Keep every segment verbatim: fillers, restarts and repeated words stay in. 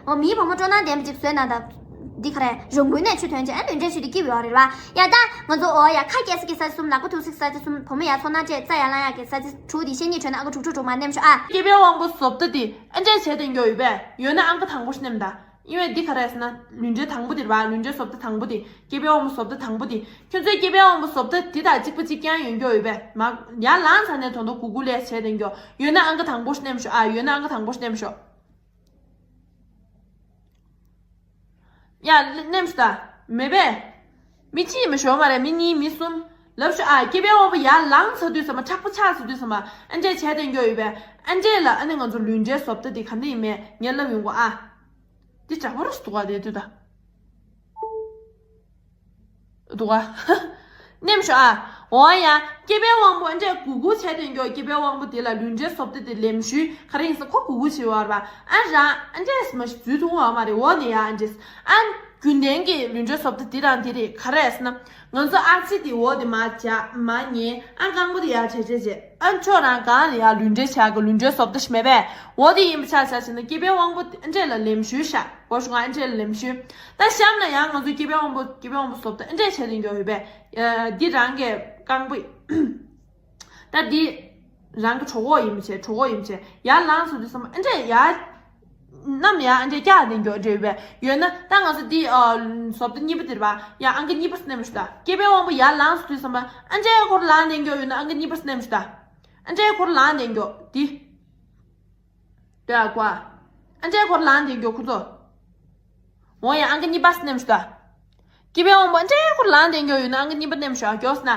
འོ་མིའི་བུ་མོ་སྤྲོ་སྣང་ལྡན་པ་ཅིག་བཟོས་ན་ད། འདི་ག་རེད། རང་འགུལ་ནས་ཆུ་ཐོན་བྱས་ཨ་ལུས་འབྲེལ་ཞུས་ཏེ་སྐྱིད་པོ་ཡོད་རེད་བ། ཡ་ད་ང་ཚོ་འོ་ཡ་ཁ་སྐྱེ་ས་ཀྱི་ས་ཆ་གསུམ། ལག་པ་ཐུག་ས་ཀྱི་ས་ཆ་གསུམ། བུ་མོ་ཡ་ཚོར་སྣང་སྤྲད་རྩ་ཡ་ལངས་ཡག་གི་ས་ཆ་དྲུག་དེ་བཤད་སྙིང་བྲོ་ན་ཨང་ཀི་དྲུག་དྲུག་དྲུག་མར་མནན་ཤོག་ཨ། སྐྱེས་པའི་དབང་པོ་བཟོ་ལྟ་དེ་ཨ་འདྲས་བྱས་དེ་འགྱོ་ཡོད་པས། ཡོད་ན་ཨང་ཀི་དང་པོ་ཤ་མནན་ད། ཡིན་བས་འདི་ག་རེད་ཟེར་ན་ལུས་འབྲེལ་དང་པོ་དེ་རེད་བ། ལུས་འབྲེལ་བཟོ་ལྟ་དང་པོ་དེ། སྐྱེས་པའི་དབང་པོ་བཟོ་ལྟ་དང་པོ་དེ། ཁྱོད་ཚོའི་སྐྱེས་པའི་དབང་པོ་བཟོ་ལྟ་དེ་དང་གཅིག་པ་གཅིག་རྐྱང་ཡོད་འགྱོ་ཡོད་པས། མ་ཡར་ལངས་ཚར་ནས་ད་དུང་གུག་གུག་ལས་བྱས་དེ་འགྱོ། ཡོད་ན་ཨང་ཀི་དང་པོ་ཤ་མནན་ཤོག་ཨ། ཡོད་ན་ཨང་ཀི་དང་པོ་ཤ་མནན་ཤོག་ཡ་ལ་མནན་ཤོག་ད། མེད་པས། མི་གཅིག་མ་ཤོར་མ་རེད། མི་གཉིས་མི་གསུམ། ལབ་ཤོག་ཨ། སྐྱེས་པའི་དབང་པོ་ཡར་ལངས་ཚར་དུས་ཙམ་པ། མཁྲེགས་པོ་ཆགས་ཚར་དུས་ཙམ་པ། ཨ་འདྲས་བྱས་དེ་འགྱོ་ཡོད་པས། ཨ་འདྲས་ལ་ཨ་ནི་ང་ཚོ་ལུས་འབྲེལ་བཟོ་ལྟ་དེ་ག་འདྲ་ཡིན་མིན་ངས་ལབ་ཡོང་གོ་ཨ། འདི་དྲག་པོ་རུ་འདུག་ག་དེ་དུས་ད། འདུག་ག་མནན་ཤོག་ཨ། འོ་ཡ། སྐྱེས་པའི་དབང་པོ་ཨ་འདྲས་གུག་གུག་བྱས་དེ་འགྱོ། སྐྱེས་པའི་དབང་པོ་དེ་ལ་ལུས་འབྲེལ་བཟོ་ལྟ་དེ་ལེམ་ཤུལ་ག་རེ་ཡིན་ཟེར། ཁོ་གུག་གུག་བྱེད་ཡོད་རེད་བ། ཨ་རང་ཨ་འདྲས་མ་ཞིག་འཛུལ་ཐུབ་ཡོད་མ་རེད། འོ་དེ་ཡ་ཨ་འདྲས། ཨ་རྒྱུན་ལྡན་གྱི་ལུས་འབྲེལ་བཟོ་ལྟ་དེ་རང་དེ་རེད། ག་རེ་ཟེར་ན། ང་ཚོ་ཨ་ཙི་དེ་འོ་དེ་མར་བྱས་མར་ཉལ། ཨ་རྐང་པ་དེ་ཡར་བྱས་བྱས་བྱས། ཨ་ཕྱོགས་རང་སྒང་ལ་ཡ་ལུས་འབྲེལ་བྱ་གི་ལུས་འབྲེལ་བཟོ་ལྟ་ཞིག་མེད་པས། འོ་དེ་ཡིན་པ་ཆ་བཞག་བྱས་ན་སྐྱེས་པའི་དབང་པོ་ཨ་འདྲས་ལ་ལེམ་ཤུལ་བཞག་འོ་ཤོག་ཨ། ཨ་འདྲས་ལ་ལེམ་ཤུལ། ད་གཤམ་ལ་ཡང་ང་ཚོའི་སྐྱེས་པའི་དབང་པོ་སྐྱེས་པའི་དབང་པོ་བཟོ་ལྟ་ཨ་འདྲས་བྱས་ཏེ་འགྱོ་ཡོད་པས། ཨ་འདི་རང་གི་རྐང་པ། ད་འདི་རང་གི་གྲོད་ཁོག་ཡིན་པ་བྱས། གྲོད་ཁོག་ཡིན་པ་བྱས། ཡར་ལངས་སོང་དུས་ཙམ་པ་ཨ་འདྲས་ཡར། གནམ་ཡར་ཨ་འདྲས་བཀྱག་དེ་འགྱོ་འདྲ་ཡོད་པས། ཡོད་ན་ད་ང་ཚོ་འདི་ཨ་བཟོ་ལྟ་གཉིས་པ་དེ་རེད་བ། ཡ་ཨང་ཀི་གཉིས་པ་མནན་ཤོག་ད། སྐྱེས་པའི་དབང་པོ་ཡར་ལངས་སོང་དུས་ཙམ་པ་ཨ་འདྲས་ཁོ་རང་ལངས་དེ་འགྱོ། ཡོད་ན་ཨང་ཀི་གཉིས་པ་མནན་ཤོག་ད། ཨ་འདྲས་ཁོ་རང་ལངས་དེ་འགྱོ་འདི། ལྟོས་ཨ་ཀོ་ཨ། ཨ་འདྲས་ཁོ་རང་ལངས་དེ་འགྱོ་ཁོ་ཚོ། འོ་ཡ་ཨང་ཀི་གཉིས་པ་མནན་ཤོག་ད། སྐྱེས་པའི་དབང་པོ་ཨ་འདྲས་ཁོ་རང་ལངས་དེ་འགྱོ། ཡོད་ན་ཨང་ཀི་གཉིས་པ་མནན་ཤོག་ཨ། མགྱོགས་ན།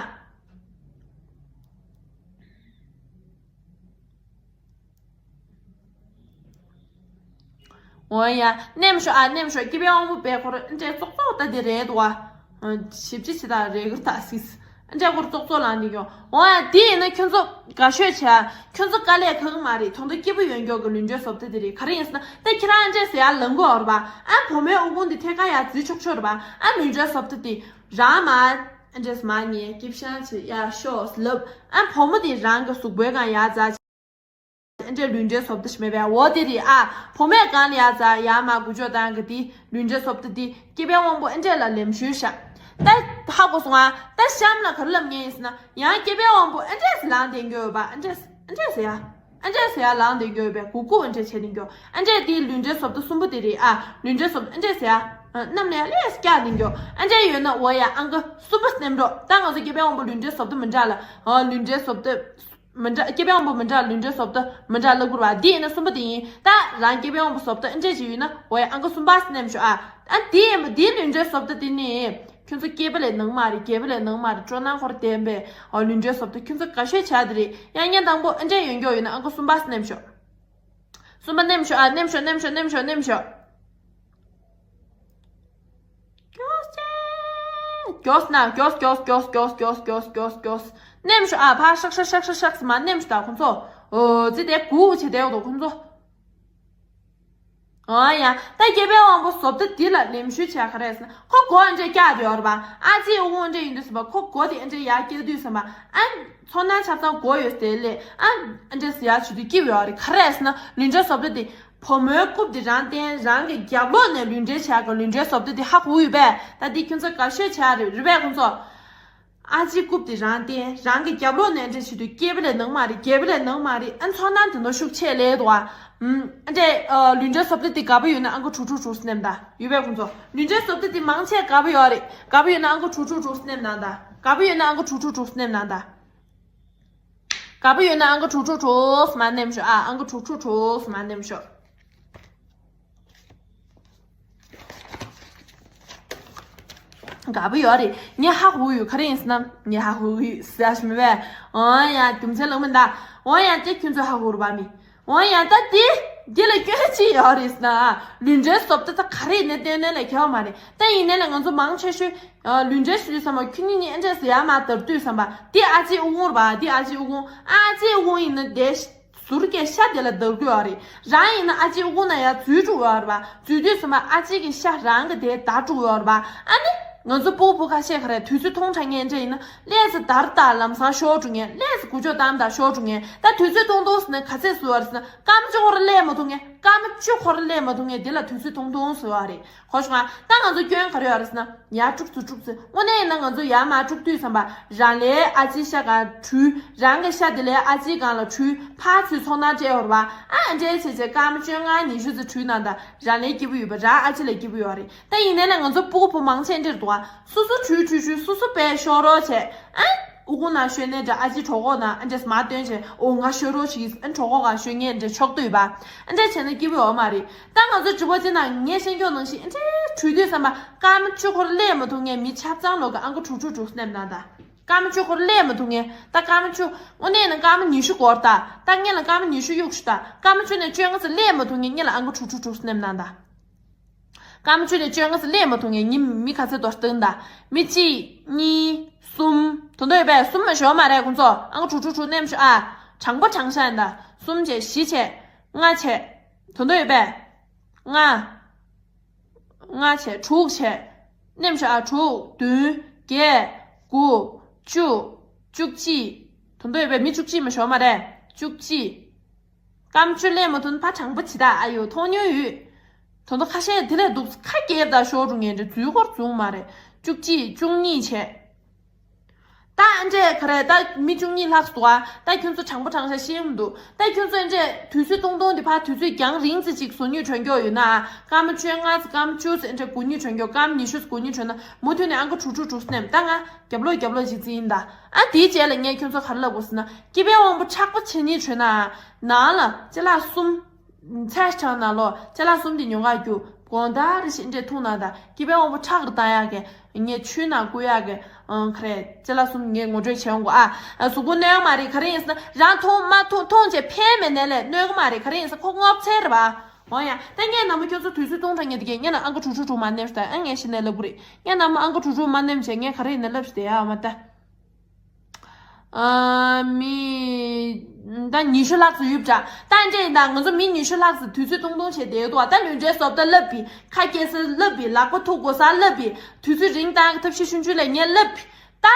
འོ་ཡ་མནན་ཤོག་ཨ། མནན་ཤོག་སྐྱེས་པའི་དབང་པོ་བས་ཁོ་རང་ཨ་འདྲས་ཙོག་ཙོག་ད་དེ་རེད་འདུག་ཨ། ཞིབ་ཅིག་བྱེད་དང་རེ་གི་ད་སིས། ཨ་འདྲས་ཁོ་རང་ཙོག་ཙོག་ལངས་དེ་འགྱོ། འོ་ཡ་དེ་ཡིན་ན་ཁྱོད་ཚོ་དགའ་ཤོས་བྱས། ཁྱོད་ཚོ་དཀའ་ལས་ཁག་གི་མ་རེད། ད་དུང་སྐྱིད་པོ་ཡོད་མགྱོགས་ཀྱི་ལུས་འབྲེལ་བཟོ་ལྟ་དེ་རེད། ག་རེ་ཡིན་ཟེར་ན་ད་ཁྱེད་རང་ཨ་འདྲས་ཟེར་ཡ་ལངས་དགོས་ཡོད་རེད་པ། ཨ་བུ་མོའི་ཨུ་ཁུང་དེ་ཐད་ཀར་ཡ་འཛུལ་ཆོག་ཆོག་རེད་པ། ཨ་ལུས་འབྲེལ་བཟོ་ལྟ་དེ་རང་མ་ཨ་འདྲས་མ་ཉལ་སྐྱིད་ཤང་བྱེད་ཡ་ཤོག་ལབ། ཨ་བུ་མོ་དེ་རང་གི་གཟུགས་པོའི་སྒང་ཡ་འཛག་ཨ་འདྲས་ལུས་འབྲེལ་བཟོ་ལྟ་ཞིག་མེད་པས། འོ་དེ་རེད་ཨ། བུ་མོའི་སྒང་ལ་ཡ་འཛག་ཡ་མ་འགུལ་སྐྱོད་བཏང་གི་དེ་ལུས་འབྲེལ་བཟོ་ལྟ་དེ་སྐྱེས་པའི་དབང་པོ་ཨ་འདྲས་ལ་ལེམ་ཤུལ་བཞག་ད་ཧ་གོ་སོང་ཨ། ད་གཤམ་ལ་ག་རེ་ལབ་ངེས་ཡིན་ཟེར་ན་ཡང་སྐྱེས་པའི་དབང་པོ་ཨ་འདྲས་ལངས་དེ་འགྱོ་ཡོད་པ། ཨ་འདྲས་ཨ་འདྲས་ཟེར་ཡ། ཨ་འདྲས་ཟེར་ཡ་ལངས་དེ་འགྱོ་ཡོད་པས། གུག་གུག་ཨ་འདྲས་བྱས་དེ་འགྱོ། ཨ་འདྲས་དེ་ལུས་འབྲེལ་བཟོ་ལྟ་གསུམ་པོ་དེ་རེད་ཨ། ལུས་འབྲེལ་བཟོ་ལྟ་ཨ་འདྲས་ཟེར་ཡ། གནམ་ལ་ཡ་ལས་བཀྱག་དེ་འགྱོ། ཨ་འདྲས་ཡོད་ན་འོ་ཡ་ཨང་ཀི་གསུམ་པ་མནན་རོགས། ད་ང་ཚོ་སྐྱེས་པའི་དབང་པོ་ལུས་འབྲེལ་བཟོ་ལྟ་མི་འདྲ་ལ། ཨ་ལུས་འབྲེལ་བཟོ་ལྟ་མི་འདྲ། སྐྱེས་པའི་དབང་པོ་མི་འདྲ། ལུས་འབྲེལ་བཟོ་ལྟ་མི་འདྲ་ལབ་དགོས་རེད་པ། འདི་ཡིན་ན་གསུམ་པ་དེ་ཡིན། ད་རང་སྐྱེས་པའི་དབང་པོ་བཟོ་ལྟ་ཨ་འདྲས་ཅིག་ཡོད་ན་འོ་ཡ་ཨང་ཀི་གསུམ་པ་མནན་ཤོག་ཨ། ཨ་འདི་ཡིན་པ་འདིའི་ལུས་འབྲེལ་བཟོ་ལྟ་དེ་ནི། ཁྱོད་ཚོ་སྐྱེས་པ་ལས་ནང་མ་རེད། སྐྱེས་པ་ལས་ནང་མ་རེད། སྤྲོ་སྣང་ཁོ་རང་ལྡན་པའི་ཨ་ལུས་འབྲེལ་བཟོ་ལྟ་ཁྱོད་ཚོ་དགའ་ཤོས་བྱ་དེ་རེད། ཡང་བརྙན་དང་པོ་ཨ་འདྲས་ཡོད་མགྱོགས་ཡོད་ན་ཨང་ཀི་གསུམ་པ་མནན་ཤོག་གསུམ་པ་མནན་ཤོག་ཨ། མནན་ཤོག་མནན་ཤོག་མནན་ཤོག་མནན་ཤོག་མགྱོགས་ཅན། མགྱོགས་ན་མགྱོགས་མགྱོགས་མགྱོགས། མནན་ཤོག་ཨ། ཕར་ཧྲག་ཧྲག་ཧྲག་ཧྲག་ཧྲག་མར་མནན་ཤོག་ད་ཁོང་ཚོ། འོ་ཙི་དེ་གུག་བྱེད་དེ་འོ་ཁོང་ཚོ། འོ་ཡ། ད་སྐྱེས་པའི་དབང་པོ་བཟོ་ལྟ་འདི་ལ་ལེམ་ཤུལ་བྱས་ག་རེ་ཟེར་ན་ཁོ་མགོ་ཨ་འདྲས་བཀྱག་དེ་ཡོད་རེད་པ། ཨ་ཙི་ཨུ་ཁུང་ཨ་འདྲས་ཡིན་དུས་ཙམ་པ་ཁོ་མགོ་དེ་ཨ་འདྲས་ཡར་བཀྱག་དུས་ཙམ་པ་ཨ། ཚོར་སྣང་ཆ་ཚང་མགོ་ཡོད་དེ་ལས་ཨ། ཨ་འདྲས་ཡར་བྱེད་དུས་སྐྱིད་པོ་ཡོད་རེད། ག་རེ་ཟེར་ན་ལུས་འབྲེལ་བཟོ་ལྟ་དེ། བུ་མོའི་རྐུབ་དེ་རང་བསྟན། རང་གི་རྒྱབ་ལོགས་ནས་ལུས་འབྲེལ་བྱ་གི་ལུས་འབྲེལ་བཟོ་ལྟ་དེ་ཧ་གོ་ཡོད་པས། ད་འདི་ཁྱོད་ཚོ་དགའ་ཤོས་བྱ་རེད། རེད་པས་ཁོང་ཚོ། ཨ་ཅེའི་རྐུབ་དེ་རང་བསྟན། རང་གི་རྒྱབ་ལོགས་ནས་འདྲ་བྱེད་དུས་སྐྱེས་པ་ལས་ནང་མ་རེད། སྐྱེས་པ་ལས་ནང་མ་རེད། ཨ་ཚོར་སྣང་དེ་འདྲ་ཤུགས་ཆེ་ལས་འདུག་ཨ། ཨ་འདྲས་ལུས་འབྲེལ་བཟོ་ལྟ་དེ་དགའ་པོ་ཡོད་ན་ཨང་ཀི་དྲུག་དྲུག་དྲུག་མནན་ད། ཡོད་པས་ཁོང་ཚོ། ལུས་འབྲེལ་བཟོ་ལྟ་དེ་མང་ཆེ་དགའ་པོ་ཡོད་རེད། དགའ་པོ་ཡོད་ན་ཨང་ཀི་དྲུག་དྲུག་དྲུག་མནན་གནང་ད། དགའ་པོ་ཡོད་ན་ཨང་ཀི་དྲུག་དྲུག་དྲུག་མནན་གནང་ད། དགའ་པོ་ཡོད་ན་ཨང་ཀི་དྲུག་དྲུག་དྲུག་མར་མནན་ཤོག་ཨ། ཨང་ཀི་དྲུག་དྲུག་དྲུག་མར་མནན་ཤོག་དགའ་པོ་ཡོད་རེད། ངས་ཧ་གོ་ཡོད། ག་རེ་ཡིན་ཟེར་ན་ངས་ཧ་གོ་ཡོད་ཟེར་ཞིག་མེད་པས། འོ་ཡ་རྒྱུ་མཚན་ལངས་མིན་ད། འོ་ཡ་དེ་ཁྱོད་ཚོས་ཧ་གོ་རུ་བ་མི། འོ་ཡ་ད་དེ་འདི་ལ་སྐྱོན་ཅི་ཡོད་རེད་ཟེར་ན། ལུས་འབྲེལ་བཟོ་ལྟ་ད་ག་རེ་ཡིན་ན་སྟོན་ནས་ལས་ཁྱད་པར་མ་རེད། ད་ཡིན་ནའི་ལས་ང་ཚོ་མང་ཆེ་ཤོས། ཨ་ལུས་འབྲེལ་ཞུ་དུས་ཙམ་པ་ཁྱོད་གཉིས་གཉིས་ཨ་འདྲས་ཟེར་ཡ་མ་དར་དུས་ཙམ་པ་འདི་ཨ་ཅེའི་ཨུ་ཁུང་རེད་པ། འདི་ཨ་ཅེའི་ཨུ་ཁུང་། ཨ་ཅེའི་ཨུ་ཁུང་ཡིན་ན་དེ་ཟུར་གྱི་ཤ་དེ་ལ་བརྡར་གྱི་ཡོད་རེད། རང་ཡིན་ན་ཨ་ཅེའི་ཨུ་ཁུང་ན་ཡ་འཛུལ་འགྲོ་གི་ཡོད་རེད་པ། འཛུལ་དུས་ཙམ་པ་ཨ་ཅེ་གི་ཤ་རང་གི་དེ་བརྡར་འགྲོ་གི་ཡོད་རེད་པ། ཨ་ནི་ང་ཚོ་སྤོ་བོ་ཁ་ཤས་ག་རེ་དུས་ཚོད་ཐུང་དྲགས་ངན་འདྲ་ཡིན་ན་ལས་ཙི་བརྡར་ད་ལམ་སང་ཤོར་འགྲོ་ངན། ལས་ཙི་འགུལ་སྐྱོད་བཏང་ད་ཤོར་འགྲོ་ངན། ད་དུས་ཚོད་ཐུང་ཐུང་ཟེར་ན་ག་ཚད་བཟོ་བ་རེད་ཟེར་ན་སྐར་མ་གཅིག་ཧོར་སླེབས་མ་ཐུབ་ངན། སྐར་མ་བཅུ་འཁོར་སླེབས་མ་ཐུབ་མཁན་དེ་ལ་དུས་ཚོད་ཐུང་ཐུང་ཟེར་བ་རེད། གོ་སོང་ང་། ད་ང་ཚོ་སྐྱོན་ག་རེ་ཡོད་རེད་ཟེར་ན། ཡར་དཀྲུག་ཚུར་དཀྲུག་ཚུར། དངོས་གནས་ཡིན་ན་ང་ཚོ་ཡར་མར་དཀྲུག་དུས་ཙམ་པ། རང་ལས་ཨ་ཅེ་ཤ་ག་བྲུས། རང་གི་ཤ་དེ་ལས་ཨ་ཅེའི་སྒང་ལ་བྲུས། ཕར་ཚུར་ཚོང་ནང་སྤྲད་ཡོད་རེད་པ། ཨ་འདྲས་བྱས་བྱས་སྐར་མ་བཅོ་ལྔ་ཉི་ཤུ་ཙམ་བྲུས་ན་ད་རང་ལས་སྐྱིད་པོ་ཡོད་པ། རང་ཨ་ཅེ་ལས་སྐྱིད་པོ་ཡོད་རེད། ད་ཡིན་ནའི་ལས་ང་ཚོ་སྤུ་གུ་བུ་མང་ཆེ་འདྲ་འདུག་ཨ། སོ་སོ་བྲུས་བྲུས་བྲུས། སོ་སོ་པས་ཤོར་རོགས་བྱས། ཨ། ཨུ་ཁུང་ནང་ཤོར་ནའི་འདྲ། ཨ་ཅེ་གྲོད་ཁོག་ནང་ཨ་འདྲས་མར་བཏོན་བྱས། ཨོ་ང་ཤོར་རོགས་བྱེད། ཨ་གྲོད་ཁོག་སྒང་ཤོར་མཁན་འདྲ་ཆོག་ཏུ་ཡོད་པ། ཨ་འདྲས་བྱས་ན་སྐྱིད་པོ་ཡོད་མ་རེད། ད་ང་ཚོ་དྲི་བ་དེ་ནང་ངས་བཤད་རྒྱུ་ནང་བཞིན་ཨ་འདྲས་བྲུས་དུས་ཙམ་པ། སྐར་མ་བཅུ་འཁོར་སླེབས་མ་ཐུབ་མཁན་མི་ཆ་ཚང་ལོག་གི་ཨང་ཀི་དྲུག་དྲུག་དྲུག་སྣེམ་གནང་ད། སྐར་མ་བཅུ་འཁོར་སླེབས་མ་ཐུབ་མཁན། ད་སྐར་མ་བཅུ། དངོས་གནས་ན་སྐར་མ་ཉི་ཤུ་འགོར་ད། ད་ངེད་ལ་སྐར་མ་ཉི་ཤུ་གཡུག་ཤོག་ད། སྐར་མ་བཅུ་ནས་བཅོ་ལྔ་ཙམ་སླེབས་མ་ཐུབ་མཁན་ངེད་ལ་ཨང་ཀི་དྲུག་དྲུག་དྲུག་སྣེམ་གནང་ད། སྐར་མ་བཅུ་ནས་བཅོ་ལྔ་ཙམ་སླེབས་མ་ཐུབ་མཁན་མི་མི་ག་ཚད་འདུག་སྟོན་ད། མི་གཅིག་གཉིས། གསུམ། དོན་དག་ཡོད་པས། གསུམ་མ་ཤོར་མ་རེད་ཁོང་ཚོ། ཨང་ཀི་དྲུག་དྲུག་དྲུག་སྣེམ་ཤོག་ཨ། དྲང་པོ་དྲང་བཞག་ཡིན་ད། གསུམ་བྱས། བཞི་བྱས། ལྔ་བྱས། དོན་དག་ཡོད་པས། ལྔ། ལྔ་བྱས། དྲུག་བྱས། སྣེམ་ཤོག་ཨ། དྲུག་བདུན། བརྒྱད། དགུ། བཅུ། བཅུ་གཅིག། དོན་དག་ཡོད་པས། མི་བཅུ་གཅིག་མ་ཤོར་མ་རེད། བཅུ་གཅིག། སྐར་མ་བཅུ་སླེབས་མ་ཐུབ་ན་ཕར་དྲང་པོ་བྱེད་ད། ཨ་ཡོ་མཐོང་མྱོང་ཡོད། དོན་དག་ཁ་ཤས་དེ་ལས་འདུག་ཁ་རྒྱབ་ད་ཤོར་འགྲོ་མཁན་འདྲ། འཛུལ་སྐོར་བྱུང་མ་རེད། བཅུ་གཅིག། བཅུ་གཉིས་བྱས། ད་ཨ་འདྲས་ག་རེ། ད་མི་བཅུ་གཉིས་ལྷག་འདུག་ཨ། ད་ཁྱོད་ཚོ་དྲང་པོ་དྲང་བཞག་ཤེས་མི་འདུག་ད་ཁྱོད་ཚོ་ཨ་འདྲས་དུས་ཚོད་ཐུང་ཐུང་འདི་ཕར་དུས་ཚོད་རྒྱང་རིང་ཙམ་ཅིག་བཟོ་མྱོང་བྱོན་མྱོང་ཡོད་ན། སྐར་མ་བཅོ་ལྔ་ཙམ། སྐར་མ་བཅུ་ཙམ་ཨ་འདྲས་སྒུག་མྱོང་བྱོན་མྱོང་། སྐར་མ་ཉི་ཤུ་ཙམ་སྒུག་མྱོང་བྱོན་ན། མུ་མཐུད་ནས་ཨང་ཀི་དྲུག་དྲུག་དྲུག་སྣེམ། ད་ང་རྒྱབ་ལོགས་རྒྱབ་ལོགས་ཅིག་འཛིན་ཡིན་ད། ཨ་དེའི་རྗེས་ལ་ངས་ཁྱོད་ཚོ་ག་རེ་ལབ་དགོས་ཟེར་ན། སྐྱེས་པའི་དབང་པོ་མཁྲེགས་པོ་བྱེད་སྙིང་བྱུང་ན། ནང་ལ་ཅ་ལག་གསུམ། ཚེ་ཆང་ནང་ལོགས་ཅ་ལག་གསུམ་དེ་ཉོ་ག་རྒྱུགས། དགོང་དག་རེ་བཞིན་འདྲས་འཐུང་ན་ད། སྐྱེས་པའི་དབང་པོ་ཁྲག་རེ་བཏང་ཡག་གི། ངས་ཆུའི་ནང་བསྐུ་ཡག་གི། ཨང་ག་རེ། ཅ་ལག་གསུམ་ངས་ངོ་སྤྲོད་བྱེད་འོང་གོ་ཨ། གཟུགས་པོ་གནོད་ཡག་མ་རེད། ག་རེ་ཡིན་ཟེར་ན་རང་འཐུང་མ་འཐུང་འཐུང་བྱས་ཕན་མེད་ནའི་ལས་གནོད་གི་མ་རེད། ག་རེ་ཡིན་ཟེར་ན་ཁོ་སྔོ་ཚལ་རེད་པ། འོ་ཡ། ད་ངས་ནམ་མ་ཁྱོད་ཚོ་དུས་ཚོད་ཐུང་དྲགས་ངས་དེ་གས་ངས་ན་ཨང་ཀི་དྲུག་དྲུག་དྲུག་མ་སྣེམ་ཤོག་ད། ཨ་ངས་གཞི་ནས་ལབ་གི་རེད། ངས་ནམ་མ་ཨང་ཀི་དྲུག་དྲུག་མ་སྣེམ་བྱས་ངས་ག་རེ་ཡིན་ན་ལབ་ཤོག་དེ་ཡ་མ་ད། ཨ་མི་ད་ཉི་ཤུ་ལྷག་ཙམ་ཡོད་པ་འདྲ། ད་འདྲས་ཡིན་ད་ང་ཚོ་མི་ཉི་ཤུ་ལྷག་ཙམ་དུས་ཚོད་ཐུང་ཐུང་བྱས་བསྡད་འདུག་བ། ད་ལུས་འབྲེལ་བཟོ་ལྟ་ལབ་པས། ཁ་སྐྱེ་ས་ལབ་པས། ལག་པ་ཐུག་དགོས་ས་ལབ་པས། དུས་ཚོད་རིང་བཏང་གི་ཐབས་ཤེས་ཆུང་ཆུང་ལ་ངས་ལབ་པས། ད་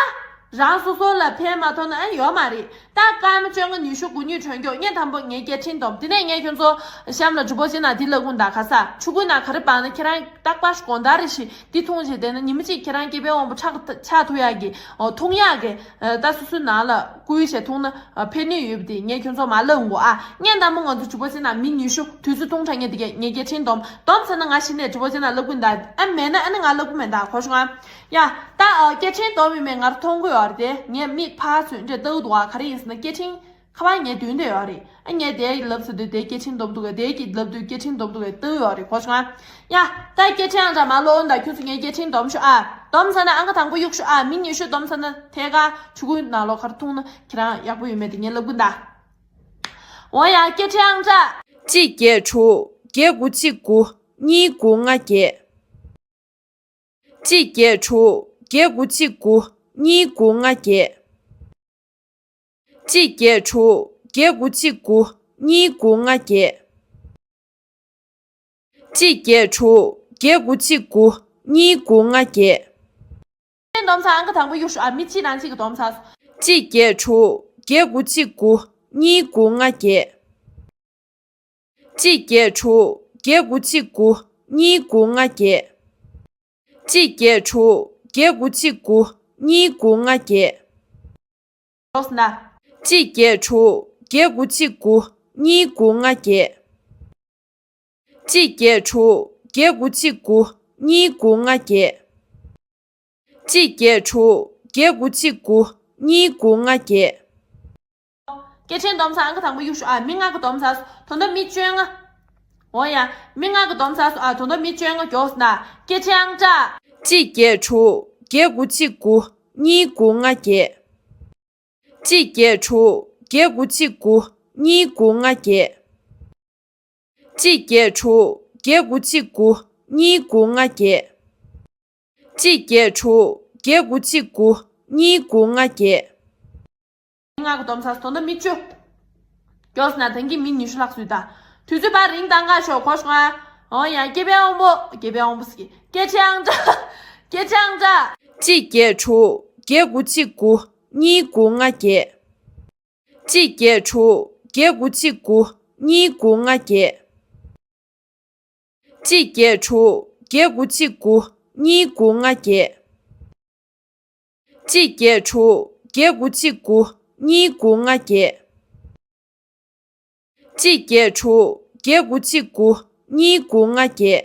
རང་སོ་སོ་ལ་ཕན་མ་ཐོགས་ན་ཨ་ཡོད་མ་རེད། ད་སྐར་མ་བཅོ་ལྔ་ཉི་ཤུ་དགུ་ཉིས་གྲོན་མགྱོགས་ངས་དང་པོ་ངའི་སྐད་འཕྲིན་སྡོམ། དེ་ནས་ངས་ཁྱོད་ཚོ་གཤམ་ལ་གྲུ་པོ་ཆེ་ན་དེ་ལབ་གོ་ད། ག་ས་ཆུ་ཁོལ་ན་ག་རེ་སྦང་ན་ཁྱེད་རང་རྟག་པར་དགོང་དག་རེ་བཞིན་འདི་འཐུང་བྱས་བསྡད་ན་ཉི་མ་གཅིག་ཁྱེད་རང་སྐྱེས་པའི་དབང་པོ་ཁྲག་ཆགས་ཐུབ་ཡག་གི། འོ་འཐུང་ཡག་གི། ད་སོ་སོའི་ནང་ལ་བསྐུས་བྱས་འཐུང་ན་ཕན་ནུས་ཡོད་པ་དེ་ངས་ཁྱོད་ཚོ་མ་ལབ་གོ་ཨ། ངས་ད་མོ་ང་ཚོ་གྲུ་པོ་ཆེ་ན་མི་ཉི་ཤུ་དུས་ཚོད་ཐུང་དྲགས་ངས་དེ་གས་ངས་སྐད་འཕྲིན་སྡོམ། སྡོམ་ཚར་ན་ང་གཞི་ནས་གྲུ་པོ་ཆེ་ན་ལབ་གོ་ད། ཨ་མེད་ན་ཨ་ནི་ང་ལབ་གོ་མེད་ད། གོ་བྱུང་ཨ། ཡ། ད་སྐད་འཕྲིན་སྡོམ་ཡོད་མེད་ང་རང་མཐོང་གི་ཡོད་རེད་དེ། ངས་མིག་ཕར་ཚུར་འདྲ་ལྟ་གི་འདུག་ཨ། ག་རེ་ཡིན་ཟེར་ན་སྐད་འཕྲིན་ཁ་པར་ངའི་མདུན་དེ་ཡོད་རེད། ཨ་ངས་དེ་ལབ་ཚར་དུས་དེ་སྐད་འཕྲིན་སྡོམ་འདུག་ག། དེ་གི་ལབ་དུས་སྐད་འཕྲིན་སྡོམ་འདུག་ག་ལྟ་གི་ཡོད་རེད། གོ་བྱུང་ཨ། ཡ། ད་སྐད་འཕྲིན་ཨང་གྲངས་མར་ཀློག་ད། ཁྱོད་ཚོ་ངའི་སྐད་འཕྲིན་སྡོམ་ཤོག་ཨ། སྡོམ་ཚར་ན་ཨང་ཀི་དང་པོ་གཡུག་ཤོག་ཨ། མི་ཉི་ཤུ་སྡོམ་ཚར་ན་ཐད་ཀར་ཆུ་ཁོལ་ནང་ལོགས་ག་རེ་འཐུང་ན་ཁྱེད་རང་ཡག་པོ་ཡོད་མེད་དེ་ངས་ལབ་གི་ད། འོ་ཡ། སྐད་འཕྲིན་ཨང་གྲངས། གཅིག་བརྒྱད་དྲུག་བརྒྱད་དགུ་གཅིག་དགུ་གཉིས་དགུ་ལྔ་བརྒྱད། གཅིག་བརྒྱད་དྲུག་བརྒྱད་དགུ་གཅིག་དགུ་གཉིས་དགུ་ལྔ་བརྒྱད། གཅིག་བརྒྱད་དྲུག་བརྒྱད་དགུ་གཅིག་དགུ་གཉིས་དགུ་ལྔ་བརྒྱད། གཅིག་བརྒྱད་དྲུག་བརྒྱད་དགུ་གཅིག་དགུ་གཉིས་དགུ་ལྔ་བརྒྱད། སྡོམ་ཚར་ཨང་ཀི་དང་པོ་གཡུག་ཤོག་ཨ། མི་གཅིག་རང་གཅིག་གི་སྡོམ་ཚར། གཅིག་བརྒྱད་དྲུག་བརྒྱད་དགུ་གཅིག་དགུ་གཉིས་དགུ་ལྔ་བརྒྱད། གཅིག་བརྒྱད་དྲུག་བརྒྱད་དགུ་གཅིག་དགུ་གཉིས་དགུ་ལྔ་བརྒྱད། གཅིག་བརྒྱད་དྲུག་བརྒྱད་དགུ་གཅིག་དགུ་གཉིས་དགུ་ལྔ་བརྒྱད། ལོགས་ན། གཅིག་བརྒྱད་དྲུག་བརྒྱད་དགུ་གཅིག་དགུ་གཉིས་དགུ་ལྔ་བརྒྱད། གཅིག་བརྒྱད་དྲུག་བརྒྱད་དགུ་གཅིག་དགུ་གཉིས་དགུ་ལྔ་བརྒྱད། གཅིག་བརྒྱད་དྲུག་བརྒྱད་དགུ་གཅིག་དགུ་གཉིས་དགུ་ལྔ་བརྒྱད། སྐད་འཕྲིན་སྡོམ་ཚར་ཨང་ཀི་དང་པོ་གཡུག་ཤོག་ཨ། མི་ལྔ་གི་སྡོམ་ཚར་སོང་། ད་ལྟ་མི་བཅོ་ལྔ། འོ་ཡ། མི་ལྔ་གི་སྡོམ་ཚར་སོང་ཨ། ད་ལྟ་མི་བཅོ་ལྔ་མགྱོགས་ན། སྐད་འཕྲིན་ཨང་གྲངས། གཅིག་བརྒྱད་དྲུག་བརྒྱད་དགུ་གཅིག་དགུ་གཉིས་དགུ་ལྔ་བརྒྱད། གཅིག་བརྒྱད་དྲུག་བརྒྱད་དགུ་གཅིག་དགུ་གཉིས་དགུ་ལྔ་བརྒྱད། གཅིག་བརྒྱད་དྲུག་བརྒྱད་དགུ་གཅིག་དགུ་གཉིས་དགུ་ལྔ་བརྒྱད། གཅིག་བརྒྱད་དྲུག་བརྒྱད་དགུ་གཅིག་དགུ་གཉིས་དགུ་ལྔ་བརྒྱད། མི་ལྔ་གི་སྡོམ་ཚར་སོང་། ད་ལྟ་མི་བཅུ། མགྱོགས་ན་ད་གིན་མི་ཉི་ཤུ་ལྷག་ཙམ་ད། དུས་ཚོད་ཕར་རིང་བཏང་ག་ཤོག་གོ་ཤོག་ཨ། འོ་ཡ། སྐྱེས་པའི་དབང་པོ། སྐྱེས་པའི་དབང་པོ་ཟེར་གི། སྐད་འཕྲིན་ཨང་གྲངས། སྐད་འཕྲིན་ཨང་གྲངས། གཅིག་བརྒྱད་དྲུག་བརྒྱད་དགུ་གཅིག་དགུ་གཉིས་དགུ་ལྔ་བརྒྱད། གཅིག་བརྒྱད་དྲུག་བརྒྱད་དགུ་གཅིག་དགུ་གཉིས་དགུ་ལྔ་བརྒྱད། གཅིག་བརྒྱད་དྲུག་བརྒྱད་དགུ་གཅིག་དགུ་གཉིས་དགུ་ལྔ་བརྒྱད། གཅིག་བརྒྱད་དྲུག་བརྒྱད་དགུ་གཅིག་དགུ་གཉིས་དགུ་ལྔ་བརྒྱད། གཅིག་བརྒྱད་དྲུག་བརྒྱད་དགུ་གཅིག་དགུ་གཉིས་དགུ་ལྔ་བརྒྱད།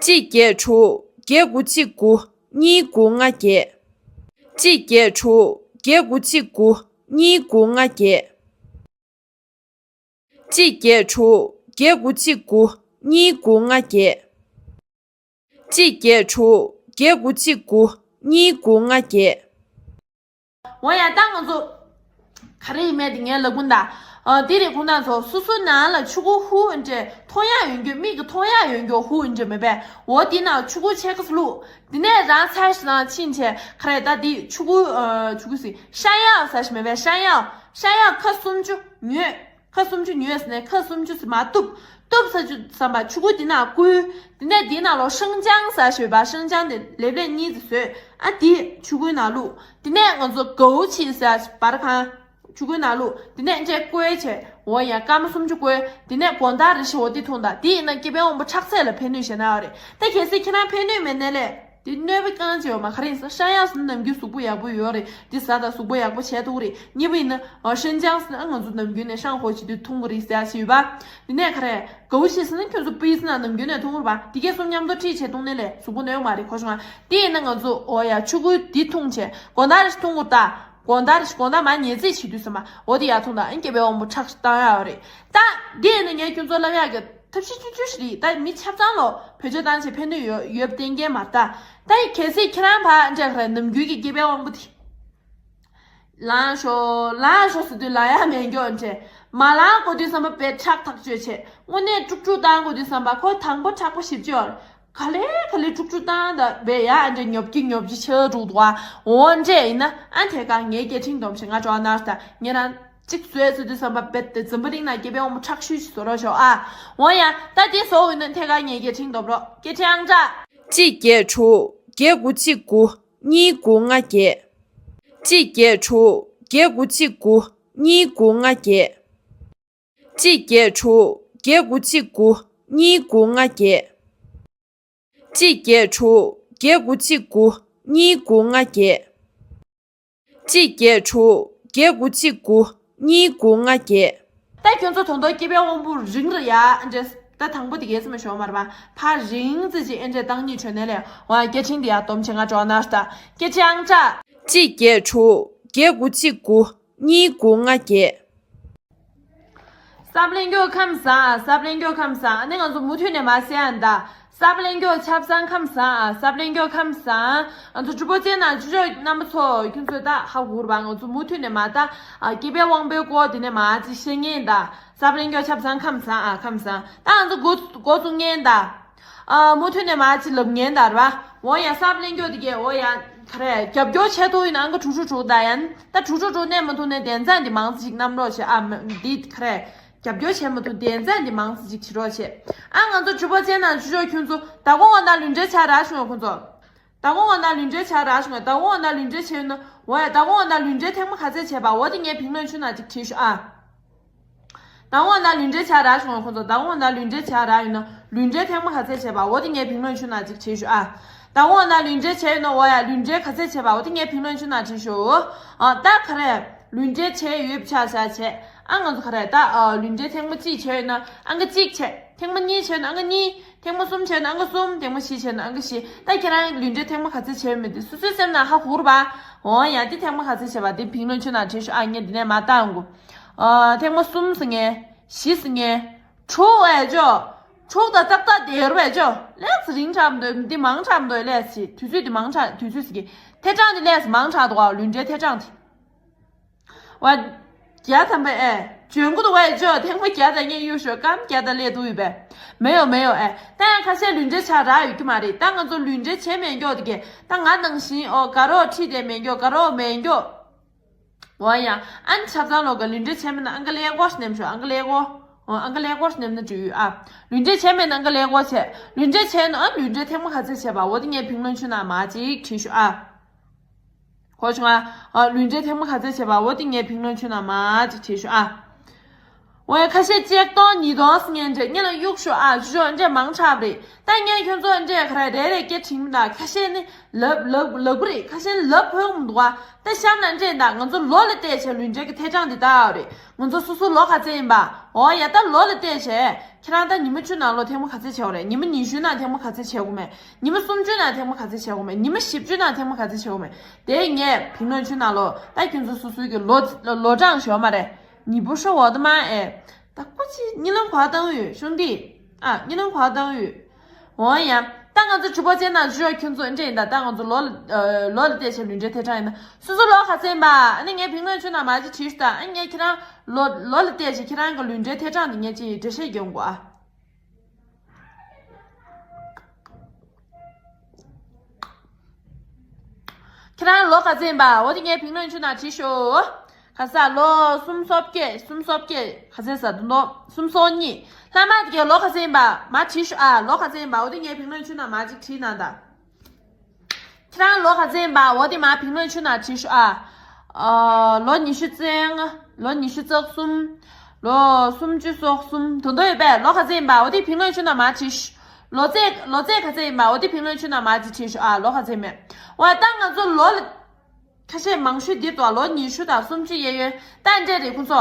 གཅིག་བརྒྱད་དྲུག་བརྒྱད་དགུ་གཅིག་དགུ་གཉིས་དགུ་ལྔ་བརྒྱད། གཅིག་བརྒྱད་དྲུག་བརྒྱད་དགུ་གཅིག་དགུ་གཉིས་དགུ་ལྔ་བརྒྱད། གཅིག་བརྒྱད་དྲུག་བརྒྱད་དགུ་གཅིག་དགུ་གཉིས་དགུ་ལྔ་བརྒྱད། གཅིག་བརྒྱད་དྲུག་བརྒྱད་དགུ་གཅིག་དགུ་གཉིས་དགུ་ལྔ་བརྒྱད། འོ་ཡ། ད་ང་ཚོ་ག་རེ་ཡིན་མེད་དེ་ངས་ལབ་གིན་གདའ། ཨ། དེ་རེད། ཁོང་རྣམ་ཚོ་སོ་སོ་ནང་ལ་ཆུ་ཁུ་ཧུ་འདྲ་མཐོང་ཡག་ཡོད་རྒྱུ། མིག་གིས་མཐོང་ཡག་ཡོད་རྒྱུ་ཧུ་འདྲ་མེད་པས། འོ་དེ་ནང་ཆུ་ཁུ་ཕྱེད་ཀ་བླུགས། དེ་ནས་རང་ཚར་ཞིག་ནང་ཕྱིན་བྱས་ག་རེ། ད་དེ་ཆུ་ཁུ། ཨ། ཆུ་ཁུ་ཟེར། ཤ་ཡག་ཟེར་ཞིག་མེད་པས། ཤ་ཡག་ཤ་ཡག་ཁ་སུམ་ཅུ་ཉོས། ཁ་སུམ་ཅུ་ཉོས་ཟེར་ནས་ཁ་སུམ་ཅུ་ཟེར་མ་གཏུབ། གཏུབ་ཟེར་ཅུ་ཟེར་བ་ཆུ་ཁུ་དེ་ནང་བསྐུལ། དེ་ནས་དེའི་ནང་ལོགས་ཧྲེང་ཅང་ཟེར་ཞིག་ཡོད་པ། ཧྲེང་ཅང་དེ་ལེབ་ལེབ་གཉིས་ཙམ་བཟོས། ཨ། དེ་ཆུ་ཁུའི་ནང་བླུགས། དེ་ནས་ང་ཚོ་གའུ་ཆི་ཟེར་བར་ཁང་ཆུ་ཁུའི་ནང་བླུགས། དེ་ནས་འདྲ་བསྐོལ་བྱས། འོ་ཡ། སྐར་མ་སུམ་ཅུ་བསྐོལ། དེ་ནས་དགོང་དག་རེ་ཞིག་འོ་དེ་འཐུང་དང་། དེ་ཡིན་ན་སྐྱེ་འཕེལ་དབང་པོ་ཁྲག་ཚད་ལ་ཕན་ནུས་ཞེ་ན་ཡོད་རེད། ད་གལ་སྲིད་ཁྱེད་རང་ཕན་ནུས་མེད་ན་ལས། དེ་གནོད་པ་རྐྱང་ཅིག་ཡོད་མ། ག་རེ་ཡིན་ཟེར་ན་ཤ་ཡག་ཟེར་ན་ནམ་རྒྱུན་གཟུགས་པོ་ཡག་པོ་ཡོད་རེད། འདི་ཟ་དང་གཟུགས་པོ་ཡག་པོ་བྱས་ཐུབ་རེད། གཉིས་པ་ཡིན་ན། ཨ། ཧྲེང་ཅང་ཟེར་ན་ང་ཚོ་ནམ་རྒྱུན་ནས་ཧྲང་ཧོ་བྱེད་དུས་འཐུང་གི་རེད་ཟེར་ཡག་ཅིག་ཡོད་པ། དེ་ནས་ག་རེ། གའུ་ཆི་ཟེར་ན་ཁྱོད་ཚོ་པི་ཟེར་ན་ནམ་རྒྱུན་ནས་འཐུང་གི་རེད་པ། དེ་གས་གསུམ་མཉམ་དུ་ཁྲིད་བྱས་འཐུང་ནས་ལས་གཟུགས་པོ་གནོད་མ་རེད། གོ་བྱུང་ང་། དེ་ཡིན་ན་ང་ཚོ། འོ་ཡ། ཆུ་ཁུ་འདི་འཐུང་བྱས་དགོང་དག་རེ་ཞིག་འཐུང་དགོས་ད། དགོང་དག་རེ་ཞིག་དགོང་དག་མར་ཉལ་རྩིས་བྱེད་དུས་ཙམ་པ་འོ་དེ་ཡར་འཐུང་དང་། ཨ། སྐྱེ་འཕེལ་དབང་པོ་ཁྲག་ཞིག་བཏང་ཡག་ཡོད་རེད། ད་འདི་ཡིན་ན་ངས་ཁྱོད་ཚོ་ལབ་ཡག་གི། ཐབས་ཤེས་ཆུང་ཆུང་ཞིག་རེད། ད་མི་ཆ་ཚང་ལོ་བེད་སྤྱོད་བཏང་བྱས་ཕན་ནུས་ཡོད་ཡོད་པ་གཏན་འཁེལ་མ་རེད་ད། ད་ཡི་གལ་སྲིད་ཁྱེད་རང་ཕར་འདྲ་ག་རེ་ནམ་རྒྱུན་གྱི་སྐྱེ་འཕེལ་དབང་པོ་དེ་ལངས་ཤོག་ལངས་ཤོག་ཟེར་དུས་ལངས་ཡག་མེད་མཁན་འདྲ། མ་ལངས་གོ་དུས་ཙམ་པ་བས་ཁྲག་ཐག་གཅོད་བྱས། དངོས་གནས་དཀྲུག་དཀྲུག་བཏང་གོ་དུས་ཙམ་པ་ཁོ་དང་པོ་དྲག་པོ་ཞེ་པོ་ཅིག་ཡོད་རེད། ག་ལེ་ག་ལེ་དཀྲུག་དཀྲུག་བཏང་ད་བས་ཡ་འདྲ་ཉོབ་ཀྱི་ཉོབ་ཀྱི་ཆགས་འགྲོ་འདུག་ཨ། འོ་འདྲ་ཡིན་ན་ཨ་ཐད་ཀར་ངའི་སྐད་འཕྲིན་སྡོམ་བྱེད། ང་ཅོ་ཨ་ནར་ད་ཉེ་རང་གཅིག་བཟོས་ཟེར་དུས་ཙམ་པ་རྦད་དེ་འཛམ་བུ་གླིང་ན་སྐྱེ་འཕེལ་དབང་པོ་ཁྲག་ཤུལ་ཞིག་བཟོ་རོགས་ཤོག་ཨ། འོ་ཡ། ད་དེ་བཟོ་འོས་ན་ཐད་ཀར་ངའི་སྐད་འཕྲིན་སྡོམ་རོགས། སྐད་འཕྲིན་ཨང་གྲངས། གཅིག་བརྒྱད་དྲུག་བརྒྱད་དགུ་གཅིག་དགུ་གཉིས་དགུ་ལྔ་བརྒྱད། གཅིག་བརྒྱད་དྲུག་བརྒྱད་དགུ་གཅིག་དགུ་གཉིས་དགུ་ལྔ་བརྒྱད། གཅིག་བརྒྱད་དྲུག་བརྒྱད་དགུ་གཅིག་དགུ་གཉིས་དགུ་ལྔ་བརྒྱད། གཅིག་བརྒྱད་དྲུག་བརྒྱད་དགུ་གཅིག་དགུ་གཉིས་དགུ་ལྔ་བརྒྱད། གཅིག་བརྒྱད་དྲུག་བརྒྱད་དགུ་གཅིག་དགུ་གཉིས་དགུ་ལྔ་བརྒྱད། ད་ཁྱོད་ཚོ་དོན་དག་སྐྱེ་འཕེལ་དབང་པོ་རིང་རུ་ཡ་འདྲེ། ད་དང་པོ་དེ་གས་ཙམ་ཞོག་མར་བ་ཕར་རིང་ཙི་ཅིག་ཨེ་འདྲེ་བཏང་ཉིད་བྱོས་ནས་ལས་འོ་སྐད་འཕྲིན་དེ་ཡ་སྡོམ་བྱེད། ང་ཅོ་ཨ་ནར་ད་སྐད་འཕྲིན་ཨང་གྲངས། གཅིག་བརྒྱད་དྲུག་བརྒྱད་དགུ་གཅིག་དགུ་གཉིས་དགུ་ལྔ་བརྒྱད། གསར་གླིང་མགྱོགས་ཁམས་བཟང་། གསར་གླིང་མགྱོགས་ཁམས་བཟང་། ཨ་ནི་ང་ཚོ་མུ་མཐུད་ནས་མ་ཟེར་ཨ་ད། གསར་གླིང་མགྱོགས་ཆབ་གསང་ཁམས་བཟང་། ཨ། གསར་གླིང་མགྱོགས་ཁམས་བཟང་། ང་ཚོ་ཀྲུ་པོ་ཅན་ན་ཅུ་ཅོ་རྣམ་པ་ཚོ་ཁྱོད་ཚོས་ད་ཧ་གོ་ར་བ། ང་ཚོ་མུ་མཐུད་ནས་མ་ད། ཨ། སྐྱེ་འཕེལ་དབང་པོའི་སྐོར་དེ་ནས་མ་ཅི་བཤད་ངེས་ད། གསར་གླིང་མགྱོགས་ཆབ་གསང་ཁམས་བཟང་། ཨ། ཁམས་བཟང་། ད་ང་ཚོ་འགོ་འགོ་བཙུགས་ངེས་ད། ཨ། མུ་མཐུད་ནས་མ་ཅི་ལབ་ངེས་ད་ར་བ། འོ་ཡ། གསར་གླིང་མགྱོགས་དེ་གས་འོ་ཡ། ག་རེ་རྒྱབ་སྐྱོར་བྱེད་ཐུབ་ཡིན་ན་ཨང་ཀི་དྲུག་ཅུ་དྲུག་ད་ཡན། ད་དྲུག་ཅུ་དྲུག་གནས་མ་ཐུབ་ནས་དན་ཚན་འདི་མང་ཙི་ཞིག་བསྣམས་རོགས་བྱེད། ཨ། མ་འདི་ག་རེ། རྒྱབ་སྐྱོར་བྱེད་མ་ཐུབ་དན་ཚན་འདི་མང་ཙི་ཞིག་བྱེད་རོགས་བྱེད། ཨ། ང་ཚོ་ཀྲུ་པོ་ཅན་ན་ཅུ་ཅོ་ཁྱོད་ཚོ་ད་གོང་འོ་ན་ལུས་འབྲེལ་བྱ་ར་བྱུང་ཡོད་ཁོང་ཚོ། ད་གོང་འོ་ན་ལུས་འབྲེལ་བྱ་ར་བྱུང་ཡོད། ད་གོང་འོ་ན་ལུས་འབྲེལ་བྱས་ཡོད་ན་འོ་ཡ། ད་གོང་འོ་ན་ལུས་འབྲེལ་ཐེངས་མ་ག་ཚད་བྱས་པ་འོ་དེ་ངས་ཕིང་ལོན་ཆུ་ན་ཅིག་བྲིས་ཤོག་ཨ། ད་འོ་ན་ལུས་འབྲེལ་བྱ་ར་བྱུང་ཡོད་ཁོང་ཚོ། ད་འོ་ན་ལུས་འབྲེལ་བྱ་ར་ཡོད་ན་ལུས་འབྲེལ་ཐེངས་མ་ག་ཚད་བྱས་པ་འོ་དེ་ངས་ཕིང་ལོན་ཆུ་ན་ཅིག་བྲིས་ཤོག་ཨ། ད་འོ་ན་ལུས་འབྲེལ་བྱས་ཡོད་ན་འོ་ཡ། ལུས་འབྲེལ་ག་ཚད་བྱས་པ་འོ་དེ་ངས་ཕིང་ལོན་ཆུ་ན་བྲིས་ཤོག་ཨ། ད་ག་རེ། ལུས་འབྲེལ་བྱས་ཡོད་ཆ་བྱ་བྱས། ཨ། ང་ཚོ་ག་རེ་ད། ཨ། ལུས་འབྲེལ་ཐེངས་མ་གཅིག་བྱས་ཡོད་ན་ཨང་ཀི་གཅིག་བྱས། ཐེངས་མ་གཉིས་བྱས་ཡོད་ན་ཨང་ཀི་གཉིས། ཐེངས་མ་གསུམ་བྱས་ཡོད་ན་ཨང་ཀི་གསུམ། ཐེངས་མ་བཞི་བྱས་ཡོད་ན་ཨང་ཀི་བཞི། ད་ཁྱེད་རང་ལུས་འབྲེལ་ཐེངས་མ་ག་ཚོད་བྱས་ཡོད་མེད་དེ་སོ་སོའི་སེམས་ནང་ཧ་གོ་ར་བ། འོ་ཡ། འདི་ཐེངས་མ་ག་ཚོད་བྱས་པ་དེ་ཕིང་ལོན་ཆུ་ན་བྲིས་ཤོག་ཨ། ངས་འདི་ནས་མ་བཏང་གོ། ཨ། ཐེངས་མ་གསུམ་ཟེར་ངས། བཞི་ཟེར་ངས། དྲུག་བས་ཅོ། དྲུག་དང་ཏག་ཏག་དེར་བས་ཅོ། ལེགས་སེ་རིང་དྲགས་མ་འདུག་འདི་མང་དྲགས་མ་འདུག་ལེགས་སེ་དུས་ཚོད་འདི་མང་དྲགས། དུས་ཚོད་ཟེར་གི། ཐེངས་གྲངས་འདི་ལེགས་སེ་མང་དྲགས་འདུག་ཨ། ལུས་འབྲེལ་ཐེངས་གྲངས་འདི། བ། བརྒྱ་ཐམ་པ་ཨེ། འཇོན་གོ་འདུག་བས་ཅོ། ཐེངས་མ་བརྒྱ་དང་ངས་གཡུག་ཞོག་སྐམ་བརྒྱ་དང་སླེབས་འདུག་ཡོད་པས། མེད་ཡོ་མེད་ཡོ་ཨེ། ད་ཡང་ཁ་ཤས་ལུས་འབྲེལ་ཆགས་རག་ཡོད་ཀྱི་མ་རེད། ད་ང་ཚོ་ལུས་འབྲེལ་བྱས་མེད་མགྱོགས་དེ་གས་ད་ང་ནང་བཞིན་ཨོ་དགའ་རོགས་ཁྲིད་བསྡད་མེད་མགྱོགས། དགའ་རོགས་མེད་མགྱོགས། འོ་ཡ། ཨ་ནི་ཆབ་གསང་ལོ་ག་ལུས་འབྲེལ་བྱས་མེད་ན་ཨང་ཀི་ཀླད་ཀོར་ནེམ་ཤོག་ཨང་ཀི་ཀླད་ཀོར། འོ་ཨང་ཀི་ཀླད་ཀོར་ནེམ་ན་འགྲིག་ཡོད་ཨ། ལུས་འབྲེལ་བྱས་མེད་ན་ཨང་ཀི་ཀླད་ཀོར་བྱས། ལུས་འབྲེལ་བྱས་ན་ཨ་ལུས་འབྲེལ་ཐེངས་མ་ག་ཚོད་བྱས་པ་འོ་དེ་ངས་ཕིང་ལོན་ཆུ་ན་མ་ཅིག་བྲིས་ཤོག་ཨ། གོ་བྱུང་ཨ། ཨ། ལུས་འབྲེལ་ཐེངས་མ་ག་ཚོད་བྱས་པ་འོ་དེ་ངས་ཕིང་ལོན་ཆུ་ན་མ་ཅིག་བྲིས་ཤོག་ཨ། འོ་ཡ། ཁ་ཤས་ཆིག་སྟོང་ཉིས་སྟོང་ཟེར་མཁན་འདྲ་སྔོན་ལ་གཡུག་ཞོག་ཨ། ཞུ་ཞོག་འདྲ་མང་དྲགས་པ་རེད། ད་ངས་ཁྱོད་ཚོ་འདྲ་ག་རེ་རེ་རེ་སྐད་དྲིས་མི་འདུག་ཁ་ཤས་ནི་ལབ་ལབ་ལབ་གི་རེད། ཁ་ཤས་ནི་ལབ་ཕོད་ཀྱི་མི་འདུག་ད་གཤམ་ལ་འདྲ་ད་ང་ཚོ་ལོ་ལ་བལྟས་བྱས་ལུས་འབྲེལ་གྱི་ཐེ་གྲངས་འདི་ལྟ་བ་རེད། ང་ཚོ་སོ་སོ་ལོ་ག་ཚོད་ཡིན་པ། འོ་ཡ། ད་ལོ་ལ་བལྟས་བྱས་ཁྱེད་རང་ད་ཉི་མ་བཅུ་ནང་ལོ་ཐེངས་མ་ག་ཚོད་བྱས་པ་རེད། ཉི་མ་ཉི་ཤུ་ནང་ཐེངས་མ་ག་ཚོད་བྱས་གོ་མེད། ཉི་མ་སུམ་ཅུ་ནང་ཐེངས་མ་ག་ཚོད་བྱས་གོ་མེད། ཉི་མ་བཞི་བཅུ་ནང་ཐེངས་མ་ག་ཚོད་བྱས་གོ་མེད། དེ་ངས་评论区ནང་ལོ་ད་ཁྱོད་ཚོ་སོ་སོའི་གི་ལོ་ལོ་གྲངས་ཞོག་མ་རེད། ཉི་བུ་ཧྲོ་འོ་ད་མ་ཨེ། ད་ཀུ་ཅི་གཉིད་ལམ་གོ་བཏང་ཡོད་ཤོང་དི། ཨ། གཉིད་ལམ་གོ་བཏང་ཡོད། འོ་ཡ། ད་ང་ཚོ་直播间ནང་བཞུགས་ཁྱོད་ཚོ་འདྲ་ཡིན་ད། ད་ང་ཚོ་ལོ་ལ་ཨ་ལོ་ལ་བལྟས་བྱས་ལུས་འབྲེལ་ཐེ་གྲངས་ཡིན་ན་སོ་སོ་ལོ་ག་ཚོད་ཡིན་པ། ཨ་ནི་ངས་评论区ནང་མར་ཅིག་བྲིས་ཤོག་ད། ཨ་ནི་ངས་ཁྱེད་རང་ལོ་ལོ་ལ་བལྟས་བྱས་ཁྱེད་རང་གི་ལུས་འབྲེལ་ཐེ་གྲངས་འདི་ངས་ཅིག་འགྲེལ་བཤད་རྒྱག་དགོས་ཨ། ཁྱེད་རང་ལོ་ག་ཚོད་ཡིན་པ། འོ་དེ་ངའི་评论区ནང་བྲིས་ཤོག་ག་ས་ལོ་སུམ་སོ་བརྒྱད། སུམ་སོ་བརྒྱད་ག་ཚོད་ཟ་དུ་ནོ། སུམ་སོ་གཉིས། ལྷ་མ་དེ་གའི་ལོ་ག་ཚོད་ཡིན་པ་མར་བྲིས་ཤོག་ཨ། ལོ་ག་ཚོད་ཡིན་པ། འོ་དེ་ངའི་评论区ནང་མར་ཅིག་བྲིས་གནང་ད། ཁྱེད་རང་ལོ་ག་ཚོད་ཡིན་པ། འོ་དེ་མར་评论区ནང་བྲིས་ཤོག་ཨ། ཨ། ལོ་ཉི་ཤུ་རྩ་ལྔ། ལོ་ཉི་ཤུ་རྩ་གསུམ། ལོ་སུམ་ཅུ་སོ་གསུམ་དོན་དུ་ཡོད་པས། ལོ་ག་ཚོད་ཡིན་པ། འོ་དེ་评论区ནང་མར་བྲིས་ཤོག་ལོ་ཚད། ལོ་ཚད་ག་ཚོད་ཡིན་པ། འོ་དེ་评论区ནང་མར་ཅིག་བྲིས་ཤོག་ཨ། ལོ་ག་ཚོད་མེད། འོ་ད་ང་ཚོ་ལོ་ལ་ཁ་ཤས་མང་ཤོས་འདི་དོ། ལོ་ཉི་ཤུ་དང་སུམ་ཅུ་གཡས་གཡོན་ད་འདྲ་རེད་ཁོང་ཚོ།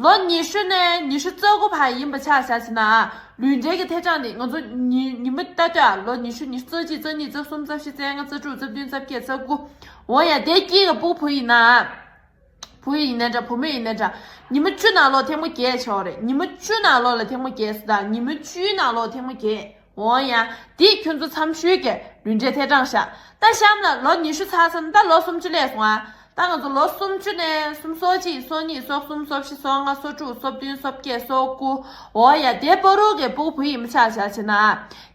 ལོ་ཉི་ཤུ་ནས་ཉི་ཤུ་རྩ་དགུ་བར་ཡིན་པ་ཆ་བཞག་ཟིན་ན། ལུས་འབྲེལ་གྱི་ཐེ་གྲངས་འདི་ང་ཚོ་ཉི་ཉི་མ་ལྟ་དུས་ལོ་ཉི་ཤུ། ཉི་ཤུ་རྩ་གཅིག་རྩ་གཉིས། རྩ་གསུམ། རྩ་བཞི། རྩ་ལྔ། རྩ་དྲུག་རྩ་བདུན། རྩ་བརྒྱད། རྩ་དགུ། འོ་ཡ། དེ་དཀྱིལ་གྱི་ཕྲུ་གུ་བུ་ཡིན་ན། བུ་ཡིན་ནའི་འདྲ་བུ་མོ་ཡིན་ནའི་འདྲ། ཉི་མ་བཅུ་ནང་ལོ་ཐེངས་མ་བརྒྱད་བྱས་པ་རེད། ཉི་མ་བཅུ་ནང་ལོ་ལ་ཐེངས་མ་བརྒྱད་ཟེར་ད། ཉི་མ་བཅུའི་ནང་ལོ་ཐེངས་མ་བརྒྱད། འོ་ཡ། འདི་ཁྱོད་ཚོ་མཚམས་ཤུལ་གྱི་ལུས་འབྲེལ་ཐེ་གྲངས་བཞག་ད་གཤམ་ལ་ལོ་ཉི་ཤུ་ཚར་ཙམ་ད་ལོ་སུམ་ཅུ་སླེབས་སོང་ཨ། ད་ང་ཚོ་ལོ་སུམ་ཅུ་ནས་སུམ་སོ་གཅིག་སོ་གཉིས། སོ་གསུམ། སོ་བཞི། སོ་ལྔ། སོ་དྲུག་སོ་བདུན། སོ་བརྒྱད། སོ་དགུ། འོ་ཡ། དེ་བར་དུ་གི་ཕྲུ་གུ་བུ་ཡིན་པ་ཆ་བཞག་བྱས་ན།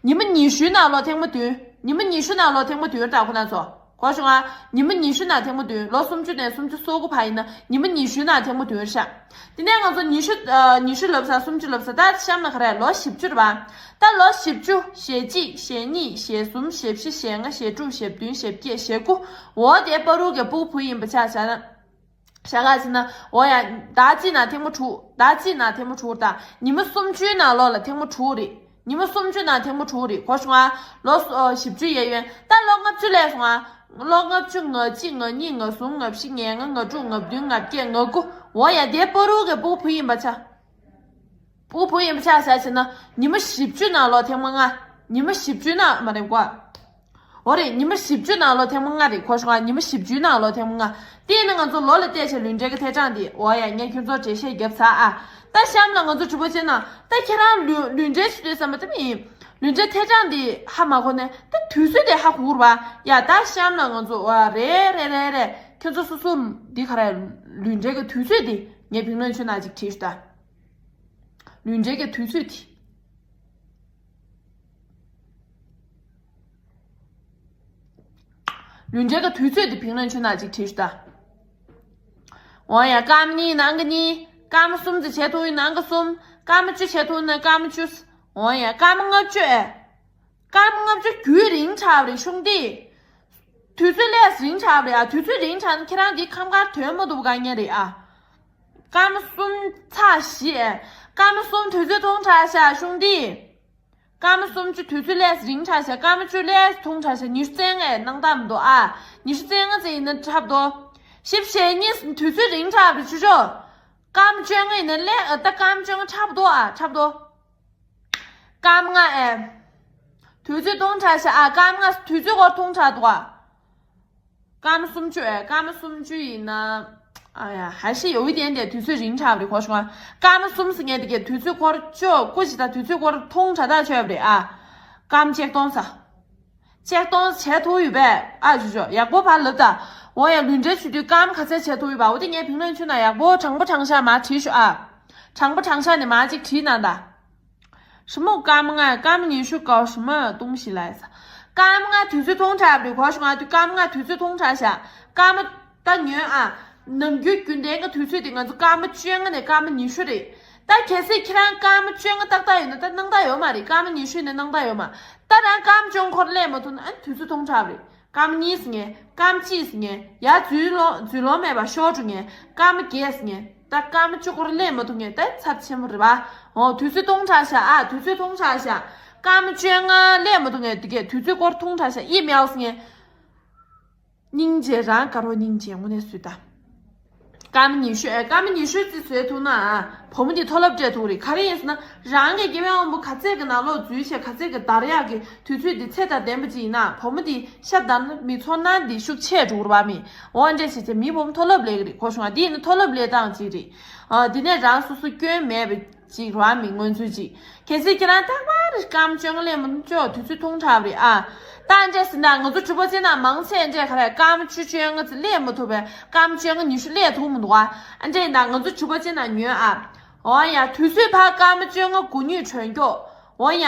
ཉི་མ་ཉི་ཤུའི་ནང་ལོ་ཐེངས་མ་བདུན། ཉི་མ་ཉི་ཤུ་ནང་ལོ་ཐེངས་མ་བདུན་ད་ཁོ་ན་ཚོ། གོ་བྱུང་ང་། ཉི་མ་ཉི་ཤུ་ནང་ཐེངས་མ་བདུན། ལོ་སུམ་ཅུ་ནས་སུམ་ཅུ་སོ་དགུ་བར་ཡིན་ན་ཉི་མ་ཉི་ཤུ་ནང་ཐེངས་མ་བདུན་རེད་ཤག་དེ་ནས་ང་ཚོ་ཉི་ཤུ་ཨ། ཉི་ཤུ་ལབ་ས། སུམ་ཅུ་ལབ་ས། ད་གཤམ་ལ་ག་རེ། ལོ་བཞི་བཅུ་རེད་པ། ད་ལོ་བཞི་བཅུ། ཞེ་གཅིག་ཞེ་གཉིས། ཞེ་གསུམ། ཞེ་བཞི། ཞེ་ལྔ། ཞེ་དྲུག་ཞེ་བདུན། ཞེ་བརྒྱད། ཞེ་དགུ། འོ་དེ་བར་དུ་གི་ཕྲུ་གུ་བུ་ཡིན་པ་ཆ་བཞག་ན། བཞག་ག་ཟེར་ན། འོ་ཡ། ཟླ་གཅིག་ནང་ཐེངས་མ་དྲུག་ཟླ་གཅིག་ནང་ཐེངས་མ་དྲུག་དང་། ཉི་མ་སུམ་ཅུའི་ནང་ལོ་ལ་ཐེངས་མ་དྲུག་རེད། ཉི་མ་སུམ་ཅུ་ནང་ཐེངས་མ་དྲུག་རེད། གོ་བྱུང་ང་། ལོ་སུ་ཨ། བཞི་བཅུ་གཡས་གཡོན་ད་ལོ་ལྔ་བཅུ་སླེབས་སོང་ང་། ལོ་ལྔ་བཅུ། ང་གཅིག་ང་གཉིས། ང་གསུམ། ང་བཞི། ང་ལྔ། ང་དྲུག་ང་བདུན། ང་བརྒྱད། ང་དགུ། འོ་ཡ། དེ་བར་དུ་གི་ཕྲུ་གུ་བུ་ཡིན་པ་ཆ། ཕྲུ་གུ་བུ་ཡིན་པ་ཆ་བཞག་བྱས་ན་ཉི་མ་བཞི་བཅུ་ནང་ལོ་ཐེངས་མ་ལྔ། ཉི་མ་བཞི་བཅུ་ནང་མ་རེད་གོ་འོ་རེད། ཉི་མ་བཞི་བཅུ་ནང་ལོ་ཐེངས་མ་ལྔ་རེད། གོ་བྱུང་ང་། ཉི་མ་བཞི་བཅུའི་ནང་ལོ་ཐེངས་མ་ལྔ། དེ་ནི་ང་ཚོ་ལོ་ལ་བལྟས་བྱས་ལུས་འབྲེལ་གྱི་ཐེ་གྲངས་དེ། འོ་ཡ། ངས་ཁྱོད་ཚོར་འགྲེལ་བཤད་བརྒྱབ་ཚར་ཨ། ད་གཤམ་ལ་ང་ཚོ་直播间ནང་ད་ཁྱེད་རང་ལུས་ལུས་འབྲེལ་བྱེད་དུས་ཙམ་པ་དེ་མིན། ལུས་འབྲེལ་ཐེ་གྲངས་དེ་ཧ་མ་གོ་ནས་ད་དུས་ཚོད་དེ་ཧ་གོ་གི་རེད་པ། ཡ། ད་གཤམ་ལ་ང་ཚོ་འོ་རེད་རེད་རེད་རེད། ཁྱོད་ཚོ་སོ་སོ་འདི་ག་རེ། ལུས་འབྲེལ་གྱི་དུས་ཚོད་དེ་ངས་评论区ནང་ཅིག་བྲིས་ཤོག་ད། ལུས་འབྲེལ་གྱི་དུས་ཚོད་དེ། ལུས་འབྲེལ་གྱི་དུས་ཚོད་དེ་评论区ནང་ཅིག་བྲིས་ཤོག་ད། འོ་ཡ། སྐར་མ་གཉིས་ནང་གི་གཉིས། སྐར་མ་གསུམ་ཙམ་བྱེད་ཐུབ་ཡིན་ནང་གི་གསུམ། སྐར་མ་བཅུ་བྱེད་ཐུབ་ན་སྐར་མ་བཅུ། འོ་ཡ། སྐར་མ་ལྔ་བཅུ་ཨེ། སྐར་མ་ལྔ་བཅུ་རྒྱུན་རིང་དྲགས་པ་རེད་ཤོང་དེ། དུས་ཚོད་ལས་རིང་དྲགས་པ་རེད་ཨ། དུས་ཚོད་རིང་དྲགས་ན་ཁྱེད་རང་འདི་ཁམས་ཁར་དོན་མ་འདུག་དཀའ་ངལ་རེད་ཨ། སྐར་མ་གསུམ་ཚར་བཞི་ཨེ། སྐར་མ་གསུམ་དུས་ཚོད་ཐུང་དྲགས་ཤག་ཤོང་དེ། སྐར་མ་སུམ་ཅུ་དུས་ཚོད་ལས་རིང་དྲགས་ཤག་སྐར་མ་བཅུ་ལས་ཐུང་དྲགས་ཤག་ཉི་ཤུ་རྩ་ལྔ་ཨེ། སྣང་དག་མི་འདུག་ཨ། ཉི་ཤུ་རྩ་ལྔ་ཙམ་ཡིན་ན་འཁྲབ་འདུག་བཞི་བཅུ་ཞེ་གཉིས་དུས་ཚོད་རིང་དྲགས་པ་རེད་ཆུ་ཆོ། སྐར་མ་བཅོ་ལྔ་ཡིན་ན་ལས་ཨ། ད་སྐར་མ་བཅོ་ལྔ་འཁྲབ་འདུག་ཨ། འཁྲབ་འདུག་སྐར་མ་ལྔ་ཨེ། དུས་ཚོད་ཐུང་དྲགས་ཤག་ཨ། སྐར་མ་ལྔ་དུས་ཚོད་སྐོར་ཐུང་དྲགས་འདུག་ཨ། སྐར་མ་སུམ་ཅུ་ཨེ། སྐར་མ་སུམ་ཅུ་ཡིན་ན། ཨ་ཡ།还是有一点点དུས་ཚོད་རིང་དྲགས་པ་རེད་གོ་བྱུང་ཨ། སྐར་མ་གསུམ་ཟེར་མཁན་དེ་གའི་དུས་ཚོད་སྐོར་ཅོ་སྐུ་ཞིག་དང་དུས་ཚོད་སྐོར་ཐུང་དྲགས་དྲགས་ཆོད་པ་རེད་ཨ། སྐར་མ་ཆིག་སྟོང་ས། ཆིག་སྟོང་བྱས་ཐུབ་ཡོད་པས་ཨ། ཞུ་ཞོ་ཡག་པོ་ཕར་ལབ་ད། འོ་ཡ། ལུས་འབྲེལ་བྱེད་དུས་སྐར་མ་ག་ཚད་བྱས་ཐུབ་ཡོད་པ། འོ་དེ་ངས་评论区ནང་ཡག་པོ་དྲང་པོ་དྲང་བཞག་མར་བྲིས་ཤོག་ཨ། དྲང་པོ་དྲང་བཞག་ནས་མར་ཅིག་བྲིས་གནང་ད། 什么སྐར་མ་ལྔ། སྐར་མ་ཉི་ཤུ་搞什么东西来着། སྐར་མ་ལྔ་དུས་ཚོད་ཐུང་དྲགས་པ་རེད་གོ་བྱུང་ཨ། དུས་སྐར་མ་ལྔ་དུས་ཚོད་ཐུང་དྲགས་ཤག་སྐར་མ་ད་ཉོན་ཨ། ནམ་རྒྱུན་རྒྱུན་ལྡན་གྱི་དུས་ཚོད་དེ་ང་ཚོ་སྐར་མ་བཅོ་ལྔ་ནས་སྐར་མ་ཉི་ཤུ་རེད། ད་གལ་སྲིད་ཁྱེད་རང་སྐར་མ་བཅོ་ལྔ་ཏག་ཏག་ཡོད་ན་ད་སྣང་དག་ཡོད་མ་རེད། སྐར་མ་ཉི་ཤུ་ནས་སྣང་དག་ཡོད་མ། ད་རང་སྐར་མ་བཅོ་ལྔ་ཁོ་རང་སླེབས་མ་ཐུབ་ན་ཨ་ནི་དུས་ཚོད་ཐུང་དྲགས་པ་རེད། སྐར་མ་གཉིས་ཟེར་མཁན། སྐར་མ་གཅིག་ཟེར་མཁན། ཡར་འཛུལ་ལོང་འཛུལ་ལོང་མེད་པ་ཤོར་འགྲོ་མཁན། སྐར་མ་བརྒྱད་ཟེར་མཁན། ད་སྐར་མ་བཅུ་སྐོར་སླེབས་མ་ཐུབ་མཁན་ད་ཚབས་ཆེན་པོ་རེད་པ། འོ་དུས་ཚོད་ཐུང་དྲགས་ཤག་ཨ་དུས་ཚོད་ཐུང་དྲགས་ཤག་སྐར་མ་བཅོ་ལྔ་སླེབས་མ་ཐུབ་མཁན་དེ་གས་དུས་ཚོད་སྐོར་ཐུང་དྲགས་ཤག་ཨི་མེལ་ངས། སྙིང་རྗེ་རང་དགའ་རོགས་སྙིང་རྗེ་དངོས་གནས་སུས་ད། སྐར་མ་ཉི་ཤུ་ཨེ་སྐར་མ་ཉི་ཤུ་རྩིས་བཟོས་ཐུབ་ན་ཨ་བུ་མོ་འདི་མཐོ་སློབ་སྤྲད་ཐུབ་རེད། ག་རེ་ཡིན་ཟེར་ན་རང་གི་སྐྱེ་བའི་དབང་པོ་ག་ཚད་ཀྱི་ནང་ལོགས་འཛུལ་བྱས་ག་ཚད་ཀྱི་བརྡར་ཡག་གི་དུས་ཚོད་འདི་ཚད་དང་ལྡན་པ་ཅིག་ཡིན་ན་བུ་མོ་འདི་ཤ་བརྡར་ན་མི་ཚོར་སྣང་འདི་ཤུགས་ཆེ་འགྲོ་གི་རེད་པ་མི། འོ་འདྲས་བྱས་བྱས་མི་བུ་མོ་མཐོ་སློབ་སླེབས་ཀྱི་རེད། གོ་བྱུང་ང་འདི་ཡིན་ན་མཐོ་སློབ་སླེབས་སྟངས་ཅིག་རེད། ཨ་འདི་ནས་རང་སོ་སོ་སྐྱོན་མེད་པའི་ཅིག་རང་མི་མངོན་ཚུལ་ཅིག་གལ་སྲིད་ཁྱེད་རང་རྟག་པར་སྐར་མ་བཅོ་ལྔ་ལས་མི་འདུག་ཅོག་དུས་ཚོད་ཐུང་དྲགས་རེད་ཨ། ད་འདྲས་ཟེར་ན་ང་ཚོ་གྲུ་པ་ཅན་ན་མང་ཚད་འདྲས་ག་རེ་སྐར་མ་བཅུ་བཅོ་ལྔ་ཙམ་ལས་མི་ཐུབ་པས་སྐར་མ་བཅོ་ལྔ་ཉི་ཤུ་ལས་ཐུབ་མི་འདུག་ཨ། ཨ་འདྲས་ན་ང་ཚོ་གྲུ་པ་ཅན་ན་ཉོན་ཨ། འོ་ཡ་དུས་ཚོད་ཕར་སྐར་མ་བཅོ་ལྔ་དགུ་ཉིས་གྲོན་སྐྱོག་འོ་ཡ།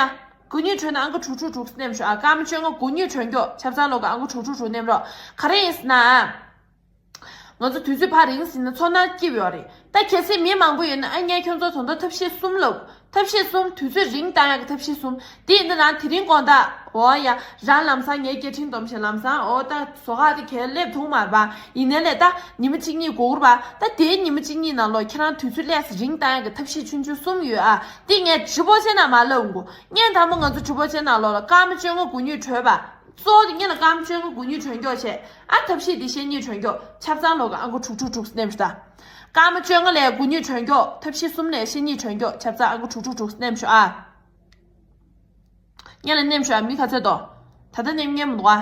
དགུ་ཉིས་གྲོན་ན་ཨང་ཀི་དྲུག་དྲུག་དྲུག་ནེམ་ཤོག་ཨ། སྐར་མ་བཅོ་ལྔ་དགུ་ཉིས་གྲོན་སྐྱོག་ཆབ་གསང་ལོག་གི་ཨང་ཀི་དྲུག་དྲུག་དྲུག་ནེམ་རོགས། ག་རེ་ཡིན་ཟེར་ན་ཨ། ང་ཚོ་དུས་ཚོད་ཕར་རིང་ཟིན་ན་ཚོར་སྣང་སྐྱིད་པོ་ཡོད་རེད། ད་གལ་སྲིད་མི་མང་པོ་ཡོད་ན་ཨ་ངས་ཁྱོད་ཚོ་ད་ལྟ་ཐབས་ཤེས་གསུམ་ལབ། ཐབས་ཤེས་གསུམ་དུས་ཚོད་རིང་བཏང་ཡག་གི་ཐབས་ཤེས་གསུམ་དེ་ཡིན་ན་རང་དེ་རིང་དགོང་དག་འོ་ཡ་རང་ལམ་སང་ངའི་སྐད་འཕྲིན་སྡོམ་བྱས་ལམ་སང་འོ་ད་ཟོག་ཁག་དེ་གས་སླེབས་ཐུབ་མ་རེད་པ། ཡིན་ནའི་ལས་ད་ཉི་མ་གཅིག་གཉིས་འགོར་གི་རེད་པ། ད་དེའི་ཉི་མ་གཅིག་གཉིས་ནང་ལོགས་ཁྱེད་རང་དུས་ཚོད་ལས་རིང་བཏང་ཡག་གི་ཐབས་ཤེས་ཆུང་ཆུང་གསུམ་ཡོད་ཨ། དེ་ངས་ཁྲི་པོ་ཆེ་ན་མ་ལབ་འགོ། ངས་དང་པོ་ང་ཚོ་ཁྲི་པོ་ཆེ་ནང་ལོགས་ལ་སྐར་མ་བཅོ་ལྔ་དགུ་ཉིས་གྲོལ་བ། གཙོ་བོ་དེ་ངེད་ལ་སྐར་མ་བཅོ་ལྔ་དགུ་ཉིས་གྲོན་སྐྱོག་བྱས། ཨ་ཐབས་ཤེས་འདི་ཤེས་ཉིས་གྲོན་སྐྱོག་ཆབ་གཙང་ལོག་གི་ཨང་ཀི་དྲུག་དྲུག་དྲུག་སྣེམ་ཤོག་ད། སྐར་མ་བཅོ་ལྔ་ལས་དགུ་ཉིས་གྲོན་སྐྱོག་ཐབས་ཤེས་གསུམ་ལས་ཤེས་ཉིས་གྲོན་སྐྱོག་ཆབ་གཙང་ཨང་ཀི་དྲུག་དྲུག་དྲུག་སྣེམ་ཤོག་ཨ། ངེད་ལ་སྣེམ་ཤོག་ཨ་མི་ག་ཚད་དོ། ད་ལྟ་སྣེམ་ངེས་མི་འདུག་ཨ།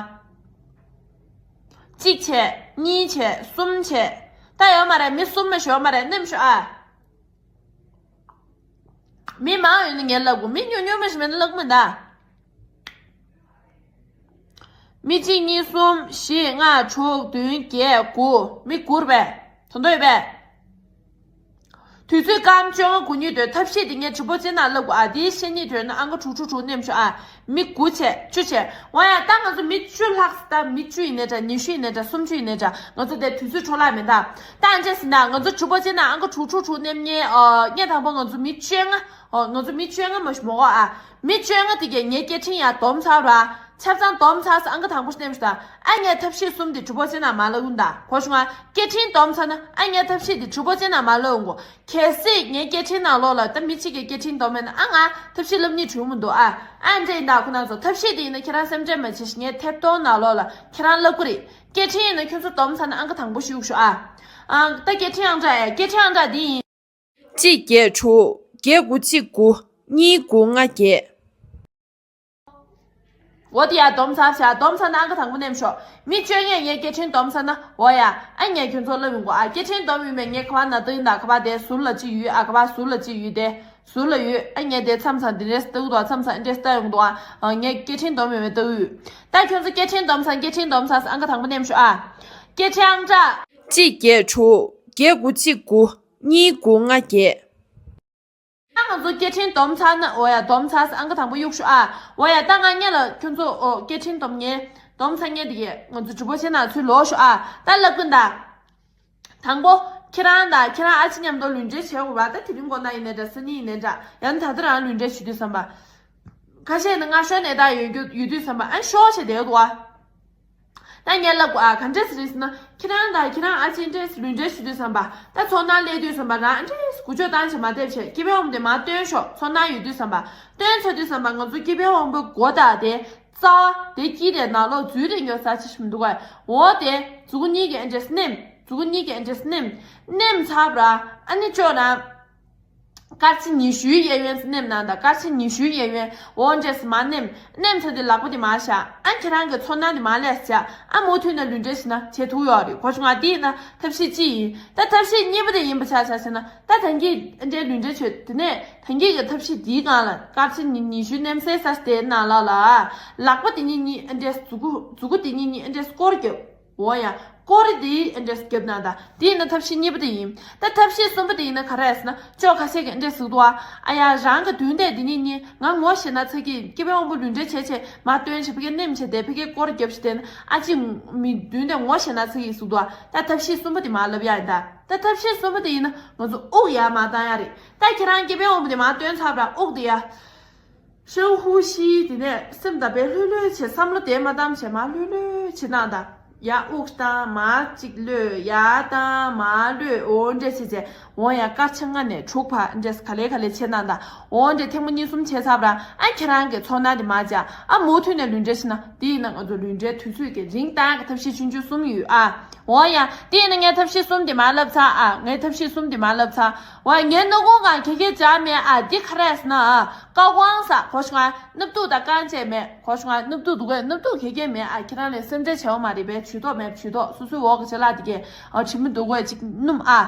གཅིག་བྱས། གཉིས་བྱས། གསུམ་བྱས། ད་ཡོད་མ་རེད་མི་གསུམ་མ་ཞོག་མ་རེད་སྣེམ་ཤོག་ཨ། མི་མང་ཡོད་ན་ངས་ལབ་དགོས། མི་ཉུང་ཉུང་མ་ཞིག་མེད་ན་ལབ་མི་འདའ། མི་གཅིག་གཉིས་གསུམ་བཞི་ལྔ་དྲུག་བདུན་བརྒྱད་དགུ་མི་དགུ་རེད་པས། དོན་དག་ཡོད་པས། དུས་ཚོད་སྐར་མ་བཅོ་ལྔ་དགུ་ཉིས་དོན་ཐབས་ཤེས་དེ་ངས་གྲུ་པོ་ཆེ་ན་ལབ་དགོས་ཨ། དེའི་ཤེས་ཉིས་དོན་ན་ཨང་ཀི་དྲུག་དྲུག་དྲུག་སྣེམ་ཤོག་ཨ། མི་དགུ་བྱས་བཅུ་བྱས། འོ་ཡ་ད་ང་ཚོ་མི་བཅུ་ལྷག་ད་མི་བཅུ་ཡིན་ནའི་འདྲ་ཉི་ཤུ་ཡིན་ནའི་འདྲ་སུམ་ཅུ་ཡིན་ནའི་འདྲ་ང་ཚོ་དེ་དུས་ཚོད་འཕྲོ་བརླག་མེད་ད། ད་ཨ་འདྲས་ཟིན་ན་ང་ཚོ་གྲུ་པོ་ཆེ་ན་ཨང་ཀི་དྲུག་དྲུག་དྲུག་སྣེམ་ཉེ་ཨ་ངས་དང་པོ་ང་ཚོ་མི་བཅོ་ལྔ་ཨོ་ང་ཚོ་མི་བཅོ་ལྔ་མ་ཞིག་མོ་གོ་ཨ། མི་བཅོ་ལྔ་དེ་གས་ངའི་སྐད་འཕྲིན་ཡར་སྡོམ་ཚར་ར། ཆབ་གཙང་སྡོམ་ཚར་ས་ཨང་ཀི་དང་པོ་སྣེམ་ཤོག་ད། ཨ་ངས་ཐབས་ཤེས་གསུམ་དེ་གྲུ་པོ་ཆེ་ན་མ་ལབ་ཡོང་ད་གོ་བྱུང་ང་། སྐད་འཕྲིན་སྡོམ་ཚར་ན་ཨ་ངས་ཐབས་ཤེས་དེ་གྲུ་པོ་ཆེ་ན་མ་ལབ་ཡོང་གོ། གལ་སྲིད་ངའི་སྐད་འཕྲིན་ནང་ལོགས་ལ་ད་མི་གཅིག་གིས་སྐད་འཕྲིན་སྡོམ་མེད་ན་ཨ་ང་ཐབས་ཤེས་ལབ་ཉིས་བྱུང་མི་འདུག་ཨ། ཨ་འདྲས་ཡིན་ད་ཁོ་ན་ཚོ་ཐབས་ཤེས་དེ་ཡིན་ན་ཁྱེད་རང་སེམས་ཁྲལ་མ་བྱེད་ཤིག་ངའི་ཐེབས་ཏོ་ནང་ལོགས་ལ་ཁྱེད་རང་ལབ་གི་རེད། སྐད་འཕྲིན་ཡིན་ན་ཁྱོད་ཚོ་སྡོམ་ཚར་ན་ཨང་ཀི་དང་པོ་ཞུགས་ཤོག་ཨ། ཨ་ད་སྐད་འཕྲིན་ཨང་གྲངས་ཨེ་སྐད་འཕྲིན་ཨང་གྲངས་འདི་ཡིན། གཅིག་བརྒྱད་དྲུག་བརྒྱད་དགུ་གཅིག་དགུ་གཉིས་དགུ་ལྔ་བརྒྱད། འོ་དེ་ཡ་སྡོམ་ཚར་བྱ་སྡོམ་ཚར་ན་ཨང་ཀི་དང་པོ་སྣེམ་ཤོག་མི་བཅོ་ལྔས་ངའི་སྐད་འཕྲིན་སྡོམ་ཚར་ན་འོ་ཡ་ཨ་ངས་ཁྱོད་ཚོ་ལབ་ཡོང་གོ་ཨ། སྐད་འཕྲིན་སྡོམ་ཡོད་མེད་ངས་ག་བ་ན་ལྟ་ཡིན་ད་ག་བ་དེ་ཟུར་ལ་གཅིག་ཡོད་ཨ་ག་བ་ཟུར་ལ་གཅིག་ཡོད་དེ་ཟུར་ལ་ཡོད་ཨ། ངས་དེ་མཚམས་མཚམས་འདི་འདྲས་ལྟ་གི་འདུག་ཨ། མཚམས་མཚམས་འདི་འདྲས་ལྟ་ཡོང་གི་འདུག་ཨ། ངས་སྐད་འཕྲིན་སྡོམ་ཡོད་མེད་ལྟ་གི་ཡོད། ད་ཁྱོད་ཚོ་སྐད་འཕྲིན་སྡོམ་ཚར་སྐད་འཕྲིན་སྡོམ་ཚར་ཨང་ཀི་དང་པོ་སྣེམ་ཤོག་ཨ། སྐད་འཕྲིན་ཨང་གྲངས་གཅིག་བརྒྱད་དྲུག་བརྒྱད་དགུ་གཅིག་དགུ་གཉིས་དགུ་ལྔ་བརྒྱད། ད་ང་ཚོ་སྐད་འཕྲིན་སྡོམ་ཚར་ན་འོ་ཡ་སྡོམ་ཚར་ས་ཨང་ཀི་དང་པོ་གཡུག་ཤོག་ཨ། འོ་ཡ་ད་ང་གཉིས་ལ་ཁྱོད་ཚོ་འོ་སྐད་འཕྲིན་སྡོམ་ངེས་སྡོམ་ཚར་ངེས་དེ་གས་ང་ཚོ་གྲུ་པོ་ཆེ་ན་ཚུར་ལོག་ཤོག་ཨ། ད་ལབ་གི་ད། དང་པོ་ཁྱེད་རང་དང་ཁྱེད་རང་ཨ་ཅེ་མཉམ་དུ་ལུས་འབྲེལ་བྱེད་དགོས་པ་ད་དེ་རིང་དགོང་དག་ཡིན་ནའི་འདྲ་སང་ཉིན་ཡིན་ནའི་འདྲ་ཡང་ད་ལྟ་རང་ལུས་འབྲེལ་བྱེད་དུས་བསམ་པ། ཁ་ཤས་ནི་སྔ་ཤོས་ནས་ད་ཡོད་རྒྱུ་ཡོད་དུས་བསམ་པ་ཨ་ཤོག་བྱས་བསྡད་འདུག་ཨ། ད་ངས་ལབ་དགོས་ཨ་ག་འདྲས་རེད་ཟེར་ན་ཁྱེད་རང་དང་ཁྱེད་རང་ཨ་ཅེ་འདྲས་ལུས་འབྲེལ་ཞུ་དུས་བསམ་པ་ད་ཚོར་སྣང་སླེབས་དུས་བསམ་པ་རང་ཨ་འདྲས་འགུལ་སྐྱོད་བཏང་བྱས་མ་བསྡད་བྱས་སྐྱེ་བའི་དབང་དེ་མར་བཏོན་ཤོག་ཚོར་སྣང་ཡོད་དུས་བསམ་པ་བཏོན་ཚར་དུས་བསམ་པ་ང་ཚོ་སྐྱེ་བའི་དབང་པོའི་སྒོ་དག་དེ་རྩ་བ་དེ་དཀྱིལ་དེ་ནང་ལོགས་འཛུལ་དེ་ཉོ་ས་ཅི་ཞིག་མི་འདུག་ག་འོ་དེ་མཛུ་གུ་གཉིས་ཀྱིས་ཨ་འདྲས་མནན། མཛུ་གུ་གཉིས་ཀྱིས་ཨ་འདྲས་མནན། མནན་ཚར་བ་ར་ཨ་ནི་ཅོག་ར། སྐར་ཆ་ཉི་ཤུའི་གཡས་གཡོན་མནན་ན་ད་སྐར་ཆ་ཉི་ཤུའི་གཡས་གཡོན་འོ་འདྲས་མ་མནན། མནན་ཚར་དེ་ལག་པ་དེ་མ་བཞག་ཨ་ཁྱེད་རང་གི་ཚོར་སྣང་དེ་མ་ལས་བྱ་ཨ་མུ་མཐུད་ནས་ལུས་འབྲེལ་བྱེད་ན་བྱེད་ཐུབ་ཡོད་རེད་གོ་བྱུང་ང་དེ་ཡིན་ན་ཐབས་ཤེས་གཅིག་ཡིན། ད་ཐབས་ཤེས་གཉིས་པ་དེ་ཡིན་པ་ཆ་བཞག་ཟེར་ན་ད་ད་གིན་ཨ་འདྲས་ལུས་འབྲེལ་བྱོས་དེ་ནས་ད་གིན་གི་ཐབས་ཤེས་འདིའི་སྒང་ལ་སྐར་ཆ་ཉི་ཉི་ཤུ་མནན་སའི་ས་དེའི་ནང་ལ་ལ་ལག་པ་དེ་གཉིས་གཉིས་ཨ་འདྲས་མཛུ་གུ་མཛུ་གུ་དེ་གཉིས་གཉིས་ཨ་འདྲས་སྐོར་རྒྱབ། འོ་ཡ། སྐོར་རེ་དེ་ཨ་འདྲས་རྒྱབ་ན་ད། དེ་ཡིན་ན་ཐབས་ཤེས་གཉིས་པ་དེ་ཡིན། ད་ཐབས་ཤེས་གསུམ་པ་དེ་ཡིན་ན་ག་རེ་ཟེར་ན་ཅོག་ཁ་ཤས་ཀྱིས་ཨ་འདྲས་ཟེར་གི་འདུག་ཨ། ཨ་ཡ་རང་གི་མདུན་ཐད་དེ་གཉིས་གཉིས་ང་ངོ་ཤེས་ན་ཚ་གི་སྐྱེ་བའི་དབང་པོ་ལུས་འབྲེལ་བྱས་བྱས་མར་བཏོན་བྱས་ཕ་གིར་མནན་བྱས་དེ་ཕ་གིར་སྐོར་རྒྱབ་བྱས་དེ་ན་ཨ་ཅེ་མི་མདུན་ཐད་ངོ་ཤེས་ན་ཚ་གི་ཟེར་གི་འདུག་ཨ། ད་ཐབས་ཤེས་གསུམ་པ་དེ་མར་ལབ་ཡ་ཡིན་ད། ད་ཐབས་ཤེས་གསུམ་པ་དེ་ཡིན་ན་ང་ཚོ་དབུགས་ཡར་མར་བཏང་ཡ་རེད། ད་ཁྱེད་རང་སྐྱེ་བའི་དབང་པོ་དེ་མར་བཏོན་ཚར་བ་དབུགས་དེ་ཡ། ཤའུ་ཧུའུ་ཤི་དེ་ནས་སེམས་དང་བས་ལྷོད་ལྷོད་བྱས་བསམ་བློ་དེ་མ་བཏང་བྱས་མ་ལྷོད་ལྷོད་བྱེད་སྟངས་དང་ ཡར་དབུགས་བཏང་མར་གཅིག་གློད། ཡར་བཏང་མར་གློད། འོ་འདྲས་བྱས་བྱས། འོ་ཡ། སྐར་ཆ་ལྔ་ནས་དྲུག་བར་འདྲས་ག་ལེ་ག་ལེ་བྱེད་གནང་དང་། འོ་འདྲས་ཐེངས་མ་གཉིས་གསུམ་བྱས་ཚར་བ་ར། ཨ་ཁྱེད་རང་གི་ཚོར་སྣང་དེ་མར་བྱ། ཨ་མུ་མཐུད་ནས་ལུས་འབྲེལ་བྱེད་ན། དེ་ཡིན་ན་ང་ཚོ་ལུས་འབྲེལ་དུས་ཚོད་ཀྱི་རིང་ཐུང་གི་ཐབས་ཤེས་ཆུང་ཆུང་གསུམ་ཡོད་ཨ། འོ་ཡ། དེ་ཡིན་ན་ངས་ཐབས་ཤེས་གསུམ་དེ་མར་ལབ་ཚར་ཨ། ངས་ཐབས་ཤེས་གསུམ་དེ་མར་ལབ་ཚར། འོ་ཡ། ངའི་སྣ་ཁུང་སྒང་གད་སྙིགས་བྱས་མེད་ཨ། འདི་ག་རེ་ཟེར་ན་ཨ། བཀའ་དབང་ཟེར། གོ་བྱུང་ཨ། སྣབས་སྟུག་དང་རྐང་རྗེས་མེད། གོ་བྱུང་ཨ། སྣབས་སྟུག་འདུག་གས། སྣབས་སྟུག་གད་སྙིགས་མེད་ཨ། ཁྱེད་རང་ལ་སེམས་ཁྲལ་བྱེད་དགོས་མ་རེད་པས། ཇུས་གཏོགས་མེད། ཇུས་གཏོགས། སོ་སོའི་འོག་གི་ཅ་ལག་དེ་གས། ཨ། དྲི་མ་འདུག་གས་ཅིག་སྣོམ་ཨ།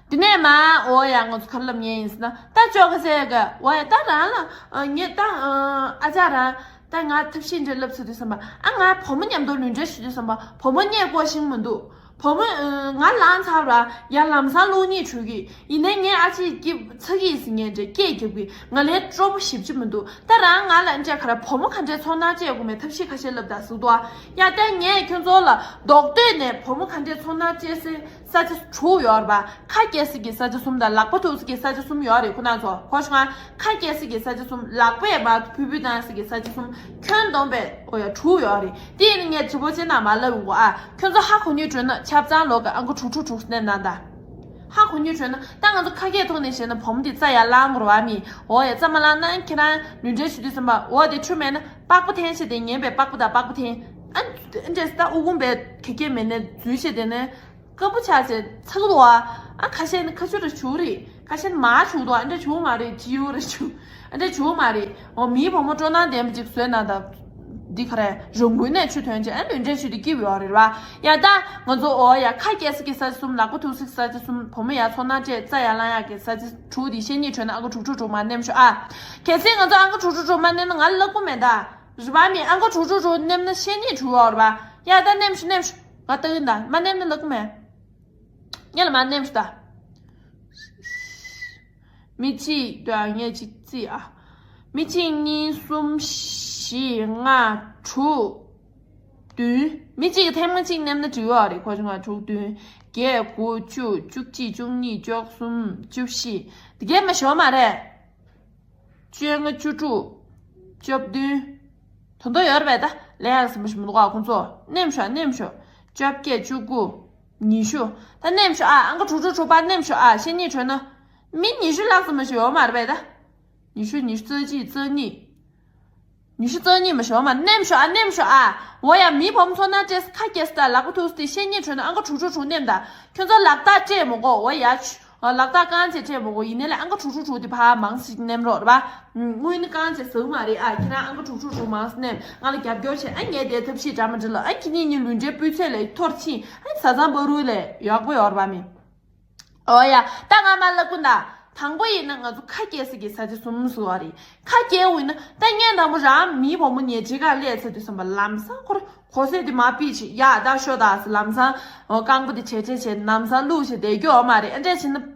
དེ་ནས་མར་འོ་ཡ། ང་ཚོ་ག་རེ་ལབ་མཁན་ཡིན་ཟེར་ན། ད་ཅོག་ག་ཟེར་གི། འོ་ཡ། ད་རང་ལ། ཨ། ངས་ད། ཨ། ཨ་ཅག་རང་། ད་ང་ཐབས་ཤེས་འདྲ་ལབ་ཚར་དུས་ཙམ་པ། ཨ། ང་བུ་མོ་མཉམ་དུ་ལུས་འབྲེལ་ཞུ་དུས་ཙམ་པ། བུ་མོ་གཉིད་ཁུག་ཤེས་མི་འདུག་བུ་མོ། ཨ། ང་ལངས་ཚར་བ་ར། ཡར་ལམ་སང་བློ་གཉིད་འཁྲུག་གི། ཡིན་ནའི་ངའི་ཨ་ཅེ་སྐྱིད་ཚ་གི་ཟེར་མཁན་འདྲ་སྐད་རྒྱབ་གི། ང་ལས་སྤྲོ་པོ་ཞེ་པོ་ཅིག་མི་འདུག་ད་རང་ང་ལ་འདྲ་ག་རེ། བུ་མོ་ག་འདྲའི་ཚོར་སྣང་སྤྲད་དགོས་མེད་ཐབས་ཤེས་ཁ་ཤས་ལབ་དང་ཟེར་འདུག་ཨ། ཡ། ད་ངས་ཁྱོད་ཚོ་ལ་མདོག་སྟོན་ནས་བུ་མོ་ག་འདྲའི་ཚོར་སྣང་སྤྲད་སའི་ས་ཆ་དྲུག་ཡོད་རེད་པ། ཁ་སྐྱེ་ས་གི་ས་ཆ་གསུམ་དང་། ལག་པ་ཐུག་ས་གི་ས་ཆ་གསུམ་ཡོད་རེད། ཁོ་རང་ཚོ་གོ་བྱུང་ང་། ཁ་སྐྱེ་ས་གི་ས་ཆ་གསུམ། ལག་པས་མར་ཕུད་ཕུད་བཏང་ས་གི་ས་ཆ་གསུམ། ཁྱོན་བསྡོམས་པས་འོ་ཡ་དྲུག་ཡོད་རེད། དེ་ཡིན་ན་ངས་དྲི་བ་ཅིག་ནང་མར་ལབ་ཡོང་གོ་ཨ། ཁྱོད་ཚོ་ཧ་གོ་སྙིང་བྲོ་ན་ཆབ་གཙང་ལོག་གི་ཨང་ཀི་དྲུག་དྲུག་དྲུག་མནན་གནང་དང་། ཧ་གོ་སྙིང་བྲོ་ན། ད་ང་ཚོ་ཁ་སྐད་ཐོག་ནས་བཤད་ན་བུ་མོ་དེ་རྩ་ཡར་ལངས་དགོས་རེད་པ་མི། འོ་ཡ། རྩ་མ་ལངས་ན་ཁྱེད་རང་ལུས་འབྲེལ་ཞུ་དུས་ཙམ་པ། འོ་དེ་འཕྲོད་མེད་ན་པགས་པ་འཐེན་བྱས་ཏེ། ངན་པའི་པགས་པ་དང་པགས་པ་འཐེན། ཨ། འདྲས་ད་དབུགས་འབུམ་པའི་གད་སྙིགས་མེད་ནས་འཛུལ་བྱས་དེ་ནས། སྐམ་པོ་ཆགས་བྱས་ཚ་གི་འདུག་ཨ། ཨ། ཁ་ཤས་ནི་ཁ་ཆུ་རེ་བྱུག་རེད། ཁ་ཤས་ནི་མར་བྱུག་འདུག་ཨ། འདྲ་བྱུག་མ་རེད། ཇི་ཡོ་རེ་བྱུག་ཨ། འདྲ་བྱུག་མ་རེད། འོ། མིའི་བུ་མོ་སྤྲོ་སྣང་ལྡན་པ་ཅིག་བཟོས་གནང་དང་། འདི་ག་རེ། རང་འགུལ་ནས་ཆུ་ཐོན་བྱས། ཨ། ལུས་འབྲེལ་ཞུས་ཏེ་སྐྱིད་པོ་ཡོད་རེད་པ། ཡ། ད་ང་ཚོ་འོ་ཡ། ཁ་སྐྱེ་ས་གི་ས་ཆ་གསུམ། ལག་པ་ཐུག་ས་གི་ས་ཆ་གསུམ། བུ་མོ་ཡར་ཚོར་སྣང་སྤྲད། རྩ་ཡར་ལངས་ཡག་གི་ས་ཆ་དྲུག་དེ་བཤེར་སྙིང་བྲོ་ན་ཨང་ཀི་དྲུག་དྲུག་དྲུག་མར་མནན་ཤོག་ཨ། གལ་སྲིད་ང་ཚོ་ཨང་ཀི་དྲུག་དྲུག་དྲུག་མར་མནན་ན་ང་ལབ་ཀྱི་མེད་ད། རེད་པ་མི། ཨང་ཀི་དྲུག་དྲུག་དྲུག་མནན་ན་བཤེར་སྙིང་བྲོ་ཡོད་རེད་པ། ཡ། ད་མནན་ཤོག་མནན་ཤོག་ང་ལྟ་གིན་ད། མ་མནན་ན་ལབ་ཀྱི་མེད། ངས་ལ་མ་མནན་ཤོག་ད། མི་གཅིག་ལྟོས་ཨ། ངས་གཅིག་རྩིས་ཨ། མི་གཅིག་གཉིས། གསུམ། བཞི། ལྔ། དྲུག་བདུན། མི་གཅིག་གིས་ཐེངས་མ་གཅིག་མནན་ན་འགྲིག་ཡོད་རེད། གོ་བྱུང་ང་། དྲུག་བདུན། བརྒྱད། དགུ། བཅུ། བཅུ་གཅིག། བཅུ་གཉིས། བཅུ་གསུམ། བཅུ་བཞི། དེ་གས་མ་ཞོ་མ་རེད། བཅོ་ལྔ། བཅུ་དྲུག་བཅོ་བདུན། དོན་དག་ཡོད་རེད་པས། ད་ལས་ཡག་ཟིན་པ་ཞིག་མི་འདུག་ག་ཁོང་ཚོ། མནན་ཤོག་མནན་ཤོག་བཅོ་བརྒྱད། བཅུ་དགུ། ཉི་ཤུ། ད་མནན་ཤོག་ཨ། ཨང་ཀི་དྲུག་དྲུག་དྲུག་པ་མནན་ཤོག་ཨ། བཤེར་སྙིང་བྲོ་ན། མི་ཉི་ཤུ་ལྷག་ཙམ་ཞིག་ཡོད་མ་རེད་པས་ད། ཉི་ཤུ། ཉི་ཤུ་རྩ་གཅིག་རྩ་གཉིས། ཉི་ཤུ་རྩ་གཉིས་མ་ཞོག་མ། མནན་ཤོག་ཨ། མནན་ཤོག་ཨ། འོ་ཡ། མིའི་བུ་མོ་ཚོར་སྣང་སྤྲད་ས། ཁ་སྐྱེ་ས་དང་ལག་པ་ཐུག་ས་དེ་བཤེར་སྙིང་བྲོ་ན་ཨང་ཀི་དྲུག་དྲུག་དྲུག་མནན་དང་། ཁྱོད་ཚོ་ལག་རྟགས་སྤྲད་མི་དགོས། འོ་ཡ། ལག་རྟགས་རྐང་རྗེས་སྤྲད་མི་དགོས། ཡིན་ནའི་ལས་ཨང་ཀི་དྲུག་དྲུག་དྲུག་དེ་ཕར་མང་ཙམ་མནན་རོགས་རེད་པ། དངོས་གནས་རྐང་རྗེས་ཟུག་མ་རེད་ཨ། ཁྱེད་རང་ཨང་ཀི་དྲུག་དྲུག་དྲུག་མང་ཙམ་མནན། ང་ལ་རྒྱབ་སྐྱོར་བྱས། ཨ། ངས་དེ་ཐབས་ཤེས་འདྲ་མི་འདྲ་ལ། ཨ། ཁྱེད་གཉིས་གཉིས་ལུས་འབྲེལ་སྤུས་ཚད་ལས་མཐོར་ཕྱིན། ཨ། བཟའ་ཚང་བར་དུ་ལས་ཡག་པོ་ཡོད་རེད་པ་མི། འོ་ཡ། ད་ང་མར་ལབ་ཀྱི་ཡིན་ད། དང་པོ་ཡིན་ན་ང་ཚོ་ཁ་སྐྱེ་ས་གི་ས་ཆ་གསུམ་ཟེར་བ་རེད། ཁ་སྐྱེ་བ་ཡིན་ན་ད་ངས་དང་པོ་རང་མིའི་བུ་མོ་ཉལ་ཁྲིའི་སྒང་སླེབས་ཚར་དུས་ཙམ་པ་ལམ་སང་ཁོ་རང་གོ་ས་དེ་མར་ཕུད་བྱས། ཡ། ད་ཤོག་ད་ཟེར། ལམ་སང་འོ་རྐང་པ་དེ་བྱེད་བྱེད་བྱེད་ལམ་སང་བླུགས་བྱས་བསྡད་རྒྱུ་ཡོད་མ་རེད། ཨ། འདྲས་བྱས་ན།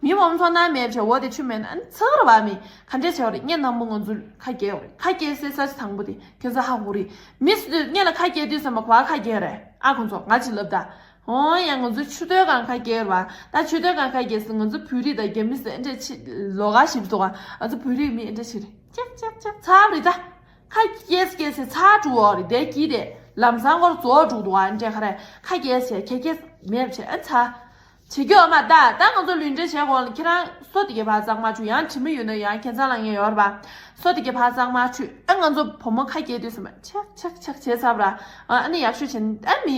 མིའི་བུ་མོ་ཚོར་སྣང་མེད་བྱས། འོ་དེ་ཆུ་མེད་ན། ཨ་ནི་ཚ་གི་རེད་པ་མི། ག་འདྲས་བྱས་པ་རེད། ངས་དང་པོ་ང་ཚོ་ཁ་སྐྱེ་བ་རེད། ཁ་སྐྱེ་སའི་ས་ཆ་དང་པོ་དེ་ཁྱོད་ཚོ་ཧ་གོ་རེད། མི་སུ་དེ་སྔོན་ལ་ཁ་སྐྱེ་དུས་ཙམ་པ་ག་པར་ཁ་སྐྱེ་རེད། ཨ། ཁོང་ཚོ་ང་ཅིག་ལབ་ད། འོ་ཡ། ང་ཚོ་ཆུ་སྟོད་སྒང་ཁ་སྐྱེ་རེད་པ། ད་ཆུ་སྟོད་སྒང་ཁ་སྐྱེ་ས། ང་ཚོ་བོད་རིགས་དང་རྒྱ་མི་ཟེར་འདྲ་ཆེ་ལོགས་ཀ་ཞིག་འདུག་ག་ང་ཚོ་བོད་རིགས་མི་འདྲ་ཆེ་རེད། ཅག་ཅག་ཅག་ཚར་རེད་ད། ཁ་སྐྱེ་ས་སྐྱེ་ས་ཚར་འགྲོ་བ་རེད། དེ་གི་དེ་ལམ་སང་སྐོར་རྫོགས་འགྲོ་འདུག་ག་འདྲ་ག་རེ། ཁ་སྐྱེ་ས་ཁྱེད་ཁྱེད་མེད་བྱས། ཨ། ཚར། བྱེད་རྒྱུ་ཡོད་མ་རེད་ད། ད་ང་ཚོ་ལུས་འབྲེལ་བྱེད་དགོས་ལ། ཁྱེད་རང་སོ་དེ་གས་ཕར་གཙང་མ་བྱུག་ཡང་དྲི་མ་ཡོད་ན་ཡང་ཁྱད་མཚར་ལངས་ཡས་ཡོད་རེད་པ། སོ་དེ་གས་ཕར་གཙང་མ་བྱུག་ཨ། ང་ཚོ་བུ་མོ་ཁ་སྐྱེ་དུས་ཙམ་པ་ཆག་ཆག་ཆག་བྱས་ཚར་བ་ར། ཨ། ཨ་ནི་ཡག་ཤོས་བྱས་ན། ཨ། མི་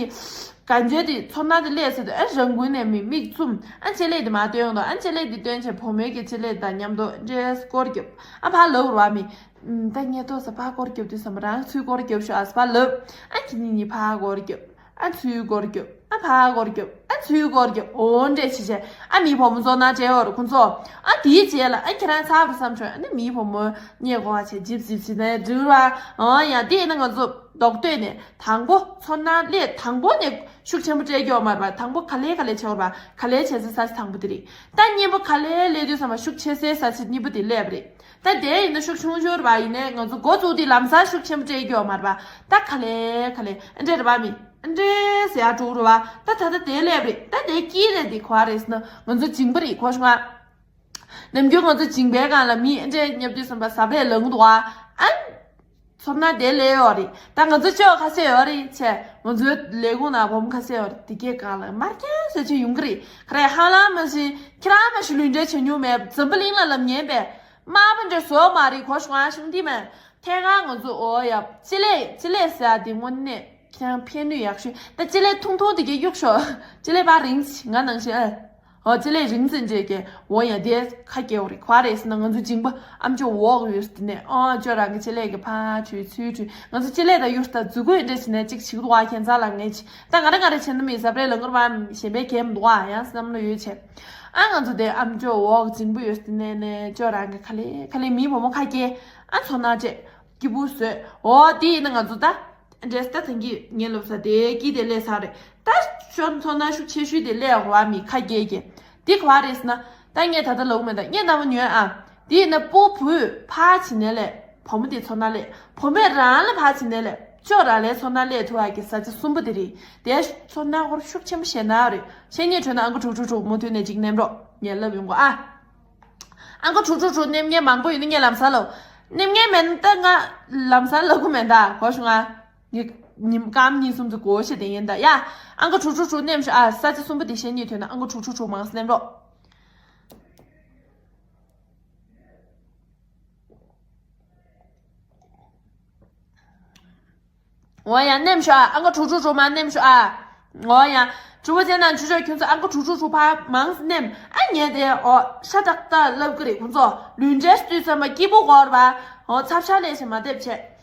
གང་བྱས་དེ་ཚོར་སྣང་དེ་སླེབས་ཚར་དུས། ཨ། རང་འགུལ་ནས་མི་མིག་བཙུམ། ཨ། ལྕེ་ལེབ་དེ་མར་བཏོན་ཡོང་དང་། ཨ། ལྕེ་ལེབ་དེ་བཏོན་བྱས་བུ་མོའི་གི་ལྕེ་ལེབ་དང་མཉམ་དུ་འདྲས་སྐོར་རྒྱབ། ཨ། ཕར་ལབ་ར་བ་མི། ཨུམ། ད་ངས་ཏོག་ཙམ་ཕར་སྐོར་རྒྱབ་དུས་ཙམ་པ་རང་ཚུར་སྐོར་རྒྱབ་ཤོག་ཨ་ཟེར་ཕར་ལབ། ཨ། ཁྱེད་གཉིས་གཉིས་ཕར་སྐོར་རྒྱབ། ཨ། ཚུར་སྐོར་རྒྱབ། ཨ། ཕར་སྐོར་རྒྱབ། ཨ། ཚུར་སྐོར་རྒྱབ། འོ་འདྲས་བྱས་བྱས། ཨ། མིའི་བུ་མོ་ཚོར་སྣང་སྤྲད་ཡོད་རེད་ཁོང་ཚོ། ཨ། དེའི་རྗེས་ལ། ཨ། ཁྱེད་རང་ཚར་བ་བསམ་བྱུང་། ཨ་ནི་མིའི་བུ་མོ་གཉིད་ཁུག་བྱས་ཇིབ་ཇིབ་བྱས་ནས་འགྲིག་ར། འོ་ཡ། དེ་ཡིན་ན་ང་ཚོ་མདོག་སྟོན་ནས་དང་པོ་ཚོར་སྣང་སླེབས། དང་པོ་ནས་ཤུགས་ཆེན་པོ་སྤྲད་རྒྱུ་ཡོད་མ་རེད་པ། དང་པོ་ག་ལེ་ག་ལེ་བྱེད་དགོས་རེད་པ། ག་ལེ་བྱེད་སའི་ས་ཆ་དང་པོ་དེ་རེད། ད་གཉིས་པ་ག་ལེ་སླེབས་དུས་ཙམ་པ་ཤུགས་ཆེ་སའི་ས་ཆ་གཉིས་པ་དེ་སླེབས་པ་རེད། ད་དེ་ཡིན་ན་ཤུགས་ཆུང་ཆུང་རེད་པ། ཡིན་ནའི་ང་ཚོ་འགོ་བཙུགས་དུས་ལམ་སང་ཤུགས་ཆེན་པོ་སྤྲད་རྒྱུ་ཡོད་མ་རེད་པ། ད་ག་ལེ་ག་ལེ་ཨ་འདྲས་རེད་པ་མི། ཨ་འདྲས་ཟེར་ཡར་འགྲོ་གི་རེད་པ། ད་ད་ལྟ་དེ་སླེབས་པ་རེད། ད་དེ་དཀྱིལ་ལ་དེ་ག་པར་རེད་ཟེར་ན་ང་ཚོ་མཇིང་པ་རེད། གོ་བྱུང་ང་། ནམ་རྒྱུན་ང་ཚོ་མཇིང་པའི་སྒང་ལ་མི་ཨ་འདྲས་བསྙབས་དུས་ཙམ་པ་ཟ་བས་ལངས་འདུག་ག་ཨ། ཚོར་སྣང་དེ་སླེབས་ཡོད་རེད། ད་ང་ཚོ་ཅོག་ཁ་ཤས་ཡོད་རེད་ཆེ། ང་ཚོའི་ལས་ཁུངས་ནང་བུ་མོ་ཁ་ཤས་ཡོད་རེད། དེ་གས་གང་ལ་མར་ཁྱེར་བཟོས་ཆེ་ཡོང་གི་རེད། ཁ་རས་ཧ་ལམ་མ་ཤི་ཁྱེད་རང་མ་ཤི་ལུས་འབྲེལ་བྱེད་མྱོང་མེད། འཛམ་བུ་གླིང་ལ་ལབ་ཉན་པས་དམར་པོ་འདྲ་བཟོ་མ་རེད་གོ་ཤུང་ཨ་ཤུང་དེ་མེད། ཐད་ཀར་ང་ཚོ་འོ་ཡ་ཅི་ལས་ཅི་ལས་ཟེར་ཡ་དེ་དངོས་གནས་ཁྱེད་རང་ཕན་ནུས་ཡག་ཤོས། ད་ཅི་ལས་ཐུང་ཐུང་དེ་གས་གཡུག་ཤོག་ཅི་ལས་པར་རིང་ང་ནང་བཞིན་ཨ། འོ་ཅི་ལས་རིང་ཙམ་བྱས་ཀྱི་འོ་ཡ་དེ་ཁ་སྐྱེ་བ་རེད། ག་རེ་ཟེར་ན་ང་ཚོ་འཇིང་པ་ཨམ་ཅོག་འོག་ཡོད་དེ་ནས་ཨ་ཅོ་རང་གི་ཅི་ལས་ཀྱི་ཕ་ཁྲུས་ཚུལ་ཁྲུས་ང་ཚོ་ཅི་ལས་ད་གཡུག་ད་མཛུ་གུ་འདྲ་བྱས་ནས་ཅིག་བྱེད་ཀྱི་འདུག་ཨ། ཁྱད་མཚར་ལ་ངས་ཅི་ད་ང་རེ་ང་རེ་བྱས་ན་མི་ཟབ་རེད་ལ་ངུར་བ་གཞན་པའི་གས་མི་འདུག་ཨ། ཡང་བསམ་བློ་ཡོད་བྱས་ཨ་ང་ཚོ་དེ་ཨམ་ཅོག་འོག་འཇིང་པོ་ཡོད་དེ་ནས་ནས་ཅོ་རང་གི་ཁ་ལས་ཁ་ལས་མི་བུ་མོ་ཁ་སྐྱེ་ཨ་ཚོ་ན་བྱས། སྐྱིད་པོ་བཟོས། འོ་དེ་ཡིན་ན་ང་ཚོ་ད། འདྲེས་ད་ཐང་གི་ངའི་སློབ་ས་དེ་སྐྱིད་དེ་ལས་ས་རེད། ད་ཤོར་ཚོར་སྣང་ཤུགས་ཆེ་ཤོས་དེ་ལས་འོ་བ་མི་ཁ་རྒྱལ་གྱི། དེ་ག་བ་རེད་ཟེར་ན། ད་ངས་ད་ལྟ་ལབ་མེད་ད་ངས་ནམ་ཉོན་ཨ། དེ་ཡིན་ན་སྤོ་བུས་ཕ་བྱིན་ནས་ལས་བུ་མོ་དེ་ཚོར་སྣང་ལས་བུ་མོས་རང་ལ་ཕ་བྱིན་ནས་ལས་ཅོ་ར་ལས་ཚོར་སྣང་ལས་ཐུ་བ་གི་ས་ཆ་གསུམ་པོ་དེ་རེད། དེ་ཚོར་སྣང་སྐོར་ཤུགས་ཆེན་པོ་བཤད་ན་རེད། བཤད་ཉེས་བྲོས་ན་ཨང་ཀི་དྲུག་དྲུག་དྲུག་མུ་མཐུད་ནས་ཅིག་ནེམ་རོགས་ངས་ལབ་ཡོང་གོ་ཨ། ཨང་ཀི་དྲུག་དྲུག་དྲུག་ནེམ་ངས་མང་པོ་ཡོད་ན་ངས་ལམ་སང་ལབ། ནེམ་ངས་མེད་ན་ད་ང་ལམ་སང་ལབ་གི་མེད་ད་གོ་བྱུང་ང་། ངས་ཉིན་སྐར་མ་གཉིས་གསུམ་ཙམ་གོ་ཤེས་དེ་ཡིན་ད་ཡ། ཨང་ཀི་དྲུག་དྲུག་དྲུག་ནེམ་ཤོག་ཨ། ས་ཆ་གསུམ་པོ་དེ་བཤད་ཉེས་ཐོན་ན་ཨང་ཀི་དྲུག་དྲུག་དྲུག་མང་ཙམ་ནེམ་རོགས། འོ་ཡ་ནེམ་ཤོག་ཨ། ཨང་ཀི་དྲུག་དྲུག་དྲུག་མ་ནེམ་ཤོག་ཨ། འོ་ཡ། དྲི་བ་བྱས་ན་ཆུ་ཆོག་ཁྱོད་ཚོ་ཨང་ཀི་དྲུག་དྲུག་དྲུག་ཕ་མང་ཙམ་ནེམ་ཨ། ངས་དེ་འོ་ཤ་ཏག་ཏག་ལབ་གི་རེད། ཁོང་ཚོ་ལུས་འབྲེལ་དུས་ཙམ་པ་སྐྱིད་པོ་གོ་ར་བ་འོ་ཚབ་ཤ་ལས་ཤེས་མ་དེབ་བྱས།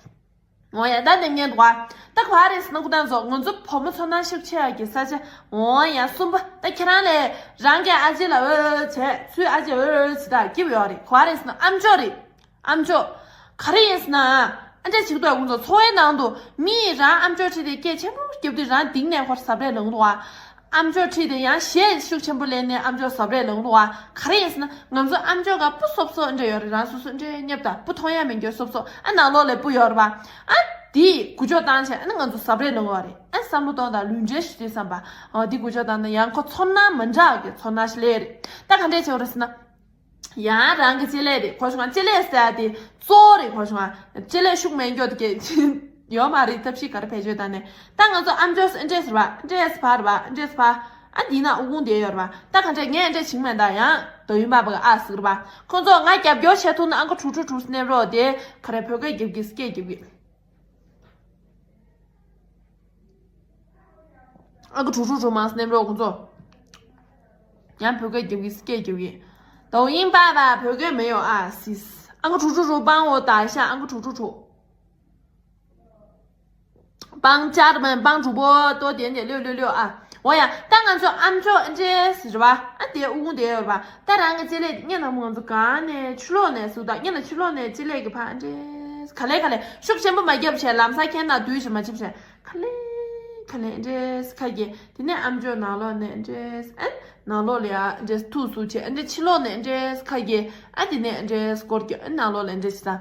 འོ་ཡ་ད་ནེམ་ངས་འདུག་ཨ། ད་ག་རེད་ཟེར་ན་ཁུ་ཏང་ཚོ་ང་ཚོ་བུ་མོ་ཚོར་སྣང་ཤུགས་ཆེ་ཡ་གི་ས་ཆ། འོ་ཡ་གསུམ་པ་ད་ཁྱེད་རང་ལས་རང་གི་ཨ་ཅེ་ལ་འོ་བྱས་ཚུལ་ཨ་ཅེ་འོ་བྱས་ད་སྐྱིད་པོ་ཡོད་རེད། ག་རེད་ཟེར་ན་ཨམ་ཅོག་རེད། ཨམ་ཅོག་ག་རེ་ཡིན་ཟེར་ན། ཨ་འདྲས་ཞིག་ཏུ་ཡ་ཁོང་ཚོ་འཚོ་བའི་ནང་དུ་མིས་རང་ཨམ་ཅོག་ཁྲིད་དེ་སྐད་ཆེན་པོ་རྒྱབ་དུས་རང་སྡིག་ནས་ཧོར་ཟབ་རེད་ལངས་འདུག་བ། ཨམ་ཅོག་ཁྲིད་དེ་ཡང་གཞས་ཤུགས་ཆེན་པོ་ལེན་ནས་ཨམ་ཅོག་ཟབ་རེད་ལངས་འདུག་བ། ག་རེ་ཡིན་ཟེར་ན་ང་ཚོ་ཨམ་ཅོག་ག་སྤུ་སོབ་སོབ་འདྲ་ཡོད་རེད། རང་སོ་སོ་འདྲ་ཉབ་དང་སྤུ་མཐོང་ཡ་མེད་འགྱོ་སོབ་སོབ་ཨ་ནང་ལོགས་ལས་སྤུ་ཡོད་རེད་བ། ཨ་དེ་འགུལ་སྐྱོད་བཏང་བྱས་ཨ་ནི་ང་ཚོ་ཟབ་རེད་ལངས་བ་རེད། ཨ་བསམ་བློ་གཏོང་དང་ལུས་འབྲེལ་ཞུ་དུས་བསམ་པ། ཨ་དེ་འགུལ་སྐྱོད་བཏང་ན་ཡང་ཁོ་ཚོར་སྣང་མི་འདྲ་བ་གི་ཚོར་སྣང་ཞིག་སླེབས་རེད། ད་ག་འདྲས་བྱེད་བ་རེད་ཟེར་ན། ཡང་རང་གི་ལྕེ་ལེ་རེད་གོ་བྱུང་ང་། ལྕེ་ལེ་ཟེར་ཡ་དེ་གཙོ་བོ་རེད་གོ་བྱུང་ང་། ལྕེ་ལེ་ཤུགས་མེད་མགྱོགས་དེ་གས་ཡོད་མ་རེད། ཐབས་ཤེས་ག་རེ་བེད་སྤྱོད་བཏང་ནས་ད་ང་ཚོ་ཨམ་ཅོག་ཨ་འདྲས་ཟེར་བ་ཨ་འདྲས་ཕར་བ་ཨ་འདྲས་ཕ་ཨ་འདི་ན་ཨུ་གུང་དེ་ཡོད་རེད་བ། ད་ག་འདྲས་ངས་ཨ་འདྲས་བྱིང་མེད་ད་ཡང་དོ་ཡིན་པ་བ་ཨ་ཟེར་བ། ཁོང་ཚོ་ང་རྒྱབ་སྐྱོར་བྱེད་ཐུབ་ན་ཨང་ཀི་དྲུག་དྲུག་དྲུག་སྣེབ་རོགས་དེ་ག་རེ་བོད་སྐད་རྒྱབ་གི་སྐད་རྒྱབ་གི། ཨང་ཀི་དྲུག་དྲུག་དྲུག་མང་སྣེབ་རོགས་ཁོང་ཚོ། ཡང་བོད་སྐད་རྒྱབ་གི་སྐད་རྒྱབ་གི། 抖音爸爸 བོད་སྐད་没有啊 sis། ཨང་ཀི་དྲུག་དྲུག་དྲུག 帮我打一下 ཨང་ཀི་དྲུག་དྲུག་དྲུག帮家人们帮主播多点点六六六啊。འོ་ཡ་ད་ང་ཚོ་ཨམ་ཅོག་ཨ་འདྲས་རེད་བ། ཨ་དེ་ཨུ་གུང་དེ་ཡོད་རེད་བ། ད་རང་གི་ལྕེ་ལེ་སྔོན་ལ་ང་ཚོ་གང་ནས་ཕྱི་ལོགས་ནས་སུ་དང་སྔོན་ལ་ཕྱི་ལོགས་ནས་ལྕེ་ལེ་གི་ཕ་ཨ་འདྲས་ག་ལེ་ག་ལེ་ཤུགས་ཆེན་པོ་མ་རྒྱབ་བྱས་ལམ་སང་ཁྱེད་ན་དུས་ཤིག་མ་ཆིབ་བྱས། ག་ལེ་ག་ལེ་འདྲེས་ཁ་གྱེས། དེ་ནས་ཨམ་ཅོག་ནང་ལོགས་ནས་འདྲེས་ཨ། ནང་ལོགས་ལ་ཡ་འདྲེས་ཐུག་སུ་བྱས་ཨ། འདྲེས་ཕྱི་ལོགས་ནས་འདྲེས་ཁ་གྱེས་ཨ། དེ་ནས་འདྲེས་སྐོར་གྱི་ཨ། ནང་ལོགས་ལ་འདྲེས་ད།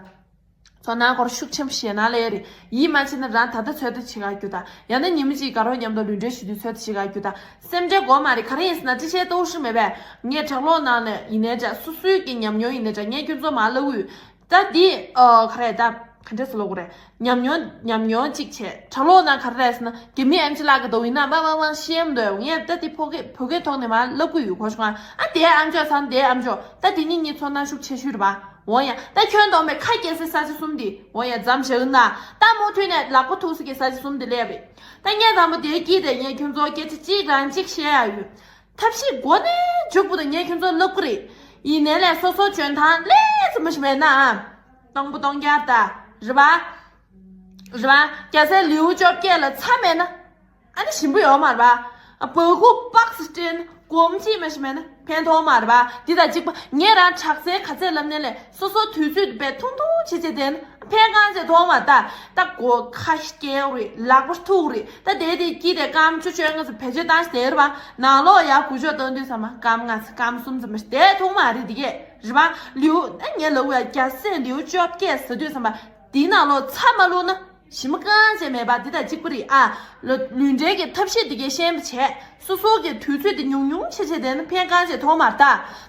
ཚོར་སྣང་སྐོར་ཤུགས་ཆེན་པོ་བཤད་ན་ལས་རེད། ཡིད་མ་ཆེས་ན་རང་ད་ལྟ་ཚོད་ལྟ་བྱེད་ག་རྒྱུ་ད། ཡང་ན་ཉི་མ་གཅིག་དགའ་རོགས་མཉམ་དུ་ལུས་འབྲེལ་ཞུ་དུས་ཚོད་ལྟ་བྱེད་ག་རྒྱུ་ད། སེམས་ཁྲལ་དགོས་མ་རེད། ག་རེ་ཡིན་ཟེར་ན་ཅི་བྱས་ལྟོགས་ཤི་མེད་པས། ངས་དྲག་ལོག་ནང་ནས་ཡིན་ནའི་འདྲ་སོ་སོའི་གི་ཉམས་མྱོང་ཡིན་ནའི་འདྲ་ངས་ཁྱོད་ཚོ་མ་ལབ་འོས། ད་འདི་ཨ་ག་རེ་ད་ག་འདྲས་སུ་ལོག་གི་རེད། ཉམས་མྱོང་ཉམས་མྱོང་གཅིག་བྱས་གྲྭ་ལོག་ན་ག་རེ་རེད་ཟེར་ན་རྒྱ་མི་ཨེམ་ཆི་ལགས་ཀྱི་དོ་ཡིན་ན་མ་མ་མ་ཤེས་མི་འདུག་ངས་ད་འདི་ཕོ་སྐད་བོད་སྐད་ཐོག་ནས་མ་ལབ་གི་ཡོད་གོ་ཤོང་ཨ། དེའི་ཨམ་ཅོག་ཚང་དེའི་ཨམ་ཅོག་ད་དེ་གཉིས་གཉིས་ཚོར་སྣང་ཤུགས་ཆེ་ཤོས་རེད་པ། འོ་ཡ་ད་ཁྱོད་གདོང་པའི་ཁ་སྐྱེ་སའི་ས་ཆ་གསུམ་འདི་འོ་ཡ་འཛམ་བཞག་ན་ད་མུ་མཐུད་ནས་ལག་པ་ཐུག་སའི་ས་ཆ་གསུམ་འདི་སླེབས་རེད། ད་ངས་དང་པོ་དེའི་དཀྱིལ་དེ་ངས་ཁྱོད་ཚོ་སྐད་ཆ་གཅིག་རང་གཅིག་བཤད་ཡ་ཡོད། ཐབས་ཤེས་མགོ་ནས་མཇུག་བར་དུ་ངས་ཁྱོད་ཚོར་ལབ་ཀྱི་རེད། ཡིན་ནའི་ལས་སོ་སོ་འཇོན་ཐང་ལས་ཙམ་མ་ཞིག་མེད་ན་ཨ། སྟོང་པོ་སྟོང་རྐྱང་ད། རེད་པ། རེད་པ། རྒྱལ་སྲས་ལེའུ་བཅོ་བརྒྱད་ལ་ཚ་མེད་ན། ཨ་ནི་ཞིམ་པོ་ཡོད་མ་རེད་པ། སྦ་ཁུག་པགས་སུ་སྤྲད་ན་སྒོམ་གཅིག་མ་ཞིག་མེད་ན་ཕན་ཐོགས་མ་རེད་པ། འདི་དང་གཅིག་པ་ངས་རང་དྲག་རྩལ་ག་ཚད་ལབ་ནའི་ལས་སོ་སོ་དུས་ཚོད་དེ་བས་ཐུང་ཐུང་བྱེད་བྱེད་བསྡད་ན། ཕན་གང་ཆེ་མཐོང་མ་ད། ད་སྒོ་ཁ་སྐྱེལ་རེད། ལག་པ་ཐུག་རེད། ད་དེ་དེ་སྐྱིད་དེ་སྐར་མ་བཅུ་བཅོ་ལྔ་ཙམ་བེད་སྤྱོད་བཏང་ཞིག་དེ་རེད་པ། ནང་ལོགས་ཡར་འགུལ་སྐྱོད་གཏོང་དུས་ཙམ་པ་སྐར་མ་ལྔ་ཙམ་སྐར་མ་གསུམ་ཙམ་མ་ཞིག་དེ་མཐོང་མ་རེད་དེ་གས་རེད་པ། ལེའུ་ཨ་ངས་ལབ་ཡ་རྒྱལ་སྲས་ལེའུ་བཅོ་བརྒྱད་ཟེར་དུས་ཙམ་པ་དེའི་ནང་ལོགས་ཚ་མ་བླུགས་ན་ཞིམ་པོ་གང་ཆེ་མེད་པ་འདི་དང་གཅིག་པ་རེད་ཨ། ལོ་ལུས་འབྲེལ་གྱི་ཐབས་ཤེས་དེ་གས་ཤེས་པ་བྱས་སོ་སོ་གི་དུས་ཚོད་དེ་ཉུང་ཉུང་བྱེད་བྱེད་དེ་ན་ཕན་གང་ཆེ་མཐོང་མ་ད།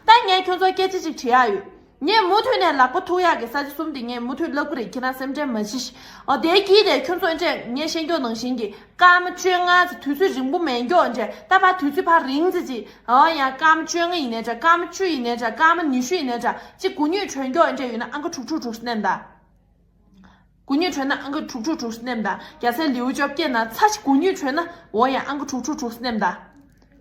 ད་ངས་ཁྱོད་ཚོར་སྐད་ཆ་ཅིག་དྲི་ཡ་ཡོད། ངས་མུ་མཐུད་ནས་ལག་པ་ཐུག་ཡག་གི་ས་ཆ་གསུམ་དེ་ངས་མུ་མཐུད་ལབ་གི་རེད། ཁྱེད་རང་སེམས་ཁྲལ་མ་བྱེད་ཤིག་ཨོ་དེའི་དཀྱིལ་དེ་ཁྱོད་ཚོ་འདྲས་ངས་བཤད་རྒྱུ་ནང་བཞིན་གྱི་སྐར་མ་བཅོ་ལྔ་ཙམ་དུས་ཚོད་རིང་པོ་མེད་རྒྱུ་འདྲས་ད་ཕར་དུས་ཚོད་ཕར་རིང་ཙམ་ཅིག་ཨོ་ཡང་སྐར་མ་བཅོ་ལྔ་ཡིན་ནའི་འདྲ། སྐར་མ་བཅུ་ཡིན་ནའི་འདྲ། སྐར་མ་ཉི་ཤུ་ཡིན་ནའི་འདྲ། ཅིག་གུ་ཉུག་གྲོན་རྒྱུ་འདྲས་ཡོད་ན་ཨང་ཀི་དྲུག་དྲུག་དྲུག་ནས་ད། གུ་ཉུག་གྲོན་ན་ཨང་ཀི་དྲུག་དྲུག་དྲུག་ནས་ད། རྒྱལ་སའི་ལེའུ་བཅོ་བརྒྱད་ནང་ཚར་ཅིག་གུ་ཉུག་གྲོན་ན་འོ་ཡང་ཨང་ཀི་དྲུག་དྲུག་དྲུག་ནས་ད།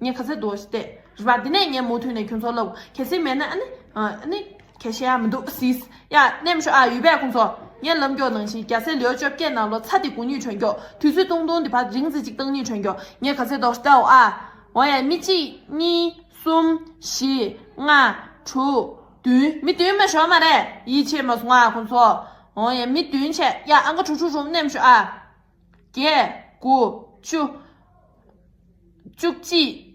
ངས་ག་ཚོད་འདུག་ཞིག་བལྟས་རེད་པ། དེ་ནས་ངས་མུ་མཐུད་ནས་ཁྱོད་ཚོ་ལབ། གལ་སྲིད་མེད་ན་ཨ་ནི་ཨ་ནི་གལ་ཤེས་ཡ་མི་འདུག་ཟེར། ཡ་ནེམ་ཤོ་ཨ་ཡོད་པས་ཁོང་ཚོ། ངས་ལབ་རྒྱུ་ནང་བཞིན་རྒྱལ་སའི་ལེའུ་བཅོ་བརྒྱད་ནང་ལོ་ཚར་དེ་གུ་ཉུག་གྲོན་རྒྱུ་དུས་ཚོད་ཏུང་ཏུང་དེ་ཕར་རིང་ཙམ་ཅིག་བཏང་ཉུག་གྲོན་རྒྱུ། ངས་ག་ཚོད་འདུག་ཞིག་བལྟའོ་ཨ། འོ་ཡ་མི་གཅིག་གཉིས་གསུམ་བཞི་ལྔ་དྲུག་བདུན། མི་བདུན་མ་ཤོར་མ་རེད། ཡིད་ཆེས་མ་སོང་ཨ་ཁོང་ཚོ། འོ་ཡ་མི་བདུན་བྱས། ཡ་ཨང་ཀི་དྲུག་དྲུག་དྲུག་ནེམ་ཤོ་ཨ། བརྒྱད། དགུ། བཅུ། བཅུ་གཅིག་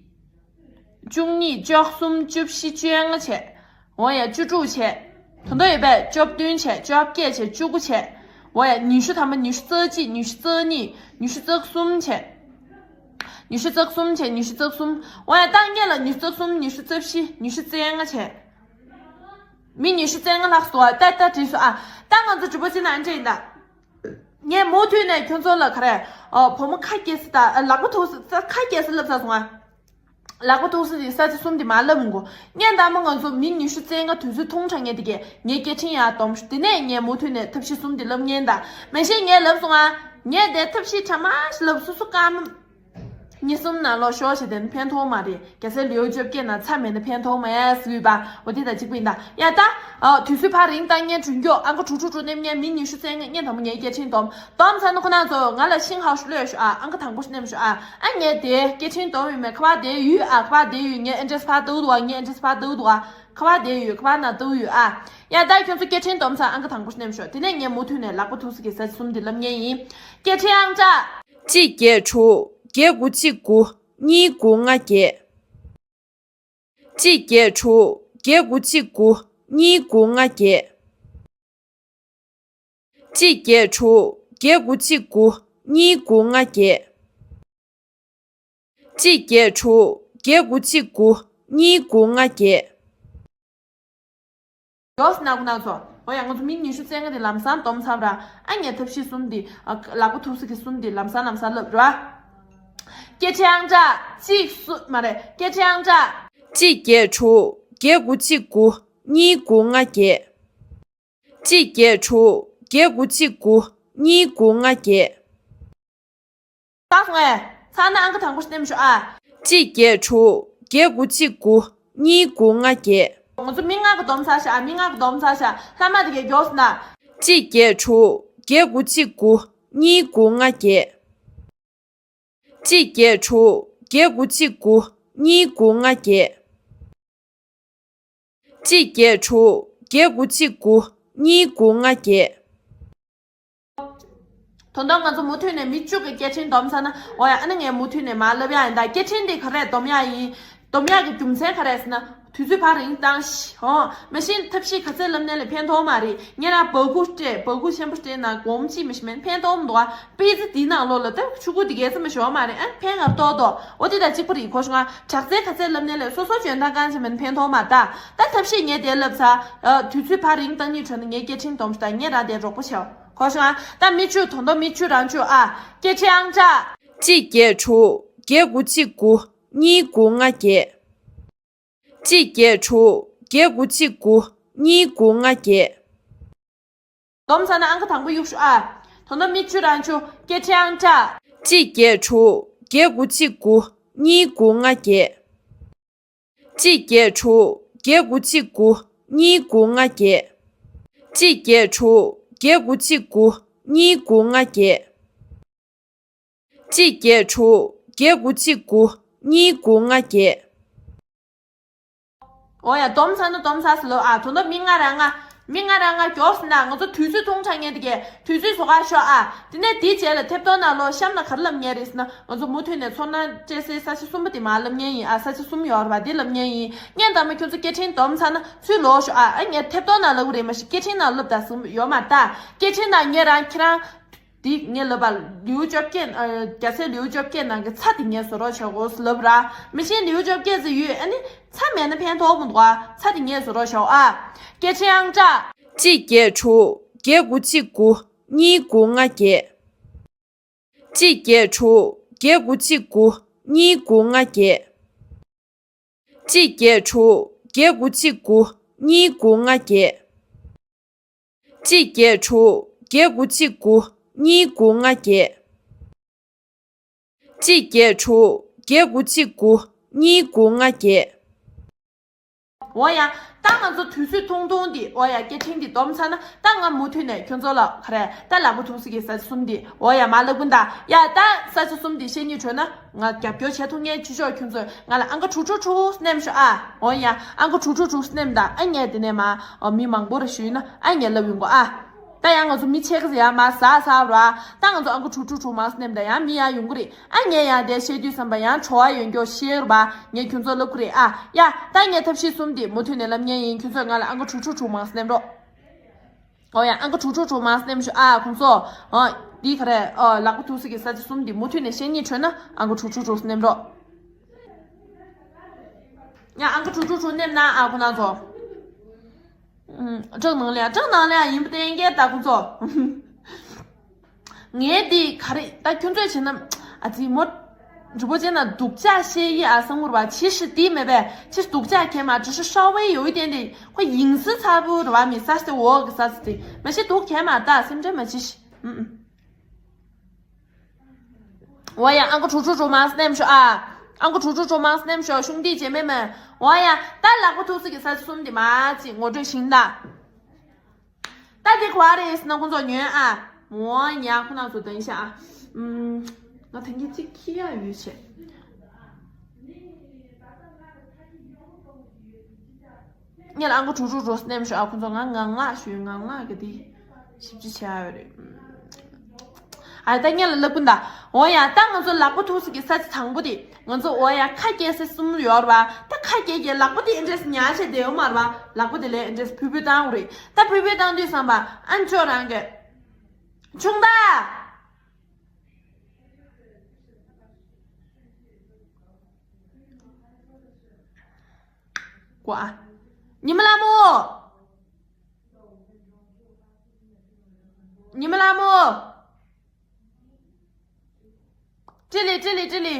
བཅུ་གཉིས། བཅུ་གསུམ། བཅུ་བཞི། བཅོ་ལྔ་བྱས། འོ་ཡ་བཅུ་དྲུག་བྱས། ད་དུང་ཡོད་པས། བཅུ་བདུན་བྱས། བཅོ་བརྒྱད་བྱས། བཅུ་དགུ་བྱས། འོ་ཡ་ཉི་ཤུ། ཐ་མ་ཉི་ཤུ་རྩ་གཅིག་ཉི་ཤུ་རྩ་གཉིས། ཉི་ཤུ་རྩ་གསུམ་བྱས། ཉི་ཤུ་རྩ་གསུམ་བྱས། ཉི་ཤུ་རྩ་གསུམ། འོ་ཡ་ད་ངེད་ལ་ཉི་ཤུ་རྩ་གསུམ། ཉི་ཤུ་རྩ་བཞི། ཉི་ཤུ་རྩ་ལྔ་བྱས། མི་ཉི་ཤུ་རྩ་ལྔ་ལྷག་སོང་ཨ། ད་ད་བྲིས་སོང་ཨ། ད་ང་ཚོ་གྲུ་པ་ཅི་ན་འདྲ་ཡིན་ད། ངས་མུ་མཐུད་ནས་ཁྱོད་ཚོ་ལ་ག་རེ། ཨ། བུ་མོ་ཁ་སྐྱེ་ས་དང་ལག་པ་ཐུག་ས། ཁ་སྐྱེ་ས་ལབ་ཚར་སོང་ཨ། ལག་པ་ཐུག་ས་དེ་ས་ཆ་གསུམ་དེ་མར་ལབ་མི་དགོས། ངས་ད་མ་ང་ཚོ་མི་ཉི་ཤུ་རྩ་ལྔ་དུས་ཚོད་ཐུང་དྲགས་ངས་དེ་གས་ངས་སྐད་འཕྲིན་ཡར་སྡོམ་ཤོག་དེ་ནས་ངས་མུ་མཐུད་ནས་ཐབས་ཤེས་གསུམ་དེ་ལབ་ཉན་ད། མེ་ཤེས་ངས་ལབ་སོང་ཨ། ངས་དེ་ཐབས་ཤེས་ཕྲ་མ་ཞིག་ལབ། སོ་སོ་སྐར་མ་གཉིས་གསུམ་ནང་ལོག་ཤོག་བྱས་དེ་ནི་ཕན་ཐོགས་མ་རེད། རྒྱལ་སའི་ལེའུ་བཅོ་བརྒྱད་ནང་ཚར་མེད་ན་ཕན་ཐོགས་མེད་ཟེར་བ། འོ་དེ་དང་གཅིག་པ་ཡིན་ད། ཡ་ད། ཨ། དུས་ཚོད་ཕར་རིང་བཏང་ཉན་གྲོན་རྒྱུ་ཨང་ཀི་དྲུག་དྲུག་དྲུག་ནེམ་ཉན། མི་ཉི་ཤུ་རྩ་ལྔ་ཉན། དང་པོ་ངས་སྐད་འཕྲིན་སྡོམ། སྡོམ་ཚར་ན་ཁོ་ན་ཚོ་ང་ལ་ཤིང་ཧའོ་ཤུ་ལོས་ཤོག་ཨ། ཨང་ཀི་དང་པོ་ནེམ་ཤོག་ཨ། ཨ་ངས་དེ་སྐད་འཕྲིན་སྡོམ་ཡོད་མེད་ཁ་པར་དེ་ཡོད་ཨ། ཁ་པར་དེ་ཡོད། ངས་ཨེ་འདྲེས་ཕར་ལྟ་གི་འདུག་ཨ། ངས་ཨེ་འདྲེས་ཕར་ལྟ་གི་འདུག་ཨ། ཁ་པར་དེ་ཡོད། ཁ་པར་ནང་ལྟ་གི་ཡོད་ཨ། ཡ་ད་ཁྱོད་ཚོ་སྐད་འཕྲིན་སྡོམ་ཚར་ཨང་ཀི་དང་པོ་ནེམ་ཤོག་དེ་ནས་ངས་མུ་མཐུད་ནས་ལག་པ་ཐུག་ས་གི་ས་ཆ་གསུམ་དེ་ལབ་ཉན་ཡིན། སྐད་འཕྲིན་ཨང་གྲངས། གཅིག་བརྒྱད་དྲུག་བརྒྱད་དགུ་གཅིག་དགུ་གཉིས་དགུ་ལྔ་བརྒྱད། གཅིག་བརྒྱད་དྲུག་བརྒྱད་དགུ་གཅིག་དགུ་གཉིས་དགུ་ལྔ་བརྒྱད། གཅིག་བརྒྱད་དྲུག་བརྒྱད་དགུ་གཅིག་དགུ་གཉིས་དགུ་ལྔ་བརྒྱད། གཅིག་བརྒྱད་དྲུག་བརྒྱད་དགུ་གཅིག་དགུ་གཉིས་དགུ་ལྔ་བརྒྱད། ཡོས་ན་ཁོ་ན་ཚོ། འོ་ཡ་ང་ཚོ་མི་ཉི་ཤུ་རྩ་ལྔ་དེ་ལམ་སང་སྡོམ་ཚར་ར། ཨ་ངས་ཐབས་ཤེས་གསུམ་དེ། ཨ། ལག་པ་ཐུག་ས་གི་གསུམ་དེ་ལམ་སང་ལམ་སང་ལབ་ར། སྐད་འཕྲིན་ཨང་གྲངས་གཅིག་གསུམ་མ་རེད། སྐད་འཕྲིན་ཨང་གྲངས། གཅིག་བརྒྱད་དྲུག་བརྒྱད་དགུ་གཅིག་དགུ་གཉིས་དགུ་ལྔ་བརྒྱད། གཅིག་བརྒྱད་དྲུག་བརྒྱད་དགུ་གཅིག་དགུ་གཉིས་དགུ་ལྔ་བརྒྱད། ད་སོང་ངས། ཚར་ན་ཨང་ཀི་དང་པོ་ནེམ་ཤོག་ཨ། གཅིག་བརྒྱད་དྲུག་བརྒྱད་དགུ་གཅིག་དགུ་གཉིས་དགུ་ལྔ་བརྒྱད། ང་ཚོ་མི་ལྔ་གི་སྡོམ་ཚར་ཤག་མི་ལྔ་གི་སྡོམ་ཚར་ཤག་ལྷག་མ་དེ་གས་མགྱོགས་ན། གཅིག་བརྒྱད་དྲུག་བརྒྱད་དགུ་གཅིག་དགུ་གཉིས་དགུ་ལྔ་བརྒྱད། གཅིག་བརྒྱད་དྲུག་བརྒྱད་དགུ་གཅིག་དགུ་གཉིས་དགུ་ལྔ་བརྒྱད། གཅིག་བརྒྱད་དྲུག་བརྒྱད་དགུ་གཅིག་དགུ་གཉིས་དགུ་ལྔ་བརྒྱད། དོན་དག་ང་ཚོ་མུ་མཐུད་ནས་མི་བཅུ་གི་སྐད་འཕྲིན་སྡོམ་ཚར་ན། འོ་ཡ། ཨ་ནི་ངས་མུ་མཐུད་ནས་མར་ལབ་ཡ་ཡིན་ད། སྐད་འཕྲིན་འདི་ག་རེ་སྡོམ་ཡ་ཡིན། སྡོམ་ཡ་གི་རྒྱུ་མཚན་ག་རེ་ཟེར་ན། དུས་ཚོད་ཕར་རིང་བཏང་ཤིག་འོ། མ་གཞི་ཐབས་ཤེས་ག་ཚད་ལབ་ནའི་ལས་ཕན་ཐོགས་མ་རེད། ངས་རང་སྦ་ཁུག་སྤྲད། སྦ་ཁུག་ཆེན་པོ་སྤྲད་ན་སྒོར་མོ་གཅིག་མ་གཏོགས་མེད། ཕན་ཐོགས་མི་འདུག་ཨ། པི་ཙི་འདི་ནང་ལོགས་ལ་ད་ཆུ་ཁུ་འདི་གས་ཙམ་མ་ཞོག་མ་རེད་ཨ། ཕན་ག་ཏོག་ཏོ། འོ་དེ་ད་གཅིག་པ་རེད། གོ་སོང་ང་། དྲག་རྩལ་ག་ཚད་ལབ་ནའི་ལས་སོ་སོ་འཇོན་ཐང་གང་ཆེ་མིན་ཕན་ཐོགས་མ་ད། ད་ཐབས་ཤེས་ངས་དེ་ལབ་ཚར། ཨ། དུས་ཚོད་ཕར་རིང་བཏང་ཉིད་བྲོ་ན་ངས་སྐད་འཕྲིན་སྡོམ་ཤོག་ད། ངས་རང་དེ་རོགས་པ་བྱེད། གོ་སོང་ང་། ད་མི་བཅུ། དོན་དག་མི་བཅུ་རང་བཅུ་ཨ། སྐད་འཕྲིན་ཨང་གྲངས། གཅིག་བརྒྱད་དྲུག་བརྒྱད་དགུ་གཅིག་དགུ་གཉིས་དགུ་ལྔ་བརྒྱད། གཅིག་བརྒྱད་དྲུག་བརྒྱད་དགུ་གཅིག་དགུ་གཉིས་དགུ་ལྔ་བརྒྱད། སྡོམ་ཚར་ན་ཨང་ཀི་དང་པོ་གཡུག་ཤོག་ཨ། དོན་དག་མི་བཅུ་རང་བཅུ། སྐད་འཕྲིན་ཨང་གྲངས། གཅིག་བརྒྱད་དྲུག་བརྒྱད་དགུ་གཅིག་དགུ་གཉིས་དགུ་ལྔ་བརྒྱད། གཅིག་བརྒྱད་དྲུག་བརྒྱད་དགུ་གཅིག་དགུ་གཉིས་དགུ་ལྔ་བརྒྱད། གཅིག་བརྒྱད་དྲུག་བརྒྱད་དགུ་གཅིག་དགུ་གཉིས་དགུ་ལྔ་བརྒྱད། གཅིག་བརྒྱད་དྲུག་བརྒྱད་དགུ་གཅིག་དགུ་གཉིས་དགུ་ལྔ་བརྒྱད། འོ་ཡ། སྡོམ་ཚར་ན་སྡོམ་ཚར་ཟེར་ལོ་ཨ། དོན་དག་མི་ལྔ་རང་ང་། མི་ལྔ་རང་ང་མགྱོགས་ཟེར་ན་ང་ཚོ་དུས་ཚོད་ཐུང་དྲགས་ངེས་དེ་གས་དུས་ཚོད་བཟོ་ག་ཤོག་ཨ། དེ་ནས་དེའི་རྗེས་ལ་ཐེབས་ཏོག་ནང་ལོགས་གཤམ་ལ་ག་རེ་ལབ་ཉན་རེད་ཟེར་ན། ང་ཚོ་མུ་མཐུད་ནས་ཚོར་སྣང་སྤྲད་སའི་ས་ཆ་གསུམ་པ་དེ་མར་ལབ་ཉན་ཡིན་ཨ། ས་ཆ་གསུམ་ཡོད་རེད་པ། དེ་ལབ་ཉན་ཡིན། ངས་ད་མ་ཁྱོད་ཚོ་སྐད་འཕྲིན་སྡོམ་ཚར་ན་ཚུར་ལོག་ཤོག་ཨ། ཨ། ངས་ཐེབས་ཏོག་ནང་ལབ་གི་རེད། མ་གཞི་སྐད་འཕྲིན་ནང་ལབ་ད་གསུམ་ཡོད་མ་ད། སྐད་འཕྲིན་ནང་ངས་རང་ཁྱེད་རང་ འདི་ངས་ལབ་པ། ལེའུ་བཅོ་བརྒྱད། ཨ། རྒྱལ་སྲས་ལེའུ་བཅོ་བརྒྱད་ནང་གི་ཚ་དེ་ངས་བཟོ་རོགས་བྱ་དགོས་ལབ་ར། མི་ཤེས་ལེའུ་བཅོ་བརྒྱད་ཙམ་ཡོད། ཨ་ནི་ཚ་མེད་ན་ཕན་ཐོགས་མི་འདུག་ཨ། ཚ་དེ་ངས་བཟོ་རོགས་བྱའོ་ཨ། སྐད་ཆ་ཡང་བཅག་གཅིག་བརྒྱད་དྲུག་བརྒྱད་དགུ་གཅིག་དགུ་གཉིས་དགུ་ལྔ་བརྒྱད། གཅིག་བརྒྱད་དྲུག་བརྒྱད་དགུ་གཅིག་དགུ་གཉིས་དགུ་ལྔ་བརྒྱད། གཅིག་བརྒྱད་དྲུག་བརྒྱད་དགུ་གཅིག་དགུ་གཉིས་དགུ་ལྔ་བརྒྱད། གཅིག་བརྒྱད་དྲུག་བརྒྱད་དགུ་གཅིག་དགུ་གཉིས་དགུ་ལྔ་བརྒྱད། གཅིག་བརྒྱད་དྲུག་བརྒྱད་དགུ་གཅིག་དགུ་གཉིས་དགུ་ལྔ་བརྒྱད། འོ་ཡ། ད་ང་ཚོ་དུས་ཚོད་ཐུང་ཐུང་འདི། འོ་ཡ། སྐད་འཕྲིན་འདི་སྡོམ་ཚར་ན། ད་ང་མུ་མཐུད་ནས་ཁྱོད་ཚོ་ལ་ག་རེ། ད་ལག་པ་ཐུག་ས་གི་ས་ཆ་གསུམ་འདི། འོ་ཡ། མ་ལབ་གུན་ད། ཡ། ད་ས་ཆ་གསུམ་འདི་བཤད་སྙིང་བྲོ་ན། ང་རྒྱབ་སྐྱོར་བྱེད་ཐུབ་མཁན་ཅི་ཤོག་ཁྱོད་ཚོས་ང་ལ་ཨང་ཀི་དྲུག་དྲུག་དྲུག་སྣེམ་ཤོག་ཨ། འོ་ཡ། ཨང་ཀི་དྲུག་དྲུག་དྲུག་སྣེམ་ད། ཨ། ངས་དེ་ནས་མ། འོ། མི་མང་པོ་ར་ཞུས་ན། ཨ། ངས་ལབ་ཡོང་གོ་ཨ། ད་ཡང་ང་ཚོ་མི་ཆེ་གི་ཡ་མ་ཟ་ཟ་ར། ད་ང་ཚོ་ཨང་ཀི་དྲུག་དྲུག་དྲུག་མ་སྣེམ་ད་ཡང་མི་ཡ་ཡོང་གི་རེད། ཨ། ངས་ཡང་དེ་བཤད་དུས་ཙམ་པ་ཡང་བྲོ་བ་ཡོད་མཁན་ཤེས་ར་བ། ངས་ཁྱོད་ཚོ་ལབ་གི་རེད་ཨ། ཡ། ད་ངས་ཐབས་ཤེས་གསུམ་འདི་མུ་མཐུད་ནས་ལབ་མཁན་ཡིན། ཁྱོད་ཚོས་ང་ལ་ཨང་ཀི་དྲུག་དྲུག་དྲུག་མ་སྣེམ་རོགས། འོ་ཡ། ཨང་ཀི་དྲུག་དྲུག་དྲུག་མ་སྣེམ་ཤོག་ཨ། ཁོང་ཚོ། འོ། འདི་ག་རེ། འོ། ལག་པ་ཐུག་ས་གི་ས་ཆ་གསུམ་འདི་མུ་མཐུད་ནས་བཤད་སྙིང་བྲོ་ན་ཨང་ཀི་དྲུག་དྲུག་དྲུག་སྣེམ་རོགས། ཡ། ཨང་ཀི་དྲུག་དྲུག་དྲུག་སྣེམ་ན་ཨ། ཁོང་རྣམ་ཚོ། ཨུམ། སྐྲག་ནང་ལ་ཡ། སྐྲག་ནང་ལ་ཡ་ཡིན་པ་བསྟན་གྱི་ད་ཁོང་ཚོ། ངས་འདི་ག་རེ། ད་ཁྱོད་ཚོས་བྱས་ན། ཨ་ཙི་མོ། རི་པོ་ཆེ་ན་སྡུག་ཅག་བཤད་ཡི་ཨ་སང་ངུར་བ། ཅི་ཞིག་འདི་མེད་པས། ཅི་སྡུག་ཅག་གས་མ། ཅི་ཞིག་ཧྲ་བའི་ཡོད་བསྟན་ཏེ། ཁོ་ཡིན་སི་ཚ་བུ་ར་བ། མི་ས་སྟེ་འོག་གི་ས་སྟེ། མ་ཤི་སྡུག་གས་མ། ད་སེམས་ཁྲལ་མ་བྱེད་ཤི། ཨུམ་ཨུམ། འོ་ཡ། ཨང་ཀི་དྲུག་དྲུག་དྲུག་མ་སྣེམ་ཤོག་ཨ། ཨང་ཀི་དྲུག་དྲུག་དྲུག་མ་སྣེམ་ཤོག་ཤུང་དེ་བྱེད་མེད་མེད། འོ་ཡ། ད་ལག་པ་ཐུག་ས་གི་ས་ཆ་གསུམ་འདི་མ་ཅིག་ངོ་སྤྲོད་ཤིང་ད། ད་འདི་ག་བ་རེད་ཟེར་ན་ཁོང་ཚོ་ཉོན་ཨ། འོ་ཡ། ཁོ་ན་ཚོ་དེང་ཤ་ཨ། ཨུམ། ང་དེང་གི་ཅིག་ཁྱི་ཡ་ཡོད་བྱེད། ངས་ལ་ཨང་ཀི་དྲུག་དྲུག་དྲུག་སྣེམ་ཤོག་ཨ། ཁོང་ཚོ་ང་ངང་ལག་ཞུས། ངང་ལག་གི་དེ་ཞིབ་ཅིག་བྱ་ཡོད་རེད། ཨ། ད་ངས་ལ་ལབ་གི་འདུག་འོ་ཡ། ད་ང་ཚོ་ལག་པ་ཐུག་ས་གི་ས་ཆ་དང་པོ་དེ། ང་ཚོ་འོ་ཡ་ཁ་སྐྱེ་ས་གསུམ་ཡོད་རེད་བ། ད་ཁ་སྐྱེ་སྐྱེ་ལག་པ་དེ་འདྲས་ཉར་བྱས་བསྡད་ཡོད་མ་རེད་བ། ལག་པ་དེ་ལས་འདྲས་ཕུད་ཕུད་བཏང་དགོས་རེད། ད་ཕུད་ཕུད་བཏང་དུས་ཙམ་པ་ཨ་ནི་ཁྱོད་རང་གི་ཆུང་མདའ། ཀོ་ཨ། ཉི་མ་ལྷ་མོ། ཉི་མ་ལྷ་མོ། ཀྲི་ལི་ཀྲི་ལི་ཀྲི་ལི།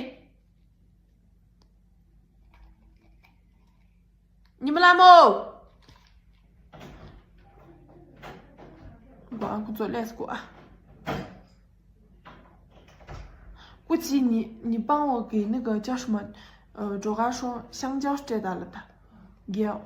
ཉི་མ་ལྷ་མོ། ཁོ་ཚོ་ལས་ཀོ་ཨ། ཀུ་ཅི་ནི་ནི་པང་འོག་གི་ནི་ག་ཅག་ཤུ་མ། ཨ། གྲོ་ག་ཤོ་ཤང་ཅག་སྤྲད་ད་ལ་ད། རྒྱལ།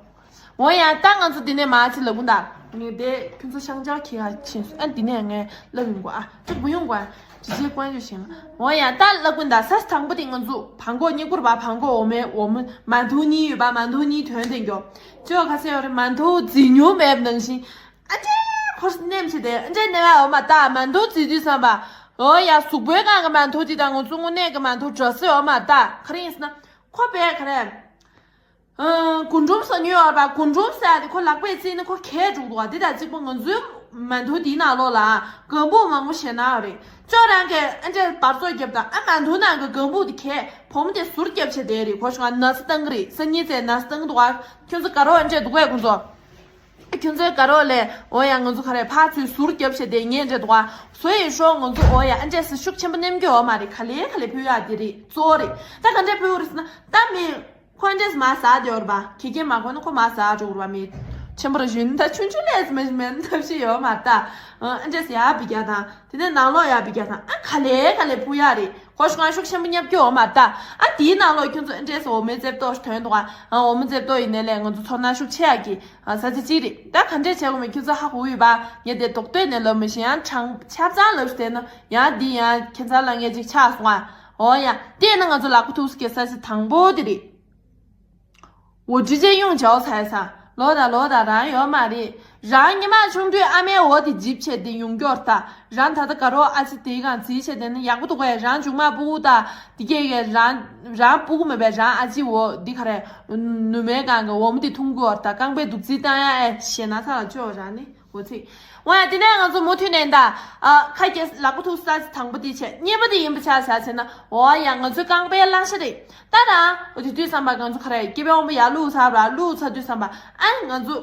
འོ་ཡ། ད་ང་ཚོ་འདི་ནས་མ་ཅི་ལབ་གུན་ད། ངས་དེ་ཁྱོད་ཚོ་ཤང་ཅག་ཁྱི་ཧ་ཕྱིན་སོང་། ཨ། འདི་ནས་ངས་ལབ་ཡོང་གོ་ཨ། ཅིག་བུ་ཡོང་གོ་ཨ། ཅི་ཅི་ཀོན་ཅོ་ཤིང་། འོ་ཡ། ད་ལབ་གུན་ད། ས་དང་པོ་དེ་ང་ཚོ་བང་གོ་གཉིས་པོར་བ། བང་གོ་འོ་མའི་འོ་མ་མ་དུ་གཉིས་ཡོད་པ། མ་དུ་གཉིས་དོན་དེ་མགྱོགས་ཅོ་ག་ཚད་ཡོད་རེད། མ་དུ་རྫི་ཉུང་མེད་ནང་བཞིན། ཨ་ཅེ། ཁོ་སྣེམ་ཆེ་དེ་ཨ་ཅེ་ནེ་བ་འོ་མ་ད་མ་དུ་རྫི་དུས་བསམ་པ། འོ་ཡ། གཟུགས་པོའི་སྒང་གི་མ་དུ་དེ་དང་ང་ཚོ་དངོས་གནས་ཀྱི་མ་དུ་འདྲ་སེ་འོ་མ་ད། ག་རེ་ཡིན་ཟེར་ན། ཁོ་པས་ག་རེ། ཨ། རྒུན་འབྲུམ་ཟ་ཉུལ་ཡོད་པ། རྒུན་འབྲུམ་ཟ་ཡ་དེ་ཁོ་ལག་པས་བཙིར་ན་ཁོ་གས་འགྲོ་གི་འདུག་བ། དེ་དང་གཅིག་པ་ང་ཚོའི་མ་དུ་དེའི་ནང་ལོགས་ལ་ལྒང་བུ་མང་པོ་བཞེས་ན་ཡོད་རེད། ཅོ་རང་གིས་ཨ་འདྲས་འབར་བཙོག་བརྒྱབ་དང་། ཨ། མ་དུ་ནང་གི་ལྒང་བུ་དེ་གས། བུ་མོ་དེ་ཟུར་བརྒྱབ་བྱས་བསྡད་རེད། ཁོ་ཤོག་ན་ཚ་བཏང་གི་རེད། སང་ཉིན་ཚེ་ན་ཚ་བཏང་གི་འདུག་བ། ཁྱོད་ཚོ་དགའ་རོགས་ཨ་འདྲས་འདུག་གས་ཁོ་ཚོ། ཁྱོད་ཚོའི་དགའ་རོགས་ལས། འོ་ཡ། ང་ཚོ་ག་རེ་ཕར་ཚུར་ཟུར་བརྒྱབ་བྱས་བསྡད་ཉན་འདྲས་འདུག་བ། བཟོ་ཡི་ཤོག་ང་ཚོ། འོ་ཡ། ཨ་འདྲས་ཤུགས་ཆེན་པོ་ནེམ་གྱི་འོ་མ་རེད། ག་ལེ་ག་ལེ་ཕུལ་ཡ་དེ་རེད། གཙོ་བོ་རེད། ད་ག་འདྲས་ཕུལ་རེད་ཟེར་ན། ད་མི། ཁོ་འདྲས་མ་ཟ་དེ་ཡོད་རེད་པ། ཁྱེད་ཀྱིས་མ་གོ་ན་ཁོ་མ་ཟ་འགྲོ་གི་རེད་པ། མི་ཆེན་པོ་ར་ཞུ་ན་ད་ཆུང་ཆུང་ལས་མི་མི་ཐབས་ཤེས་ཡོད་མ་རེད་ད། ཨ་འདྲས་ཡར་བི་རྒྱག་དང་། དེ་ནས་ནང་ལོགས་ཡར་བི་རྒྱག་དང་། ཨ་ག་ལེ་ག་ལེ་ཕུ་ཡ་རེད། ཁོ་ཤུགས་ཤུགས་ཆེན་པོ་རྒྱབ་ཀྱི་ཡོད་མ་རེད་ད། ཨ་དེའི་ནང་ལོགས་ཁྱོད་ཚོ་ཨ་འདྲས་འོ་མའི་རྩེབ་ཏོག་ཐོན་འདུག་ཨ། འོ་མའི་རྩེབ་ཏོག་ཡིན་ནའི་ལས་ང་ཚོ་ཚོར་སྣང་ཤུགས་ཆེ་ཡ་གི་ཨ་ས་ཆ་གཅིག་རེད། ད་ག་འདྲས་བྱེད་དགོས་མིན་ཁྱོད་ཚོ་ཧ་གོ་ཡོད་པ། ངས་དེ་རྡོག་ཐོས་ནས་ལབ་མི་ཤེས། ཡང་ཆང་ཆབ་ཚང་ལབ་ཤེས་ན་ཡང་འདི་ཡང་ཁྱེད་ཚོ་ལ་ངས་ཅིག་ཆགས་སོང་ཨ། འོ་ཡ། དེ་ནི་ང་ཚོ་ལག་པ་ཐུག་ས་གི་ས་ཆ་དང་པོ་དེ་རེད། 我直接用脚踩上。 ལོ་ད་ལོ་ད་རང་ཡོད་མ་རེད། རང་ཉི་མ་ཆུང་དུས་ཨ་མའི་འོ་དེ་འཇིབ་བྱས་དེ་ཡོང་རྒྱུར་ད། རང་ད་ལྟ་དགའ་རོགས་ཨ་ཅེ་དེའི་སྒང་རྩིས་བྱས་དེ་ནི་ཡག་པོ་འདུག་གས། རང་མཇུག་མ་སྤུ་གུ་ད་དེ་གས་གས་རང་རང་སྤུ་གུ་མེད་པས། རང་ཨ་ཅེ་འོ་འདི་ག་རེ་ནུ་མའི་སྒང་གི་འོ་མ་དེ་འཐུང་དགོས་ད། རྐང་པའི་འདུག་རྩིས་བཏང་ཡ་ཨེ་ཞེ་ན་ཚ་ལ་ཅོ་རང་ནི། འོ་ཚིག་འོ་ཡ། དེ་ནས་ང་ཚོ་མུ་མཐུད་ནས་ད། ཨ། ཁ་སྐྱེ་ལག་པ་ཐུག་ས་དང་པོ་དེ་བྱས། གཉིས་པ་དེ་ཡིན་པ་ཆ་བཞག་བྱས་ན། འོ་ཡ། ང་ཚོའི་རྐང་པའི་བརླ་ཤ་རེད། ད་རང་འོ་དེ་དུས་ཙམ་པ་ང་ཚོ་ག་རེ་སྐྱེ་བའི་དབང་པོ་ཡར་བླུགས་ཚར་བ། བླུགས་ཚར་དུས་ཙམ་པ་ཨ་ང་ཚོ་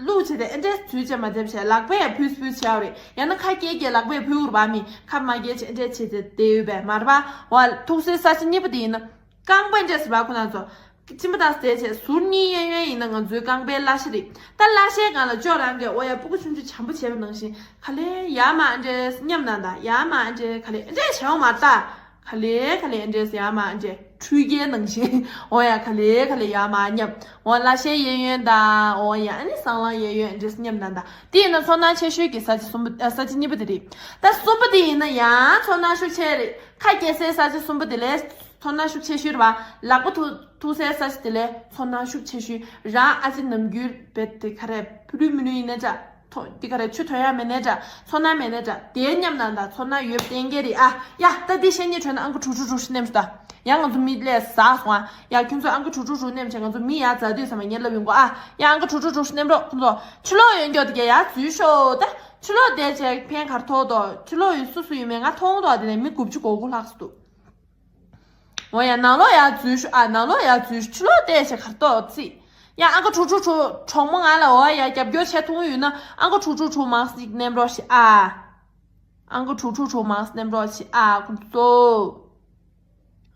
བླུགས་བྱས་ཏེ་ཨེ་འདྲས་དུས་བྱས་མ་བྱས་བྱས་ལག་པས་ཕུས་ཕུས་བྱས་པ་རེད། ཡང་ན་ཁ་སྐྱེ་སྐྱེ་ལག་པས་ཕུས་འུར་བ་མི་ཁ་མ་སྐྱེ་བྱས་ཨེ་འདྲས་བྱས་ཏེ་བསྡད་ཡོད་པས་མ་རེད་པ། འོ་ཐུག་སའི་ས་ཆ་གཉིས་པ་དེ་ཡིན་ན། རྐང་པ་འདྲས་ཟེར་བ་ཁོ་ན་ཚོ། གཅིན་པ་དང་ཟས་བྱས་ཟུར་གཉིས་གཡས་གཡོན་ཡིན་ན་ང་ཚོའི་རྐང་པའི་བརླ་ཤ་རེད། ད་བརླ་ཤའི་སྒང་ལ་ཅོ་རང་གིས་འོ་ཡ་སྤུ་གུ་ཆུང་ཆུང་བྱམས་པོ་བྱས་པ་ནང་བཞིན་ག་ལེ་ཡ་མ་འདྲས་སྙམ་ན་ད། ཡ་མ་འདྲས་ག་ལེ་འདྲས་བྱས་འོང་མ་ད། ག་ལེ་ག་ལེ་འདྲས་ཡ་མ་འདྲས་འཕྲུལ་རྒྱལ་ནང་བཞིན། འོ་ཡ་ག་ལེ་ག་ལེ་ཡ་མ་སྙམ། འོ་བརླ་ཤའི་གཡས་གཡོན་དང་། འོ་ཡ་ཨ་ནི་སྲང་ལམ་གཡས་གཡོན་འདྲས་སྙམ་ན་ད། དེ་ཡིན་ན་ཚོར་སྣང་ཆེ་ཤོས་ཀྱི་ས་ཆ་གསུམ་པ། ཨ། ས་ཆ་གཉིས་པ་དེ་རེད། ད་གསུམ་པ་དེ་ཡིན་ན་ཡང་ཚོར་སྣང་ཤུགས་ཆེ་རེད། ཁ་སྐྱེ་སའི་ས་ཆ་གསུམ་པ་དེ་ལས་ཚོར་སྣང་ཤུགས་ཆེ་ཤོས་རེད་བ། ལག་པ་ཐུག་ཐུག་སའི་ས་ཆ་དེ་ལས་ཚོར་སྣང་ཤུགས་ཆེ་ཤོས། རང་ཨ་ཙི་ནམ་རྒྱུན་རྦད་དེ་ག་རེ་ཕུ་ལུས་མི་ལུས་ཡིན་ན་འདྲ། ཐོ་འདི་ག་རེ་ཆུ་ཐོན་ཡ་མེད་ནའི་འདྲ། ཚོར་སྣང་མེད་ནའི་འདྲ། དེའི་མཉམ་ནང་དང་ཚོར་སྣང་ཡོད་གཏན་འཁེལ་རེད་ཨ། ཡ་ད་འདི་བཤད་སྙིང་བྲོ་ན་ཨང་ཀི་དྲུག་ཅུ་དྲུག་ཅུ་ནེམ་སོང་ད། ཡ་ང་ཚོ་མི་ལས་ཟག་སོང་ཨ། ཡ་ཁྱོད་ཚོ་ཨང་ཀི་དྲུག་ཅུ་དྲུག་ཅུ་ནེམ་བྱས་ང་ཚོ་མི་ཡ་ཛ་དུས་ཙམ་པ་ངས་ལབ་ཡོང་གོ་ཨ། ཡ་ཨང་ཀི་དྲུག་ཅུ་དྲུག་ཅུ་ནེམ་རོགས། ཁྱོད་ཚོ་ཕྱི་ལོགས་ཡོད་མགྱོགས་དེ་གས་ཡ་འཛུལ་ཤོག་ད། ཕྱི་ལོགས་བསྡད་བྱས་ཕན་གར་ཐོགས་དོ། ཕྱི་ལོགས་ཡོད་སུ་སུ་ཡོད་མེད་ང་མཐོང་དོ། དེ་ནས་མི་དགུ་བཅུ་གོ་དགུ་ལྷག་སུ་འདུག་འོ་ཡ་ནང་ལོགས་ཡ་འཛུལ་ཤོག་ཨ། ནང་ལོགས་ཡ་འཛུལ་ཤོག་ཕྱི་ལོགས་བལྟས་བྱས་གར་ཏོག་ཙི། ཡ་ཨང་ཀི་དྲུག་དྲུག་དྲུག་གྲོགས་མོ་ང་ལ་འོ་ཡ་རྒྱབ་སྐྱོར་བྱས་ཐུབ་ཡོད་ན་ཨང་ཀི་དྲུག་དྲུག་དྲུག་མང་ཙིག་ནེམ་རོགས་ཤིག་ཨ། ཨང་ཀི་དྲུག་དྲུག་དྲུག་མང་ཙིག་ནེམ་རོགས་ཤིག་ཨ་ཁོང་ཚོ།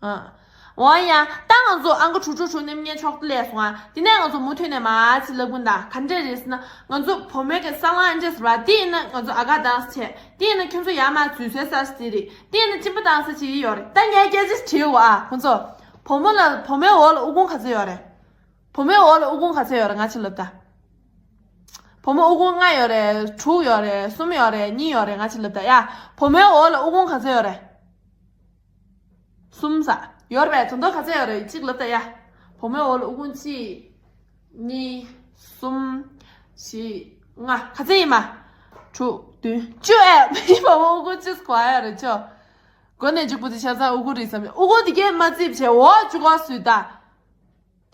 ཨ། འོ་ཡ་ད་ང་ཚོ་ཨང་ཀི་དྲུག་དྲུག་དྲུག་ནེམ་ཉན་ཆོག་ཏུ་ལས་སོང་ཨ། དེ་ནས་ང་ཚོ་མུ་མཐུད་ནས་མ་ཙི་ལབ་གུན་ད་ག་འདྲས་རེད་ཟེར་ན་ང་ཚོ་བུ་མོའི་གི་ས་ལང་ཨེ་འདྲས་ཟེར་བ་དེ་ཡིན་ན་ང་ཚོ་ཨ་ག་དང་ཟེར་བྱས། དེ་ཡིན་ན་ཁྱོད་ཚོ་ཡར་མར་འཛུལ་སའི་ས་ཆ་དེ་རེད། དེ་ཡིན་ན་གཅིན་པ་བཏང་ས་ཅིག་ཡོད་རེད། ད་ངས་སྐད་ཆ་དྲིས་འོ་ཨ་ཁོང་ཚོ། བུ་མོ་ལ་བུ་མོའི་འོག་ལ་ཨུ་ཁུང་ག་ཚོད་ཡོད་རེད། བུ་མོའི་འོག་ལ་ཨུ་ཁུང་ག་ཚོད་ཡོད་རེད་ང་ཅིག་ལབ་ད། བུ་མོ་ཨུ་ཁུང་ལྔ་ཡོད་རེད། དྲུག་ཡོད་རེད། གསུམ་ཡོད་རེད། གཉིས་ཡོད་རེད། ང་ཅིག་ལབ་ད་ཡ། བུ་མོའི་འོག་ལ་ཨུ་ཁུང་ག་ཚོད་ཡོད་རེད། གསུམ་ས། ཡོད་རེད་པས། དོན་དག་ག་ཚད་ཡོད་རེད་གཅིག་ལབ་ད་ཡ། བུ་མོའི་འོག་ལ་ཨུ་ཁུང་གཅིག་གཉིས། གསུམ། བཞི། ལྔ། ག་ཚད་ཡིན་མ། དྲུག་བདུན་བཅུ་ཨེ། མི་བུ་མོ་ཨུ་ཁུང་གཅིག་གོ་ཡ་རེད་ཆོ། མགོ་ནས་གཅིག་པུ་དེ་ཆ་ཚང་ཨུ་ཁུང་རེད་བསམ། ཨུ་ཁུང་དེ་གས་མ་བརྩིས་བྱས་འོག་བཅུ་གོ་སུས་ད།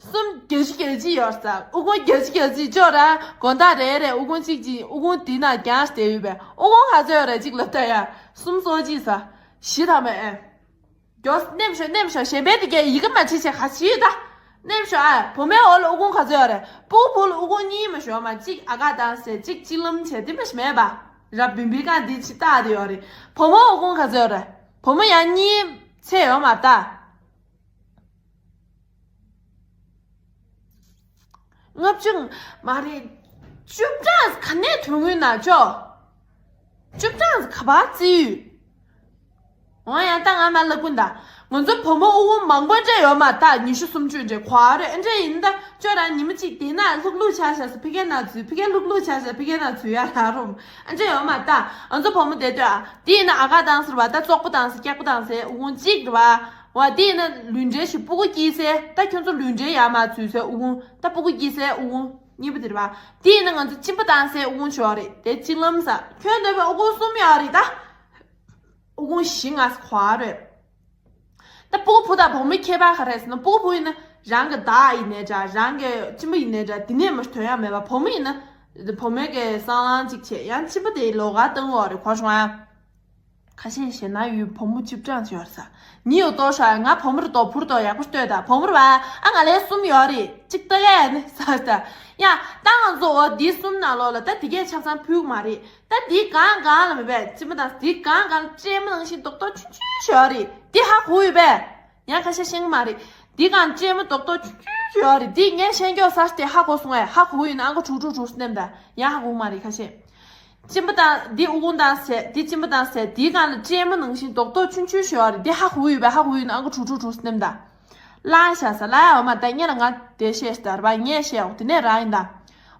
གསུམ་བརྒྱད་ཅུ་གྱ་གཅིག་ཡོད་ས། ཨུ་ཁུང་བརྒྱད་ཅུ་གྱ་གཅིག་ཅོག་ར་དགོང་དག་རེ་རེ་ཨུ་ཁུང་གཅིག་གཅིག་ཨུ་ཁུང་དེ་ན་རྒྱང་བསྡད་ཡོད་པས་ཨུ་ཁུང་ག་ཚོད་ཡོད་རེད་གཅིག་ལབ་ད་ཡ། གསུམ་སོ་གཅིག་ས། བཞི་ཐ་མ་ཨེ། མགྱོགས་ནེམ་ཤོག་ནེམ་ཤོག་གཞན་པའི་དེ་གས་ཡི་གེ་མ་བྲིས་བྱས་ག་བྱེད་ཡོད་ད། ནེམ་ཤོག་ཨ། བུ་མོའི་འོག་ལ་ཨུ་ཁུང་ག་ཚོད་ཡོད་རེད། སྤུ་གུ་བུ་ལ་ཨུ་ཁུང་གཉིས་མ་ཤོག་མ་གཅིག་ཨ་ག་དང་ཟེར་གཅིག་གཅིག་ལམ་བྱས་དེ་མ་ཤི་མེད་པ། ར་བིན་བིན་གང་དེ་ཅི་ལྟ་དེ་ཡོད་རེད། བུ་མོ་ཨུ་ཁུང་ག་ཚོད་ཡོད་རེད། བུ་མོ་ཡང་གཉིས་ཚད་ཡོད་མ་ད། ལྔ་བཅུ་མ་རེད། བཅུ་གྲངས་ག་ནས་ཐོན་ངུས་ན་ཅོ། བཅུ་གྲངས་ག་པར་བརྩི་ཡོད། འོ་ཡང་ད་ང་མ་ལབ་ཀུན་ད། ང་ཚོ་བུ་མོ་ཨུ་ཁུང་མང་པོ་འདྲ་ཡོད་མ་ད་ཉི་ཤུ་སུམ་ཅུ་འདྲ་གོ་རེད་ཨ་འདྲ་ཡིན་ད་ཅོ་རང་ཉི་མ་གཅིག་དེ་ན་ལྷུག་ལྷུག་ཆ་ཤ་ས་ཕི་ཀའི་ན་ཚུད་ཕི་ཀའི་ལྷུག་ལྷུག་ཆ་ཤ་ཕི་ཀའི་ན་ཚུད་ཡ་ར་རུམ་ཨ་འདྲ་ཡོད་མ་ད་ང་ཚོ་བུ་མོ་དེ་ལྟོས་ཨ་དེ་ཡིན་ན་ཨ་ག་དང་ཟེར་བ་ད་བཙོག་པོ་དང་ཟེར་སྐྱག་པོ་དང་ཟེར་ཨུ་ཁུང་གཅིག་རེད་བ། འོ་དེ་ཡིན་ན་ལུས་འབྲེལ་ཞིག་སྤུ་གུ་སྐྱེས་སའི་ད་ཁྱོད་ཚོ་ལུས་འབྲེལ་ཡར་མར་འཛུལ་སའི་དབུགས་ད་སྤུ་གུ་སྐྱེས་སའི་དབུགས་གཉིས་པ་དེ་རེད་བ། དེ་ཡིན་ན་ང་ཚོ་གཅིན་པ་བཏང་སའི་དབུགས་ཞོག་རེད་དེ་གཅིག་ལམ་ས་ཁྱོད་འདོད་པའི་དབུགས་གསུམ་ཡོད་རེད་ད། དབུགས་བཞི་ལྔ་ཁོ་རེད། ད་སྤུ་གུ་བུ་དང་བུ་མོའི་ཁྱད་པར་ག་རེ་ཟེར་ན་སྤུ་གུ་བུ་ཡིན་ན་རང་གི་བདག་ཡིན་ནའི་འདྲ་རང་གི་གཅིན་པ་ཡིན་ནའི་འདྲ་དེ་ནས་མ་ཐོན་ཡ་མེད་པ་བུ་མོ་ཡིན་ན་བུ་མོའི་གི་སྲང་ལམ་གཅིག་བྱས་ཡང་གཅིན་པ་དེ་ལོགས་ཀ་བཏང་འོག་རེད་གོ་བྱུང་ཨ། ཁ་ཤས་ཞེ་ན་ཡུལ་བུ་མོ་གཅིག་གྲངས་ཡོད་ས། ཉི་ཡོ་ཏོ་ཤ་ང་བུ་མོར་ཏོ་བུར་ཏོ་ཡག་པོ་ལྟོས་ད་བུ་མོར་བ་ཨ་ང་ལས་གསུམ་ཡོད་རེད་གཅིག་ལྟ་གས་ནི་ས་ད། ཡ་ད་ང་ཚོ་འོ་འདི་གསུམ་ནང་ལོགས་ལ་ད་དེ་གས་ཆ་ཚང་ཕུལ་གི་མ་རེད། ད་འདི་གང་གང་ལ་མེད་པས་གཅིན་པ་དང་འདི་གང་གང་ལ་སྤྲེལ་མ་ནང་བཞིན་རྡོག་རྡོག་ཆུང་ཆུང་ཞིག་ཡོད་རེད་འདི་ཧ་གོ་ཡོད་པས། ཡང་ཁ་ཤས་ཤེས་གི་མ་རེད། འདི་གང་སྤྲེལ་མ་རྡོག་རྡོག་ཆུང་ཆུང་ཞིག་ཡོད་རེད་འདི་ངས་ཤེས་མགྱོགས་ས་དེ་ཧ་གོ་སོང་ངས་ཧ་གོ་ཡོད་ན་ཨང་ཀི་དྲུག་དྲུག་དྲུག་སུ་ནེམ་ད་ཡང་ཧ་གོ་གི་མ་རེད་ཁ་ཤས། གཅིན་པ་དང་འདི་ཨུ་ཁུང་དང་ཟས་འདི་གཅིན་པ་དང་ཟས་འདིའི་སྒང་ལ་སྤྲེལ་མ་ནང་བཞིན་རྡོག་རྡོག་ཆུང་ཆུང་ཞིག་ཡོད་རེད་འདི་ཧ་གོ་ཡོད་པས་ཧ་གོ་ཡོད་ན་ཨང་ཀི་དྲུག་དྲུག་དྲུག་སུ་ནེམ་ད། ལ་ཤ་ས་ལ་ཡ་འོ་མ་ད་ཉེ་ལ་ང་དེ་བཤད་ཟེར་བ་ངས་བཤད་འོ་དེ་ནས་རང་ཡིན་ད།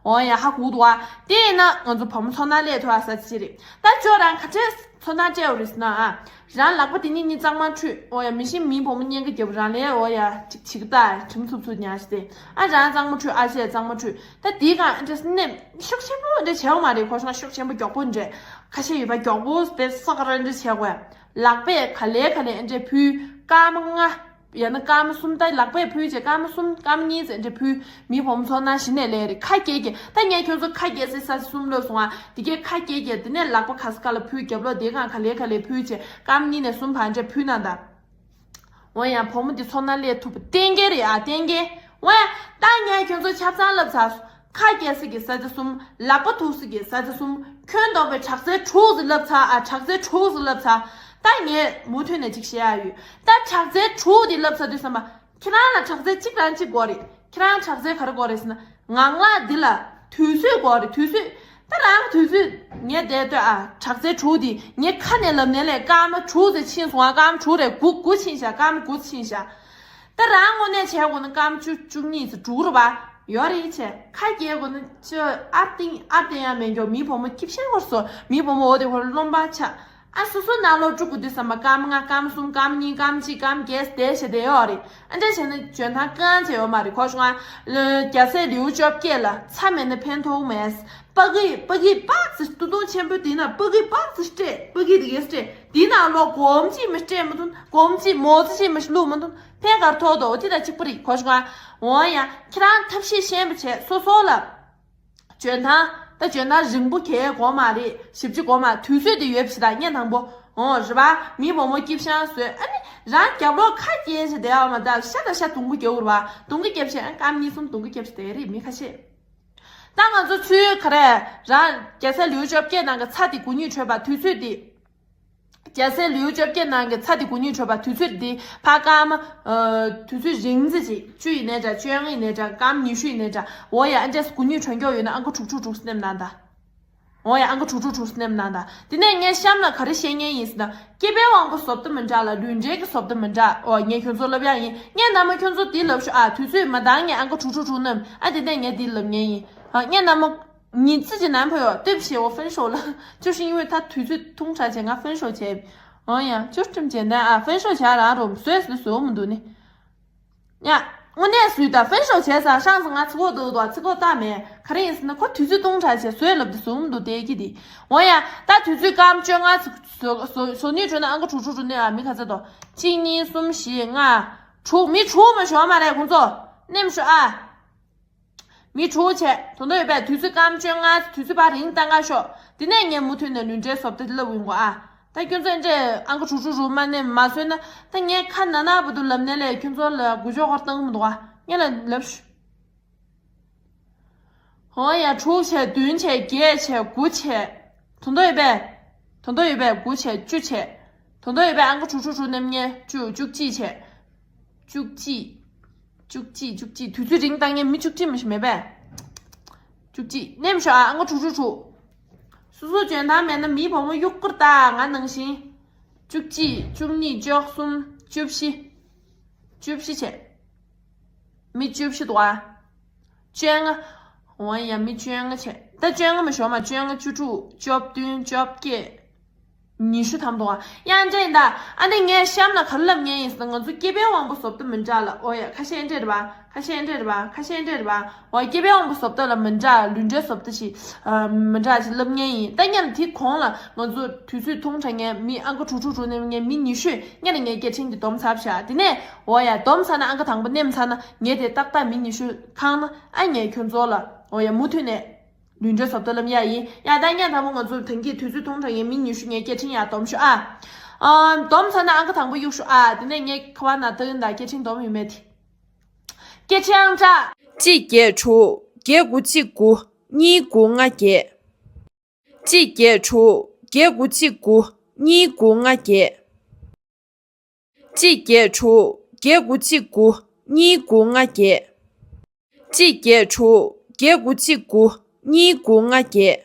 འོ་ཡ་ཧ་གོ་འདུག་བ། དེ་ཡིན་ན་ང་ཚོ་བུ་མོ་ཚོར་སྣང་སླེབས་ཐུབ་ཨ་ས་ཅི་རེད། ད་ཅོ་རང་ག་འདྲས་ཚོར་སྣང་སྤྲད་འོ་རེད་ཟེར་ན་ཨ། རང་ལག་པ་དེ་གཉིས་གཉིས་གཙང་མ་འཁྲུད་འོ་ཡ་མི་ཤེས་མིའི་བུ་མོ་གཉེན་ཁ་རྒྱབ་རང་ལས་འོ་ཡ་ཅིག་བྱེད་ཀྱི་ད་ཁྲིམས་ཚུབ་ཚུབ་ཉར་ཞིག་སྟེ་ཨ་རང་གཙང་མ་འཁྲུད་ཨ་ཅེ་གཙང་མ་འཁྲུད་ད་དེའི་སྒང་ཨ་འདྲས་སེ་ནེམ་ཤུགས་ཆེན་པོ་འདྲས་བྱས་འོ་མ་རེད་གོ་ཤོང་ཤུགས་ཆེན་པོ་མགྱོགས་པོ་འདྲས་ཁ་ཤས་ཡོད་པ་མགྱོགས་པོ་དཔེ་སོག་ར་འདྲས་བྱས་དགོས་ལག་པས་ག་ལེ་ག་ལེ་ཨ་འདྲས་ཕུལ་སྐར་མ་ལྔ། ཡང་ན་སྐར་མ་གསུམ། ད་ལག་པས་ཕུལ་བྱས་སྐར་མ་གསུམ་སྐར་མ་གཉིས་ཙམ་འདྲ་ཕུལ། མི་བུ་མོ་ཚོ་ན་གཞི་ནས་ལས་རེད། ཁ་སྐྱེལ་གྱི། ད་ངས་ཁྱོད་ཚོ་ཁ་སྐྱེལ་སའི་ས་ཆ་གསུམ་ལབ་སོང་ང་། དེ་གས་ཁ་སྐྱེལ་གྱི། དེ་ནས་ལག་པ་ག་ས་ག་ལ་ཕུལ། རྒྱབ་ལོགས་དེ་སྒང་ག་ལེ་ག་ལེ་ཕུལ་བྱས་སྐར་མ་གཉིས་ནས་གསུམ་བར་འདྲ་ཕུལ་གནང་དང་། འོ་ཡ། བུ་མོ་འདི་ཚོ་ན་སླེབས་ཐུབ་པ་གཏན་འཁེལ་རེད་ཨ། གཏན་འཁེལ། འོ་ཡ། ད་ངས་ཁྱོད་ཚོ་ཆ་ཚང་ལབ་ཚར་སོང་། ཁ་སྐྱེལ་ས་གི་ས་ཆ་གསུམ། ལག་པ་ཐུག་ས་གི་ས་ཆ་གསུམ། ཁྱོན་བསྡོམས་པའི་དྲག་རྩལ་དྲུག་ཟེར་ལབ་ཚར་ཨ། དྲག་རྩལ་དྲུག་ཟེར་ལབ་ཚར། ད་ངས་མུ་མཐུད་ནས་ཅིག་བཤད་ཡ་ཡོད། ད་དྲག་རྩལ་དྲུག་འདི་ལབ་ཚར་དུས་ཙམ་པ། ཁྱེད་རང་ལ་དྲག་རྩལ་གཅིག་རང་གཅིག་དགོས་རེད། ཁྱེད་རང་དྲག་རྩལ་ག་རེ་དགོས་རེད་ཟེར་ན། ངང་ལག་འདི་ལ་དུས་ཚོད་དགོས་རེད། དུས་ཚོད། ད་རང་དུས་ཚོད་ངས་བསྡད་སྡོད་ཨ། དྲག་རྩལ་དྲུག་འདི་ངས་ཁ་ནས་ལབ་ནས་ལས་སྐར་མ་དྲུག་ཙམ་ཕྱིན་སོང་ཨ། སྐར་མ་དྲུག་རེད། དགུ་དགུ་ཕྱིན་ཤག་སྐར་མ་དགུ་ཕྱིན་ཤག་ད་རང་དངོས་གནས་བྱས་དགོས་ན་སྐར་མ་བཅུ་བཅུ་གཉིས་ཙམ་འགྲོ་གི་རེད་པ། ཡོད་རེད་བྱས། ཁ་སྐྱེལ་དགོས་ན་ཅི་ཨར་ཏིང་ཨར་ཏིང་ཡང་མེད་མགྱོགས། མི་བུ་མོ་སྐྱིད་ཤང་བར་སོ། མི་བུ་མོ་འོ་དེ་ཁོ་རློན་པ་ཆགས། ཨ་སོ་སོ་ནང་ལོགས་དཀྲུག་དགོས་དུས་ཙམ་པ་སྐར་མ་ལྔ་སྐར་མ་གསུམ་སྐར་མ་གཉིས་སྐར་མ་གཅིག་སྐར་མ་བརྒྱད་བསྡད་བྱས་བསྡད་ཡོད་རེད། ཨ་འདྲ་བྱས་ན་འཇོན་ཐང་གང་ཡང་ཡོད་མ་རེད། གོ་བྱུང་ང་། རྒྱལ་སྲས་ལེའུ་བཅོ་བརྒྱད་ལ་ཚྭ་མེད་ན་ཕན་ཐོགས་མེད། སྤ་གི་སྤ་གི་པགས་ཙི་སྟོད་ཐུང་ཆེན་པོ་དེ་ན་སྤ་གི་པགས་ཙི་སྤྲད། སྤ་གི་དེ་གས་སྤྲད། དེ་ནང་ལོགས་སྒོར་མོ་གཅིག་མ་སྤྲད་མ་ཐུབ། སྒོར་མོ་གཅིག་མོ་ཙི་གཅིག་མ་བླུགས་མ་ཐུབ། ཕན་ག་རེ་ཐོགས་འདུག་འོ་དེ་དང་གཅིག་པ་རེད། གོ་བྱུང་ང་། འོ་ཡ། ཁྱེད་རང་ཐབས་ཤེས་ཤེས་པ་བྱས་སོ་སོ་ལ། འཇོན་ཐང་། ད་འཇོན་ཐང་རིང་པོ་གས་དགོས་མ་རེད། ཞེ་པོ་ཅིག་དགོས་མ། དུས་ཚོད་དེ་ཡོད་པ་ཞིག་དང་། བརྙན་དང་པོ། འོ་རེད་པ། མི་བུ་མོ་སྐྱིད་ཤང་བཟོས། ཨ་ནི་རང་རྒྱབ་ལོགས་ཁ་སྐྱེལ་བྱས་བསྡད་ཡོད་མ་རེད། ཤ་དང་ཤ་དུང་ག་རྒྱག་དགོས་རེད་པ། དུང་ག་རྒྱབ་བྱས་ཨ་སྐར་མ་གཉིས་གསུམ་དུང་ག་རྒྱབ་བྱས་བསྡད་རེད་མི་ཁ་ཤས། ད་ང་ཚོ་ཚུར་ག་རེ། རང་རྒྱལ་སྲས་ལེའུ་བཅོ་བརྒྱད་ནང་གི་ཚྭ་དེ་དགུ་ཉིས་དྲོས་པ་དུས་ཚོད་དེ། རྒྱལ་སྲས་ལེའུ་བཅོ་བརྒྱད་ནང་གི་ཚྭ་དེ་དགུ་ཉིས་དྲོས་པ་དུས་ཚོད་དེ་ཕར་སྐར་མ། ཨ། དུས་ཚོད་རིང་ཙམ་ཅིག་བཅུ་ཡིན་ནའི་འདྲ། བཅོ་ལྔ་ཡིན་ནའི་འདྲ། སྐར་མ་ཉི་ཤུ་ཡིན་ནའི་འདྲ། འོ་ཡ། ཨ་འདྲས་དགུ་ཉིས་དྲོས་མགྱོགས་ཡོད་ན་ཨང་ཀི་དྲུག་ཅུ་དྲུག་ཙམ་མནན་དང་། འོ་ཡ། ཨང་ཀི་དྲུག་ཅུ་དྲུག་ཙམ་མནན་དང་། དེ་ནས་ངས་གཤམ་ལ་ག་རེ་བཤད་མཁན་ཡིན་ཟེར་ན། སྐྱེས་པའི་དབང་པོ་བཟོ་ལྟ་མི་འདྲ་ལ་ལུས་འབྲེལ་གྱི་བཟོ་ལྟ་མི་འདྲ། འོ་ངས་ཁྱོད་ཚོ་ལབ་ཡག་ཡིན། ངས་ནམ་མ་ཁྱོད་ཚོ་འདི་ལབ་ཤོག་ཨ། དུས་ཚོད་མ་འདང་ངས་ཨང་ཀི་དྲུག་ཅུ་དྲུག་མནན། ཨ་དེ་ནས་ངས་འདི་ལབ་མཁན་ཡིན། ཨ་ངས་ནམ་མ། 你自己男朋友，对不起，我分手了，就是因为他腿最通常前跟分手前。哦呀，就这么简单啊，分手前然后谁谁谁我们都呢。呀，我那谁的分手前啥，上次俺吃过都多，吃过大没？可能是那块腿最通常前，谁了不是我们都得给的。我呀，他腿最刚就俺是所所所女中的俺个楚楚中的啊，没看这多，今年什么时啊？出没出门学嘛来工作，那么说啊。 མི་དྲུག་བྱས། དོན་དག་ཡོད་པས། དུས་ཚོད་སྐར་མ་བཅོ་ལྔ། དུས་ཚོད་ཕར་རིང་བཏང་ག་ཤོག་དེ་ནས་ངས་མུ་མཐུད་ནས་ལུས་འབྲེལ་བཟོ་ལྟ་དེ་ལབ་ཡོང་གོ་ཨ། ད་ཁྱོད་ཚོས་འདྲས་ཨང་ཀི་དྲུག་ཅུ་དྲུག་མ་ནས་མ་བཟོས་ན། ད་ངས་ཁ་ན་ན་བུ་དུ་ལབ་ནས་ལས་ཁྱོད་ཚོ་ལ་དགུ་ཅོག་ཧོར་བཏང་མི་འདུག་ཨ། ངས་ལ་ལབ་ཤོག་ཧོ་ཡ། དྲུག་བྱས། བདུན་བྱས། བརྒྱད་བྱས། དགུ་བྱས། དོན་དག་ཡོད་པས། དོན་དག་ཡོད་པས། དགུ་བྱས། བཅུ་བྱས། དོན་དག་ཡོད་པས། ཨང་ཀི་དྲུག་ཅུ་དྲུག་མནན་ནས་བཅུ། བཅུ་གཅིག་བྱས། བཅུ་གཅིག་བཅུ་གཅིག་བཅུ་གཅིག་དུས་ཚོད་རིང་བཏང་མཁན་མི་བཅུ་གཅིག་མི་ཞིག་མེད་པས། བཅུ་གཅིག་མནན་ཤོག་ཨ། ཨང་ཀི་དྲུག་ཅུ་དྲུག་སོ་སོ་འཇོན་ཐང་མེད་ན་མི་བུ་མོ་གཡུག་བསྐུར་ད་ང་ནང་བཞིན། བཅུ་གཅིག་བཅུ་གཉིས། བཅུ་གསུམ། བཅུ་བཞི། བཅུ་བཞི་བྱས། མི་བཅུ་བཞི་འདུག་ཨ། བཅོ་ལྔ། འོ་ཡ། མི་བཅོ་ལྔ་བྱས། ད་བཅོ་ལྔ་མ་ཞོག་མ། བཅོ་ལྔ། བཅུ་དྲུག་བཅོ་བདུན། བཅོ་བརྒྱད། ཉི་ཤུ་ཐམ་འདུག་ཨ། ཡང་འདྲ་ཡིན་ད། ཨ་ནི་ངས་གཤམ་ལ་ག་རེ་ལབ་མཁན་ཡིན་ཟེར་ན། ང་ཚོ་སྐྱེས་པའི་དབང་པོ་བཟོ་ལྟ་མི་འདྲ་ལ། འོ་ཡ། ཁ་ཤས་འདྲ་རེད་པ། ཁ་ཤས་འདྲ་རེད་པ། ཁ་ཤས་འདྲ་རེད་པ། འོ་སྐྱེས་པའི་དབང་པོ་བཟོ་ལྟ་ལ་མི་འདྲ། ལུས་འབྲེལ་བཟོ་ལྟ་ཞིག་ཨ། མི་འདྲ་ཞིག་ལབ་མཁན་ཡིན། ད་ངས་ལ་དེ་གོང་ལ་ང་ཚོ་དུས་ཚོད་ཐུང་དྲགས་མཁན་མི་ཨང་ཀི་དྲུག་ཅུ་དྲུག་མནན་མཁན་མི་ཉི་ཤུས་ངས་ལ་ངའི་སྐད་འཕྲིན་དེ་སྡོམ་ཚར་བཞག་དེ་ནས་འོ་ཡ། སྡོམ་ཚར་ན། ཨང་ཀི་དང་པོ་མནན་ཚར་ན་ངས་དེ་ཏག་ཏག་མི་ཉི་ཤུ་ཁང་ན། ཨ་ངས་ཁྱོད་ཚོ་ལ། འོ་ཡ། མུ་མཐུད་ནས། ལུས་འབྲེལ་བཟོ་ལྟ་ལབ་ཡག་ཡིན། ཡ་ད་ངས་དང་པོ་ང་ཚོ་དེང་གི་དུས་ཚོད་ཐུང་དྲགས་མཁན་མི་ཉི་ཤུ་ངའི་སྐད་འཕྲིན་ཡར་སྡོམ་ཤོག་ཨ། ཨ། སྡོམ་ཚར་ན་ཨང་ཀི་དང་པོ་གཡུག་ཤོག་ཨ། དེ་ནས་ངས་ཁ་པར་ནང་བཏང་ཡིན་ད། སྐད་འཕྲིན་སྡོམ་ཡོད་མེད་དེ། སྐད་འཕྲིན་ཨང་གྲངས། གཅིག་བརྒྱད་དྲུག་བརྒྱད་དགུ་གཅིག་དགུ་གཉིས་དགུ་ལྔ་བརྒྱད། གཅིག་བརྒྱད་དྲུག་བརྒྱད་དགུ་གཅིག་དགུ་གཉིས་དགུ་ལྔ་བརྒྱད། གཅིག་བརྒྱད་དྲུག་བརྒྱད་དགུ་གཅིག་དགུ་གཉིས་དགུ་ལྔ་བརྒྱད། གཅིག་བརྒྱད་དྲུག་བརྒྱད་དགུ་གཅིག་དགུ་གཉིས་དགུ་ལྔ་བརྒྱད།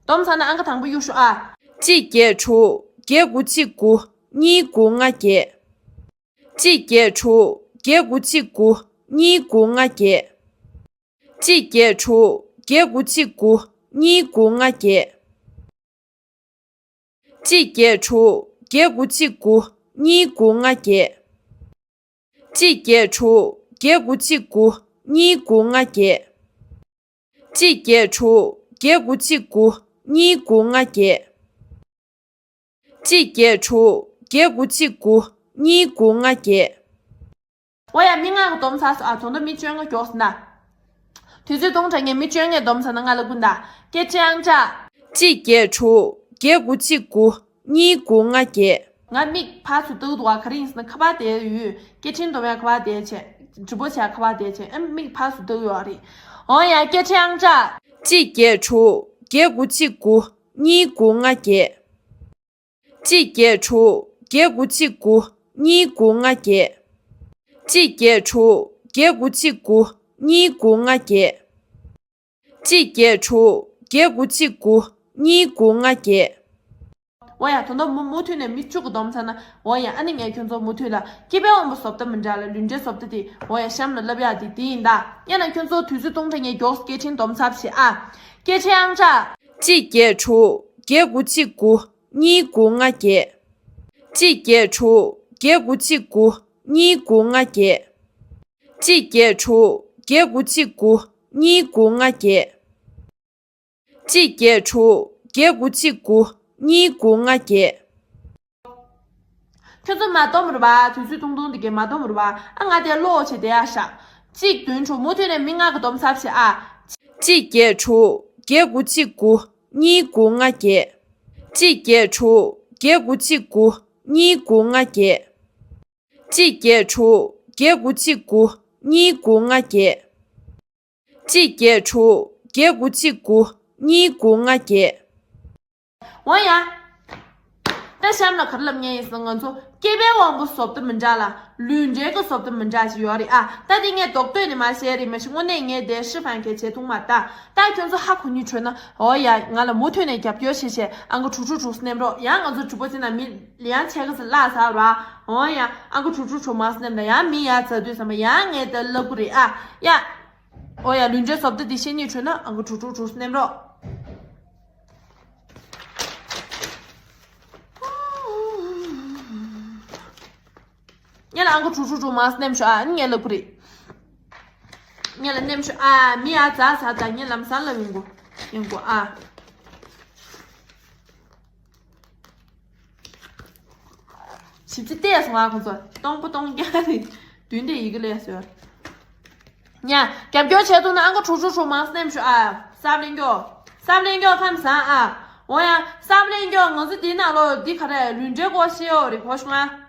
སྡོམ་ཚར་ན་ཨང་ཀི་དང་པོ་གཡུག་ཤོག་ཨ། གཅིག་བརྒྱད་དྲུག་བརྒྱད་དགུ་གཅིག་དགུ་གཉིས་དགུ་ལྔ་བརྒྱད། གཅིག་བརྒྱད་དྲུག་བརྒྱད་དགུ་གཅིག་དགུ་གཉིས་དགུ་ལྔ་བརྒྱད། གཅིག་བརྒྱད་དྲུག་བརྒྱད་དགུ་གཅིག་དགུ་གཉིས་དགུ་ལྔ་བརྒྱད། གཅིག་བརྒྱད་དྲུག་བརྒྱད་དགུ་གཅིག་དགུ་གཉིས་དགུ་ལྔ་བརྒྱད། གཅིག་བརྒྱད་དྲུག་བརྒྱད་དགུ་གཅིག་དགུ་གཉིས་དགུ་ལྔ་བརྒྱད། གཅིག་བརྒྱད་དྲུག་བརྒྱད་དགུ་གཅིག་དགུ་གཉིས་དགུ་ལྔ་བརྒྱད། གཅིག་བརྒྱད་དྲུག་བརྒྱད་དགུ་གཅིག་དགུ་ གཉིས་དགུ་ལྔ་བརྒྱད། འོ་ཡ། མི་ལྔ་གི་སྡོམ་ཚར་སོང་ཨ། ད་དུང་མི་བཅོ་ལྔ་མགྱོགས་སོང་ན། དུས་ཚོད་སྟོང་ཕྲག་ངས་མི་བཅོ་ལྔའི་སྡོམ་ཚར་ན་ང་ལ་ཀུན་ད། སྐད་ཆ་ཡང་ཆ། གཅིག་བརྒྱད་དྲུག་བརྒྱད་དགུ་གཅིག་དགུ། གཉིས་དགུ་ལྔ་བརྒྱད། ང་མིག་ཕར་ཚུར་ལྟ་གི་འདུག་ག་ག་རེ་ཡིན་ཟེར་ན་ཁ་པར་དེ་ཡོད། སྐད་འཕྲིན་སྡོམ་ཡ་ཁ་པར་དེ་བྱས། འགྲིག་པོ་བྱས་ཁ་པར་དེ་བྱས། ཨ་མིག་ཕར་ཚུར་ལྟ་གི་ཡོད་རེད། འོ་ཡ། སྐད་ཆ་ཡང་ཆ། གཅིག་བརྒྱད་དྲུག་བརྒྱད་དགུ་གཅིག་དགུ། གཉིས་དགུ་ལྔ་བརྒྱད། གཅིག་བརྒྱད་དྲུག་བརྒྱད་དགུ་གཅིག་དགུ། གཉིས་དགུ་ལྔ་བརྒྱད། གཅིག་བརྒྱད་དྲུག་བརྒྱད་དགུ་གཅིག་དགུ། གཉིས་དགུ་ལྔ་བརྒྱད། གཅིག་བརྒྱད་དྲུག་བརྒྱད་དགུ་གཅིག་དགུ། གཉིས་དགུ་ལྔ་བརྒྱད། འོ་ཡ། ད་དུང་མུ་མུ་མཐུད་ནས་མི་བཅུ་གི་སྡོམ་ཚར་ན། འོ་ཡ། ཨ་ནི་ངས་ཁྱོད་ཚོ་མུ་མཐུད་ལ་སྐྱེ་འཕེལ་དབང་པོ་བཟོ་ལྟ་མི་འདྲ་ལ་ལུས་འབྲེལ་བཟོ་ལྟ་དེ། འོ་ཡ། གཤམ་ལ་ལབ་ཡ་དེ་དེ་ཡིན་ད། ཡང་ན་ཁྱོད་ཚོ་དུས་ཚོད་སྟོང་ཕྲག་ངས་མགྱོགས་སུ་སྐད་འཕྲིན་སྡོམ་ཚར་བྱེད་ཨ། སྐད་ཆ་ཡང་ཆ། གཅིག་བརྒྱད་དྲུག་བརྒྱད་དགུ་གཅིག་དགུ། གཉིས་དགུ་ལྔ་བརྒྱད། གཅིག་བརྒྱད་དྲུག་བརྒྱད་དགུ་གཅིག་དགུ། གཉིས་དགུ་ལྔ་བརྒྱད། གཅིག་བརྒྱད་དྲུག་བརྒྱད་དགུ་གཅིག་དགུ། གཉིས་དགུ་ལྔ་བརྒྱད། གཅིག་བརྒྱད་དྲུག་བརྒྱད་དགུ་གཅིག་དགུ། གཉིས་དགུ་ལྔ་བརྒྱད། ཁྱོད་ཚོ་མ་སྡོམ་རུ་བ། དུས་ཚོད་ཐུང་ཐུང་འདི་གས་མ་སྡོམ་རུ་བ། ཨ་ང་དེ་ལོག་བྱས་བསྡད་ཡ་ཤག་གཅིག་བདུན་དྲུག་མུ་མཐུད་ནས་མི་ལྔ་གི་སྡོམ་ཚར་བྱེད་ཨ། གཅིག་བརྒྱད་དྲུག་བརྒྱད་དགུ་གཅིག་དགུ། གཉིས་དགུ་ལྔ་བརྒྱད། གཅིག་བརྒྱད་དྲུག་བརྒྱད་དགུ་གཅིག་དགུ། གཉིས་དགུ་ལྔ་བརྒྱད། གཅིག་བརྒྱད་དྲུག་བརྒྱད་དགུ་གཅིག་དགུ། གཉིས་དགུ་ལྔ་བརྒྱད། གཅིག་བརྒྱད་དྲུག་བརྒྱད་དགུ་གཅིག་དགུ། གཉིས་དགུ་ལྔ་བརྒྱད། འོ་ཡ། ད་གཤམ་ལ་ག་རེ་ལབ་མཁན་ཡིན་ཟེར་ན། ང་ཚོ་སྐྱེ་འཕེལ་དབང་པོ་བཟོ་ལྟ་མི་འདྲ་ལ་ལུས་འབྲེལ་གྱི་བཟོ་ལྟ་མི་འདྲ་ཞིག་ཡོད་རེད་ཨ། ད་དེ་ངས་རྡོག་ཐོས་ནས་མ་བཤད་རེད། མ་གཞི་དངོས་གནས་ངས་དེ་ཧྲི་ཧྥན་གྱི་བྱེད་ཐུང་མ་ད། ད་ཁྱོད་ཚོ་ཧ་གོ་ནི་བྱུང་ན། འོ་ཡ། ང་ལ་མུ་མཐུད་ནས་རྒྱབ་སྐྱོར་བྱེད་བྱས་ཨང་ཀི་དྲུག་དྲུག་དྲུག་སྣེམ་རོགས། ཡང་ང་ཚོ་གྲུ་པོ་ཅི་ན་མི་ཡང་ཆེ་ག་ཟེར་བརླག་ཚར་ར། འོ་ཡ། ཨང་ཀི་དྲུག་དྲུག་དྲུག་མ་སྣེམ་ན་ཡང་མི་ཡར་ཚར་དུས་ཙམ་པ་ཡང་ངས་དེ་ལབ་གི་རེད་ཨ། ཡ། འོ་ཡ། ལུས་འབྲེལ་བཟོ་ལྟ་འདི་ཤེས་ནི་བྱུང་ན་ཨང་ཀི་དྲུག་དྲུག་དྲུག་སྣེམ་རོགས། ངས་ལ་ཨང་ཀི་དྲུག་དྲུག་དྲུག་མ་སྣེམ་ཤོག་ཨ། ངས་ལབ་གི་རེད། ངས་ལ་སྣེམ་ཤོག་ཨ། མི་ཡར་ཚར་ཚར་ད། ངས་ལམ་སང་ལབ་ཡོང་གོ། ཡོང་གོ་ཨ། ཞིབ་ཅིག་བལྟས་སོང་ང་ཁོང་ཚོ། སྟོང་པ་སྟོང་རྐྱང་རེད། བདུན་དེ་ཡི་གེ་ལས་སོ། ཉ། རྒྱབ་སྐྱོར་བྱས་འདུག་ན་ཨང་ཀི་དྲུག་དྲུག་དྲུག་མ་སྣེམ་ཤོག་ཨ། གསར་གླེང་མགྱོགས། གསར་གླེང་མགྱོགས་ཁམས་བཟང་ཨ། འོ་ཡ། གསར་གླེང་མགྱོགས། ང་ཚོ་འདི་ནང་ལོགས་འདི་ག་རེ་ལུས་འབྲེལ་སྐོར་བཤད་ཡོད་རེད་གོ་བྱུང་ང་།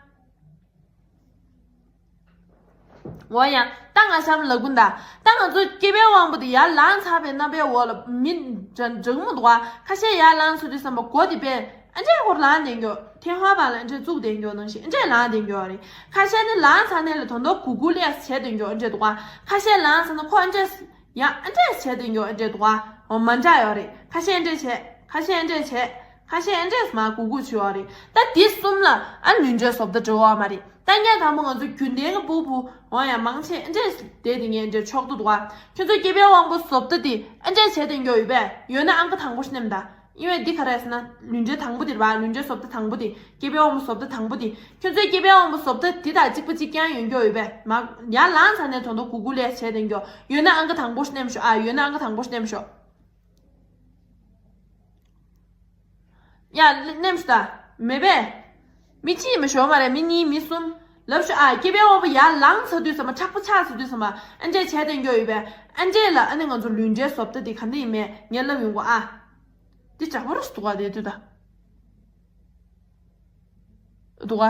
འོ་ཡ། ད་ང་གཤམ་ལ་ལབ་གི་ད། ད་ང་ཚོ་སྐྱེ་འཕེལ་དབང་པོ་དེ་ཡར་ལངས་ཚར་བའི་རྣམ་པའི་འོག་ལ་མི་འདྲ་འདྲ་མོ་འདུག་ག་ཁ་ཤས་ཡར་ལངས་ཚར་དུས་ཙམ་པ་མགོ་དེ་པས་ཨ་འདྲས་སྐོར་ལངས་བསྡད་མགྱོགས། ཐེ་ཧ་པ་ལ་ཨ་འདྲས་བཙུགས་བསྡད་མགྱོགས་ནང་བཞིན་ཨ་འདྲས་ལངས་བསྡད་མགྱོགས་རེད། ཁ་ཤས་ནི་ལངས་ཚར་ནས་ལ་དོན་དག་གུ་གུ་ལེགས་བྱས་བསྡད་མགྱོགས་ཨ་འདྲས་འདུག་ག་ཁ་ཤས་ལངས་ཚར་ན་ཁོ་ཨ་འདྲས། ཡང་ཨ་འདྲས་བྱས་བསྡད་མགྱོགས་ཨ་འདྲས་འདུག་ག་འོ་མ་འདྲ་ཡོད་རེད། ཁ་ཤས་ཨ་འདྲས་བྱས། ཁ་ཤས་ཨ་འདྲས་བྱས། ཁ་ཤས་ཨ་འདྲས་མ་གུ་གུ་བྱེད་ཡོད་རེད། ད་འདི་གསུམ་ལ་ཨ་ལུས་འབྲེལ་བཟོ་ལྟ་འབྲེལ་བ་མ་རེད། ད་ངས་དང་པོ་ང་ཚོ་རྒྱུན་ལྡན་གྱི་ཕྲུ་གུ་འོ་ཡང་མང་ཆེ་ཨ་འདྲས་བསྡད་དེ་ངས་ཨ་འདྲས་ཆོག་ཏུ་འདུག་ག་ཁྱོད་ཚོ་སྐྱེ་འཕེལ་དབང་པོ་བཟོ་ལྟ་དེ་ཨ་འདྲས་བྱས་བསྡད་མགྱོགས་ཡོད་པས། ཡོད་ན་ཨང་ཀི་དང་པོ་སྣེམ་ད། ཨིན་བས་འདི་ག་རེ་ཟེར་ན་ལུས་འབྲེལ་དང་པོ་དེ་རེད་པ། ལུས་འབྲེལ་བཟོ་ལྟ་དང་པོ་དེ། སྐྱེ་འཕེལ་དབང་པོ་བཟོ་ལྟ་དང་པོ་དེ། ཁྱོད་ཚོས་སྐྱེ་འཕེལ་དབང་པོ་བཟོ་ལྟ་འདི་དང་གཅིག་པ་གཅིག་རྐྱང་ཡོད་མགྱོགས་ཡོད་པས། མ་ཡར་ལངས་ཚར་ནས་དོན་དག་གུ་གུ་ལས་བྱས་དེ་མགྱོགས། ཡོད་ན་ཨང་ཀི་དང་པོ་སྣེམ་ཤོག་ཨ། ཡོད་ན་ཨང་ཀི་དང་པོ་སྣེམ་ཤོག་ཡ། སྣེམ་ཤོག་ད། མེད་པས། མི་གཅིག་མ་ཤོག་མ་རེད། མི་གཉིས་མི་གསུམ། ལབ་ཤོག་ཨ། སྐྱེ་འཕེལ་དབང་པོ་ཡར་ལངས་ཚར་དུས་ཙམ་པ། མཁྲེགས་པོ་ཆགས་ཚར་དུས་ཙམ་པ། ཨ་འདྲས་བྱས་དེ་མགྱོགས་ཡོད་པས། ཨ་འདྲས་ལ་ཨ་ནི་ང་ཚོ་ལུས་འབྲེལ་བཟོ་ལྟ་འདི་ག་འདྲ་ཡིན་མེད་ངས་ལབ་ཡོང་གོ་ཨ། འདི་དྲག་པོ་རུ་འདུག་ག་དེ་དུས་ད། འདུག་ག་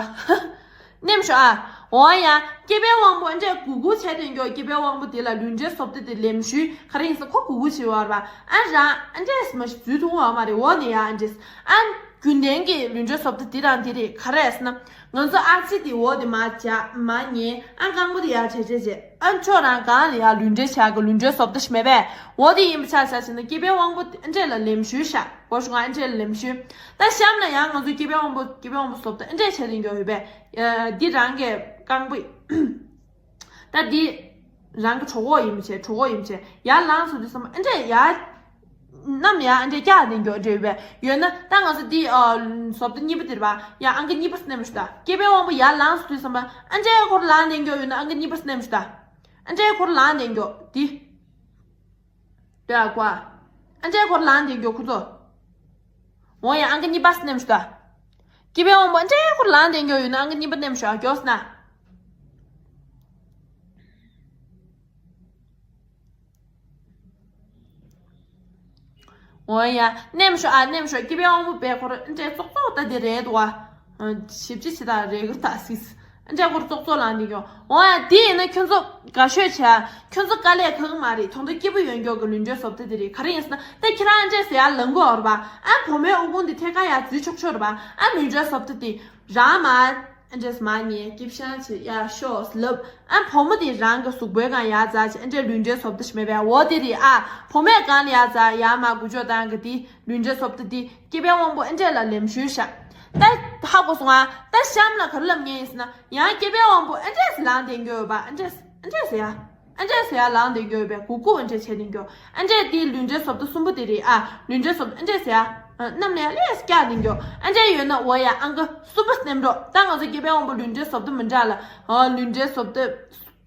སྣེམ་ཤོག་ཨ། འོ་ཡ། སྐྱེ་འཕེལ་དབང་པོ་ཨ་འདྲས་གུ་གུ་བྱས་དེ་མགྱོགས། སྐྱེ་འཕེལ་དབང་པོ་དེ་ལ་ལུས་འབྲེལ་བཟོ་ལྟ་དེ་ལེགས་ཤོས་ག་རེ་ཡིན་ཟེར་ཁོ་གུ་གུ་བྱེད་པ་རེད་པ། ཨ་རང་ཨ་འདྲས་མ་འཛུལ་ཐུབ་པ་མ་རེད། འོ་ནས་ཡ་ཨ་འདྲས། ཨ་རྒྱུན་ལྡན་གྱི་ལུས་འབྲེལ་བཟོ་ལྟ་དེ་རང་དེ་རེད། ག་རེ་ཟེར་ན། ང་ཚོ་ཨ་ཙི་དེ་འོ་དེ་མར་བྱས་མར་ཉལ། ཨ་རྐང་པ་དེ་ཡར་བྱས་བྱས་བྱས། ཨ་ཕྱོགས་རང་སྒང་ལ་ཡར་ལུས་འབྲེལ་བྱ་དགོས། ལུས་འབྲེལ་བཟོ་ལྟ་ཞིག་མེད་པས། འོ་དེ་ཡིན་པ་ཆ་བཞག་བྱས་ན་སྐྱེ་འཕེལ་དབང་པོ་ཨ་འདྲས་ལ་ལེགས་ཤོས་ཤག་གོ་ཤོག་ཨ་འདྲས་ལ་ལེགས་ཤོས། ད་གཤམ་ལ་ཡང་ང་ཚོའི་སྐྱེ་འཕེལ་དབང་པོ་སྐྱེ་འཕེལ་དབང་པོ་བཟོ་ལྟ་ཨ་འདྲས་བྱས་དེ་མགྱོགས་ཡོད་པས། ཨ་འདི་རང་གི་རྐང་པ། ད་འདི་རང་གི་གྲོད་ཁོག་ཡིན་པ་བྱས། གྲོད་ཁོག་ཡིན་པ་བྱས། ཡར་ལངས་སོང་དུས་ཙམ་པ་ཨ་འདྲས་ཡར། གནམ་ཡར་ཨ་འདྲས་བཀྱག་དེ་མགྱོགས་འདྲ་ཡོད་པས། ཡོད་ན་ད་ང་ཚོ་འདི་ཨ་བཟོ་ལྟ་གཉིས་པ་དེ་རེད་པ། ཡང་ཨང་ཀི་གཉིས་པ་སྣེམ་ཤོག་ད། སྐྱེ་འཕེལ་དབང་པོ་ཡར་ལངས་སོང་དུས་ཙམ་པ་ཨ་འདྲས་སྐོར་ལངས་དེ་མགྱོགས་ཡོད་ན་ཨང་ཀི་གཉིས་པ་སྣེམ་ཤོག་ད། ཨ་འདྲས་སྐོར་ལངས་དེ་མགྱོགས་འདི། ལྟོས་ཨ་ཀོ་ཨ། ཨ་འདྲས་སྐོར་ལངས་དེ་མགྱོགས་ཁོ་ཚོ། འོ་ཡ། ཨང་ཀི་གཉིས་པ་སྣེམ་ཤོག་ད། སྐྱེས་པའི་དབང་པོ་འདྲའི་ཁོ་ལངས་བསྡད་མཁན་ཡོད་ན་ཨང་ཀི་གཉིས་པ་མནན་ཤོག་ཨ། མགྱོགས་ན། འོ་ཡ། མནན་ཤོག་ཨ། མནན་ཤོག་སྐྱེས་པའི་དབང་པོ་བས་ཁོ་རང་འདྲའི་ཙོག་ཙོག་ལྟ་དེ་རེད་འདུག་ཨ། ཞིབ་ཅི་ཞིག་དང་རེ་གི་ད་སིས། འདྲའི་ཁོ་རང་ཙོག་ཙོག་ལངས་འདི་ཡོང་། འོ་ཡ། དེ་ཡིན་ན་ཁྱོད་ཚོ་དགའ་ཤོས་བྱས། ཁྱོད་ཚོ་དཀའ་ལས་ཁག་མ་རེད། ད་དུང་སྐྱིད་པོ་ཡོང་མགྱོགས་ཀྱི་ལུས་འབྲེལ་བཟོ་ལྟ་དེ་རེད། ག་རེ་ཡིན་ཟེར་ན་ད་ཁྱེད་རང་འདྲས་ཟེར་ཡ་ལང་གི་ཡོད་རེད་པ། ཨ་བུ་མོའི་དབུགས་ཕུང་དེ་ཐད་ཀར་ཡ་འཛུལ་ཆོག་ཆོག་རེད་པ། ཨ་ལུས་འབྲེལ་བཟོ་ལྟ་དེ་རང་མ། ཨ་འདྲས་མ་ཉེ་སྐྱིབ་ཤང་ཆེ་ཡ་ཤོག་ལབ། ཨ་བུ་མོ་དེ་རང་གི་གཟུགས་པོའི་སྒང་ཡ་ཛ་ཆེ། ཨ་འདྲས་ལུས་འབྲེལ་བཟོ་ལྟ་ཞིག་མེད་པས། འོ་དེ་རེད་ཨ། བུ་མོའི་སྒང་ལ་ཡ་ཛ་ཡ་མ་དགུ་ཅོག་བཏང་གི་དེ་ལུས་འབྲེལ་བཟོ་ལྟ་དེ་སྐྱེས་པའི་དབང་པོ་ཨ་འདྲས་ལ་ལེམ་ཤུལ་བཞག་ད་ཧ་གོ་སོང་ཨ། ད་གཤམ་ལ་ག་རེ་ལབ་མཁན་ཡིན་ཟེར་ན་ཡང་སྐྱེས་པའི་དབང་པོ་ཨ་འདྲས་ལངས་བསྡད་མཁན་ཡོད་པ། ཨ་འདྲས་ཨ་འདྲས་ཟེར་ཡ། ཨ་འདྲས་ཟེར་ཡ་ལངས་བསྡད་མཁན་ཡོད་པས། གུག་གུག་ཨ་འདྲས་བྱས་བསྡད་མཁན། ཨ་འདྲས་དེ་ལུས་འབྲེལ་བཟོ་ལྟ་གསུམ་པོ་དེ་རེད་ཨ། ལུས་འབྲེལ་བཟོ་ལྟ་ཨ་འདྲས་ཟེར་ཡ། གནམ་ལ་ཡ་ལས་སྐྱག་བསྡད་མཁན། ཨ་འདྲས་ཡོད་ན་འོ་ཡ་ཨང་ཀི་གསུམ་པ་མནན་རོགས། ད་ང་ཚོ་སྐྱེས་པའི་དབང་པོ་ལུས་འབྲེལ་བཟོ་ལྟ་མི་འདྲ་ལ། ཨ་ལུས་འབྲེལ་བཟོ་ལྟ་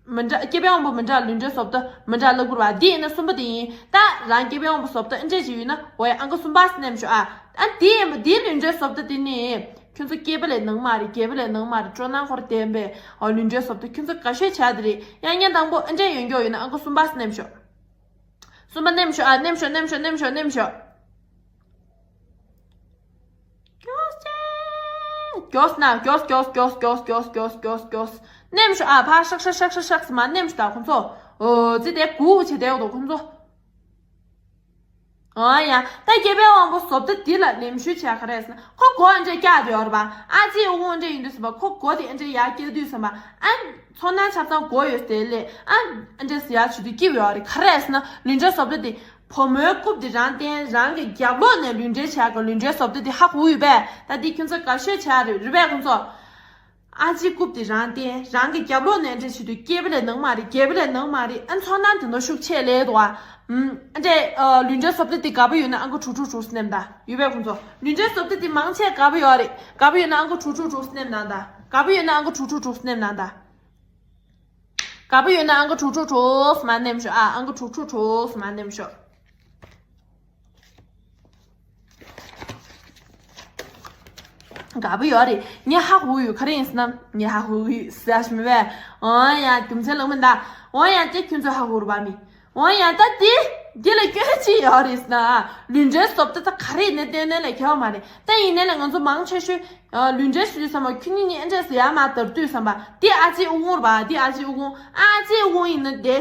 མི་འདྲ། སྐྱེས་པའི་དབང་པོ་མི་འདྲ། ལུས་འབྲེལ་བཟོ་ལྟ་མི་འདྲ་ལབ་དགོས་རེད་པ། འདི་ཡིན་ན་གསུམ་པ་དེ་ཡིན། ད་རང་སྐྱེས་པའི་དབང་པོ་བཟོ་ལྟ་ཨ་འདྲས་ཅིག་ཡོད་ན་འོ་ཡ་ཨང་ཀི་གསུམ་པ་མནན་ཤོག་ཨ། ཨ་འདི་ཡིན་པ་འདིའི་ལུས་འབྲེལ་བཟོ་ལྟ་དེ་ནི། ཁྱོད་ཚོ་སྐྱེས་པ་ལས་ནང་མ་རེད། སྐྱེས་པ་ལས་ནང་མ་རེད། སྤྲོ་སྣང་ཁོ་རང་ལྡན་པའི་ཨ་ལུས་འབྲེལ་བཟོ་ལྟ་ཁྱོད་ཚོ་དགའ་ཤོས་བྱ་དེ་རེད། ཡང་བརྙན་དང་པོ་ཨ་འདྲས་ཡོང་མགྱོགས་ཡོད་ན་ཨང་ཀི་གསུམ་པ་མནན་ཤོག་གསུམ་པ་མནན་ཤོག་ཨ། མནན་ཤོག་མནན་ཤོག་མནན་ཤོག་མནན་ཤོག་མགྱོགས་ན་མགྱོགས་མགྱོགས་མནན་ཤོག་ཨ། ཕར་ཧྲག་ཧྲག་ཧྲག་ཧྲག་ཧྲག་མ་མནན་ཤོག་ད་ཁོ་ཚོ། ཨོ་ཙི་དེ་གུག་བྱེད་བསྡད་འདུག་ཁོ་ཚོ། ཨོ་ཡ། ད་སྐྱེས་པའི་དབང་པོ་བཟོ་ལྟ་འདི་ལ་ལེམ་ཤུལ་བྱས་ག་རེ་ཟེར་ན་ཁོ་མགོ་ཨ་འདྲས་བཀྱག་བསྡད་ཡོད་རེད་པ། ཨ་ཙིའི་དབུགས་འདྲས་ཡིན་དུས་ཙམ་པ་ཁོ་མགོ་དེ་ཨ་འདྲས་ཡར་བཀྱག་དུས་ཙམ་པ་ཨ། ཚོར་སྣང་ཆ་ཚང་མགོ་ཡོད་དེ་ལས་ཨ། ཨ་འདྲས་ཡར་བྱེད་དུས་སྐྱིད་ཡོད་རེད། ག་རེ་ཟེར་ན་ལུས་འབྲེལ་བཟོ་ལྟ་དེ་བུ་མོའི་རྐུབ་དེ་རང་བསྟན། རང་གི་རྒྱབ་ལོགས་ནས་ལུས་འབྲེལ་བྱས་ག་ལུས་འབྲེལ་བཟོ་ལྟ་དེ་ཧ་གོ་ཡོད་པས། ད་འདི་ཁྱོད་ཚོ་དགའ་ཤོས་བྱ་རེད། རེད་པས་ཁོ་ཚོ། ཨ་ཅེའི་རྐུབ་དེ་རང་བསྟན། རང་གི་རྒྱབ་ལོགས་ནས་འདྲ་བྱེད་དུས་སྐྱེས་པ་ལས་ནང་མ་རེད། སྐྱེས་པ་ལས་ནང་མ་རེད། ཨ་ཚོར་སྣང་དེ་འདྲ་ཤུགས་ཆེ་ལས་འདུག་ཨ། ཨ་འདྲས་ལུས་འབྲེལ་བཟོ་ལྟ་དེ་དགའ་པོ་ཡོད་ན་ཨང་ཀི་དྲུག་དྲུག་དྲུག་མནན་ད། ཡོད་པས་ཁོང་ཚོ། ལུས་འབྲེལ་བཟོ་ལྟ་དེ་མང་ཆེ་དགའ་པོ་ཡོད་རེད། དགའ་པོ་ཡོད་ན་ཨང་ཀི་དྲུག་དྲུག་དྲུག་མནན་ད། དགའ་པོ་ཡོད་ན་ཨང་ཀི་དྲུག་དྲུག་དྲུག་མནན་ད། དགའ་པོ་ཡོད་ན་ཨང་ཀི་དྲུག་དྲུག་དྲུག་མ་མནན་ཤོག་ཨ། ཨང་ཀི་དྲུག་དྲུག་དྲུག་མ་མནན་ཤོག་དགའ་པོ་ཡོད་རེད། ངས་ཧ་གོ་ཡོད། ག་རེ་ཡིན་ཟེར་ན་ངས་ཧ་གོ་ཡོད་ཟེར་ཞིག་མེད་པས། འོ་ཡ་རྒྱུ་མཚན་ལོག་མིན་ད། འོ་ཡ་དེ་ཁྱོད་ཚོས་ཧ་གོ་རུ་བ་མི། འོ་ཡ་ད་དེ་འདི་ལ་སྐྱོན་ཅི་ཡོད་རེད་ཟེར་ན། ལུས་འབྲེལ་བཟོ་ལྟ་ད་ག་རེ་ཡིན་ན་སྟོན་ནས་ལས་ཁྱད་པར་མ་རེད། ད་ཡིན་ནའི་ལས་ང་ཚོ་མང་ཆེ་ཤོས་ལུས་འབྲེལ་ཞུ་དུས་ཙམ་པ་ཁྱོད་གཉིས་གཉིས་ཨ་འདྲས་ཟེར་ཡ་མ་དར་དུས་ཙམ་པ་དེ་ཨ་ཅེའི་དབུགས་རེད་པ། དེ་ཨ་ཅེའི་དབུགས། ཨ་ཅེའི་དབུགས་ཡིན་ན་དེ།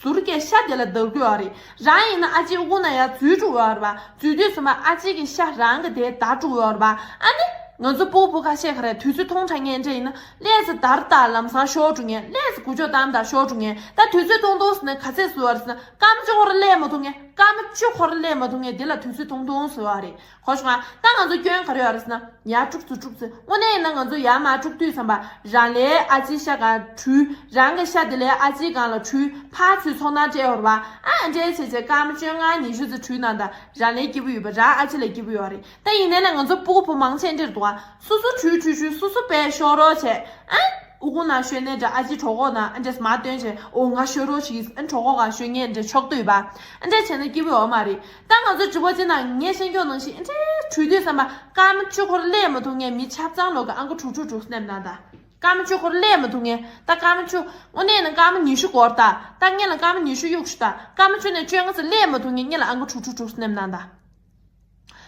ཟུར་གྱི་ཤ་དེ་ལ་བརྡར་གྱི་ཡོད་རེད། རང་ཡིན་ན་ཨ་ཅེའི་དབུགས་ན་ཡར་འཛུལ་འགྲོ་གི་ཡོད་རེད་པ། འཛུལ་དུས་ཙམ་པ་ཨ་ཅེ་གི་ཤ་རང་གི་དེ་འདར་འགྲོ་གི་ཡོད་རེད་པ། ཨ་ནི་ང་ཚོ་སྤུ་གུ་ཁ་ཤས་ག་རེ་དུས་ཚོད་ཐུང་དྲགས་མཁན་འདྲ་ཡིན་ན་ཀླད་རྩ་འདར་དང་ལམ་སང་ཤོར་འགྲོ་མཁན། ཀླད་རྩ་འགུལ་སྐྱོད་བཏང་དང་ཤོར་འགྲོ་མཁན། ད་དུས་ཚོད་ཐུང་ཐུང་ཟེར་ན་ག་ཚད་བཟོས་པ་རེད་ཟེར་ན་སྐར་མ་བཅུ་ཁོ་ར་སླེབས་མ་ཐུབ་མཁན། སྐར་མ་བཅུ་ཁོ་ར་སླེབས་མ་ཐུབ་མཁན་དེ་ལ་དུས་ཚོད་ཐུང་ཐུང་ཟེར་བ་རེད། གོ་བྱུང་ང་། ད་ང་ཚོ་སྐྱོན་ག་རེ་ཡོད་རེད་ཟེར་ན། ཡར་དཀྲུག་ཚུར་དཀྲུག་ཚུར། དངོས་གནས་ཡིན་ན་ང་ཚོ་ཡར་མར་དཀྲུག་དུས་ཙམ་པ། རང་ལས་ཨ་ཅེའི་ཤ་ག་དྲུལ། རང་གི་ཤ་དེ་ལས་ཨ་ཅེའི་སྒང་ལ་དྲུལ། ཕར་ཚུར་ཚོར་སྣང་སྤྲད་ཡོད་རེད་པ། ཨ་འདྲས་བྱས་བྱས་སྐར་མ་བཅོ་ལྔ་ཉི་ཤུ་ཙམ་དྲུལ་གནང་དང་། རང་ལས་སྐྱིད་པོ་ཡོད་པ། རང་ཨ་ཅེ་ལས་སྐྱིད་པོ་ཡོད་རེད། ད་ཡིན་ནའི་ལས་ང་ཚོ་སྤུ་གུ་བུ་མང་ཆེ་འདིར་འདུག་ག་སོ་སོ་དྲུལ་དྲུལ་དྲུལ། སོ་སོ་བས་ཤོར་རོགས་བྱས། ཨ། ཨུ་ཁུང་ནང་ཤོད་ནའི་འདྲ། ཨ་ཅེ་གྲོད་ཁོག་ནང་ཨ་འདྲས་མར་བཏོན་བྱས། ཨོ་ང་ཤོར་རོགས་བྱེད། ཨ་གྲོད་ཁོག་སྒང་ཤོད་མཁན་འདྲ་ཆོག་འདུག་པ། ཨ་འདྲས་བྱས་ན་སྐྱིད་པོ་ཡོད་མ་རེད། ད་ང་ཚོ་དྲི་བ་ཅིག་ན་ངས་བཤད་རྒྱུ་ནང་བཞིན་ཨ་འདྲས་དྲུལ་དུས་ཙམ་པ་སྐར་མ་བཅུ་ཁོ་ར་སླེབས་མ་ཐུབ་མཁན་མི་ཆ་ཚང་ལོག་གི་ཨང་ཀི་དྲུག་དྲུག་དྲུག་མནན་གནང་དང་། སྐར་མ་བཅུ་ཁོ་ར་སླེབས་མ་ཐུབ་མཁན། ད་སྐར་མ་བཅུ། དངོས་གནས་ཡིན་ན་སྐར་མ་ཉི་ཤུ་འགོར་ད། ད་སྔོན་ལ་སྐར་མ་ཉི་ཤུ་གཡུག་ཞུ་ད། སྐར་མ་བཅུ་ནས་བཅོ་ལྔ་ཙམ་སླེབས་མ་ཐུབ་མཁན་སྔོན་ལ་ཨང་ཀི་དྲུག་དྲུག་དྲུག་མནན་གནང་དང་།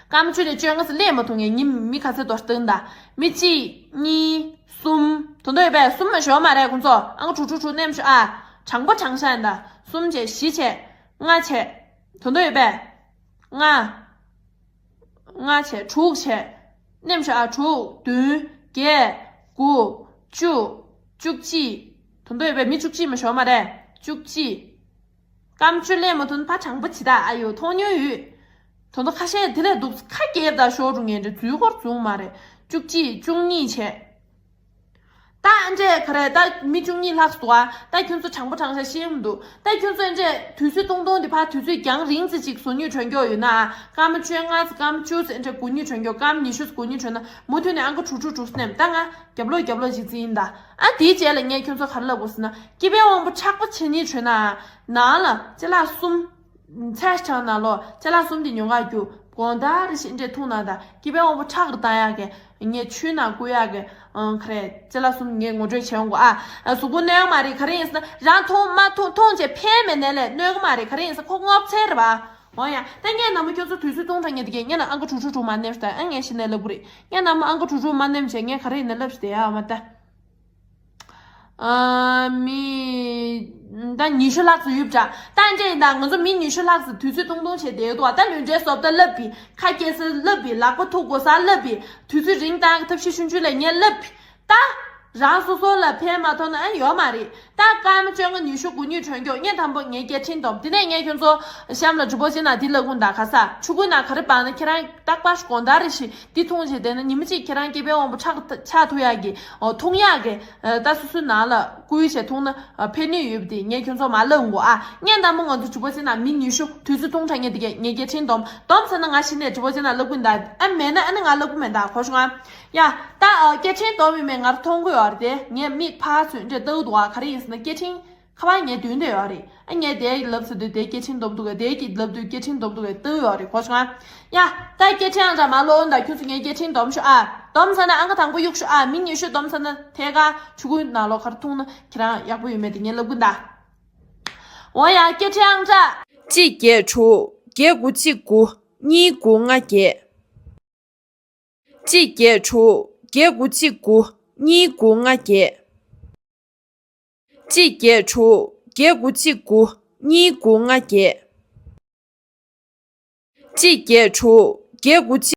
སྐར་མ་བཅུ་ནས་བཅོ་ལྔ་ཙམ་སླེབས་མ་ཐུབ་མཁན་མི་མི་ག་ཚད་འདུག་སྟོན་དང་། མི་གཅིག་གཉིས། གསུམ། དོན་དག་ཡོད་པས། གསུམ་མ་ཞོག་མ་རེད་ཁོང་ཚོ། ཨང་ཀི་དྲུག་དྲུག་དྲུག་མནན་ཤོག་ཨ། དྲང་པོ་དྲང་བཞག་ཡིན་ད། གསུམ་བྱས། བཞི་བྱས། ལྔ་བྱས། དོན་དག་ཡོད་པས། ལྔ། ལྔ་བྱས། དྲུག་བྱས། མནན་ཤོག་ཨ། དྲུག་བདུན། བརྒྱད། དགུ། བཅུ། བཅུ་གཅིག་དོན་དག་ཡོད་པས། མི་བཅུ་གཅིག་མ་ཞོག་མ་རེད། བཅུ་གཅིག་སྐར་མ་བཅུ་སླེབས་མ་ཐུབ་ན་ཕར་དྲང་པོ་བྱེད་ད། ཨ་ཡོ་མཐོང་མྱོང་ཡོད། དོན་དག་ཁ་ཤས་དེ་ལས་སྡུག་ཁ་རྒྱབ་དང་ཤོར་འགྲོ་མཁན་འདྲ། འཛུལ་སྐོར་བྱུང་མ་རེད། བཅུ་གཅིག་བཅུ་གཉིས་བྱས། ད་ཨ་འདྲས་ག་རེ། ད་མི་བཅུ་གཉིས་ལྷག་འདུག་ཨ། ད་ཁྱོད་ཚོ་དྲང་པོ་དྲང་བཞག་ཤེས་ཀྱི་མི་འདུག་ད་ཁྱོད་ཚོ་ཨ་འདྲས་དུས་ཚོད་ཐུང་ཐུང་འདི་ཕར་དུས་ཚོད་རྒྱང་རིང་ཙམ་ཅིག་བཟོ་སྙིང་བྲོ་མགྱོགས་ཡོད་ན། སྐར་མ་བཅོ་ལྔ་ཙམ། སྐར་མ་བཅུ་ཙམ་ཨ་འདྲས་སྒུག་སྙིང་བྲོ་མགྱོགས། སྐར་མ་ཉི་ཤུ་ཙམ་སྒུག་སྙིང་བྲོ་ན་མུ་མཐུད་ནས་ཨང་ཀི་དྲུག་དྲུག་དྲུག་མནན། ད་ང་རྒྱབ་ལོགས་རྒྱབ་ལོགས་ཅིག་རྩིས་ཡིན་ད། ཨ་དེའི་རྗེས་ལ་ངས་ཁྱོད་ཚོ་ག་རེ་ལབ་དགོས་ཟེར་ན། སྐྱེས་པའི་དབང་པོ་མཁྲེགས་པོ་བྱེད་སྙིང་བྲོ་ན། ནང་ལ་ཅ་ལག་གསུམ། ཚེ་ཆང་ནང་ལོགས་ཅ་ལག་གསུམ་དེ་ཉོ་ག་རྒྱུགས། དགོང་དག་རེ་བཞིན་འདྲེ་འཐུང་ན་ད་སྐྱེ་བའི་དབང་པོ་ཁྲག་གིས་བཏང་ཡག་གི་ངས་ཆུའི་ནང་བསྐུ་ཡག་གི་ཨང་ཁ་རེད་ཅི་ལ་གསུམ་ངས་ངོ་སྤྲོད་བྱེད་འོང་གོ་ཨ། གཟུགས་པོ་གནོད་ཡག་མ་རེད། ག་རེ་ཡིན་ཟེར་ན་རང་འཐུང་མ་འཐུང་འཐུང་བྱས་ཕན་མེད་ནའི་ལས་གནོད་གི་མ་རེད། ག་རེ་ཡིན་ཟེར་ཁོ་སྔོ་ཚལ་རེད་པ། འོ་ཡ། ད་ངས་ནམ་མཁའ་ཁྱོད་ཚོ་དུས་ཚོད་སྟོང་ཕྲག་ཉེ་དེ་གས་ངས་ན་ཨང་ཀི་དྲུག་དྲུག་དྲུག་མ་ནེམ་ཞིག་ད་ཨ་ངས་ཤི་ནས་ལབ་གི་རེད། ངས་ནམ་ཨང་ཀི་དྲུག་དྲུག་མ་ནེམ་བྱས་ངས་ག་རེ་ཡིན་ན་ལབ་ཞིག་དེ་ཡ་མ་ད། ཨ་མི་ད་ཉི་ཤུ་ལྷག་ཙམ་ཡོད་པ་འདྲ། ད་འདྲ་ཡིན་ད་ང་ཚོ་མི་ཉི་ཤུ་ལྷག་ཙམ་དུས་ཚོད་སྟོང་སྟོང་བྱས་བསྡད་འདུག་ད་ལུས་འབྲེལ་བཟོ་ལྟ་ལབ་པི། ཁ་སྐྱེ་ས་ལབ་པི། ལག་པ་ཐུག་དགོས་ས་ལབ་པི། དུས་ཚོད་རིང་བཏང་གི་ཐབས་ཤེས་ཆུང་ཆུང་ལ་ངས་ལབ་པི། ད་རང་སོ་སོ་ལ་ཕན་མ་ཐོགས་ན་ཨ་ཡོད་མ་རེད། ད་སྐར་མ་བཅོ་ལྔ་ཉི་ཤུ་དགུ་ཉིན་གྲོན་སྐྱོག་ངས་དང་པོ་ངའི་སྐད་འཕྲིན་སྡོམ། དེ་ནས་ངས་ཁྱོད་ཚོ་གཤམ་ལ་གྲུ་བོ་ཆེ་ན་དེ་ལབ་ཀུན་ད་ག་ས་ཆུ་ཁོལ་ན་ག་རེ་སྤང་ན་ཁྱེད་རང་རྟག་པར་དགོང་དག་རེ་ཞིག་འདི་འཐུང་བྱས་བསྡད་ན་ཉི་མ་གཅིག་ཁྱེད་རང་སྐྱེ་བའི་དབང་པོ་ཆགས་ཆགས་ཐུབ་ཡག་གི་འཐུང་ཡག་གི་ད་སོ་སོའི་ནང་ལ་བསྐུ་བྱས་འཐུང་ན་ཕན་ནུས་ཡོད་པ་དེ་ངས་ཁྱོད་ཚོ་མ་ལབ་འགོ་ཨ། ངས་ནམ་མོ་ང་ཚོ་གྲུ་བོ་ཆེ་ན་མི་ཉི་ཤུ་དུས་ཚོད་ཐུང་དྲགས་ངས་དེ་གས་ངས་སྐད་འཕྲིན་སྡོམ་སྡོམ་ཟེར་ན་ང་གཞི་ནས་གྲུ་བོ་ཆེ་ན་ལབ་ཀུན་ད་ཨ་མེད་ན་ཨ་ནི་ང་ལབ་ཀུན་མེད་ད་གོ་བྱུང་ཨ། ཡ། ད་སྐད་འཕྲིན་སྡོམ་ཡོད་མེད་ང་ར་མཐོང་གི་ཡོད་རེད་དེ་ངས་མིག་ཕར་ཚུར་འདྲེ་ལྟ་གི་འདུག་ཨ། ག་རེ་ཡིན་ཟེར་ན་སྐད་འཕྲིན་ཁ་པར་ངའི་མདུན་དེ་ཡོད་རེད། ཨ་ངས་དེ་ཡི་ལབ་ཟེར་དུས་དེ་སྐད་འཕྲིན་སྡོམ་འདུག་གས། དེ་གི་ལབ་དུས་སྐད་འཕྲིན་སྡོམ་འདུག་གས་ལྟ་གི་ཡོད་རེད་གོ་བྱུང་ཨ། ཡ། ད་སྐད་འཕྲིན་ཨང་གྲངས་མ་ལོག་འོང་ད་ཁྱོད་ཚོ་ངའི་སྐད་འཕྲིན་སྡོམ་ཤོག་ཨ། སྡོམ་ཟེར་ན་ཨང་ཀི་དང་པོ་གཡུག་ཤོག་ཨ། མི་ཉི་ཤུ་སྡོམ་ཟེར་ན་ཐད་ཀར་ཆུ་ཁོལ་ནང་ལོགས་ག་རེ་འཐུང་ན་ཁྱེད་རང་ཡག་པོ་ཡོད་མེད་དེ་ངས་ལབ་གི་ད། འོ་ཡ་སྐད་འཕྲིན་ཨང་གྲངས། གཅིག་བརྒྱད་དྲུག་བརྒྱད་དགུ་གཅིག་དགུ་གཉིས་དགུ་ལྔ་བརྒྱད། གཅིག་བརྒྱད་དྲུག་བརྒྱད་དགུ་གཅིག་དགུ་གཉིས་དགུ་ལྔ་བརྒྱད། གཅིག་བརྒྱད་དྲུག་བརྒྱད་དགུ་གཅིག་དགུ་གཉིས་དགུ་ལྔ་བརྒྱད། གཅིག་བརྒྱད་དྲུག་བརྒྱད་དགུ་གཅིག་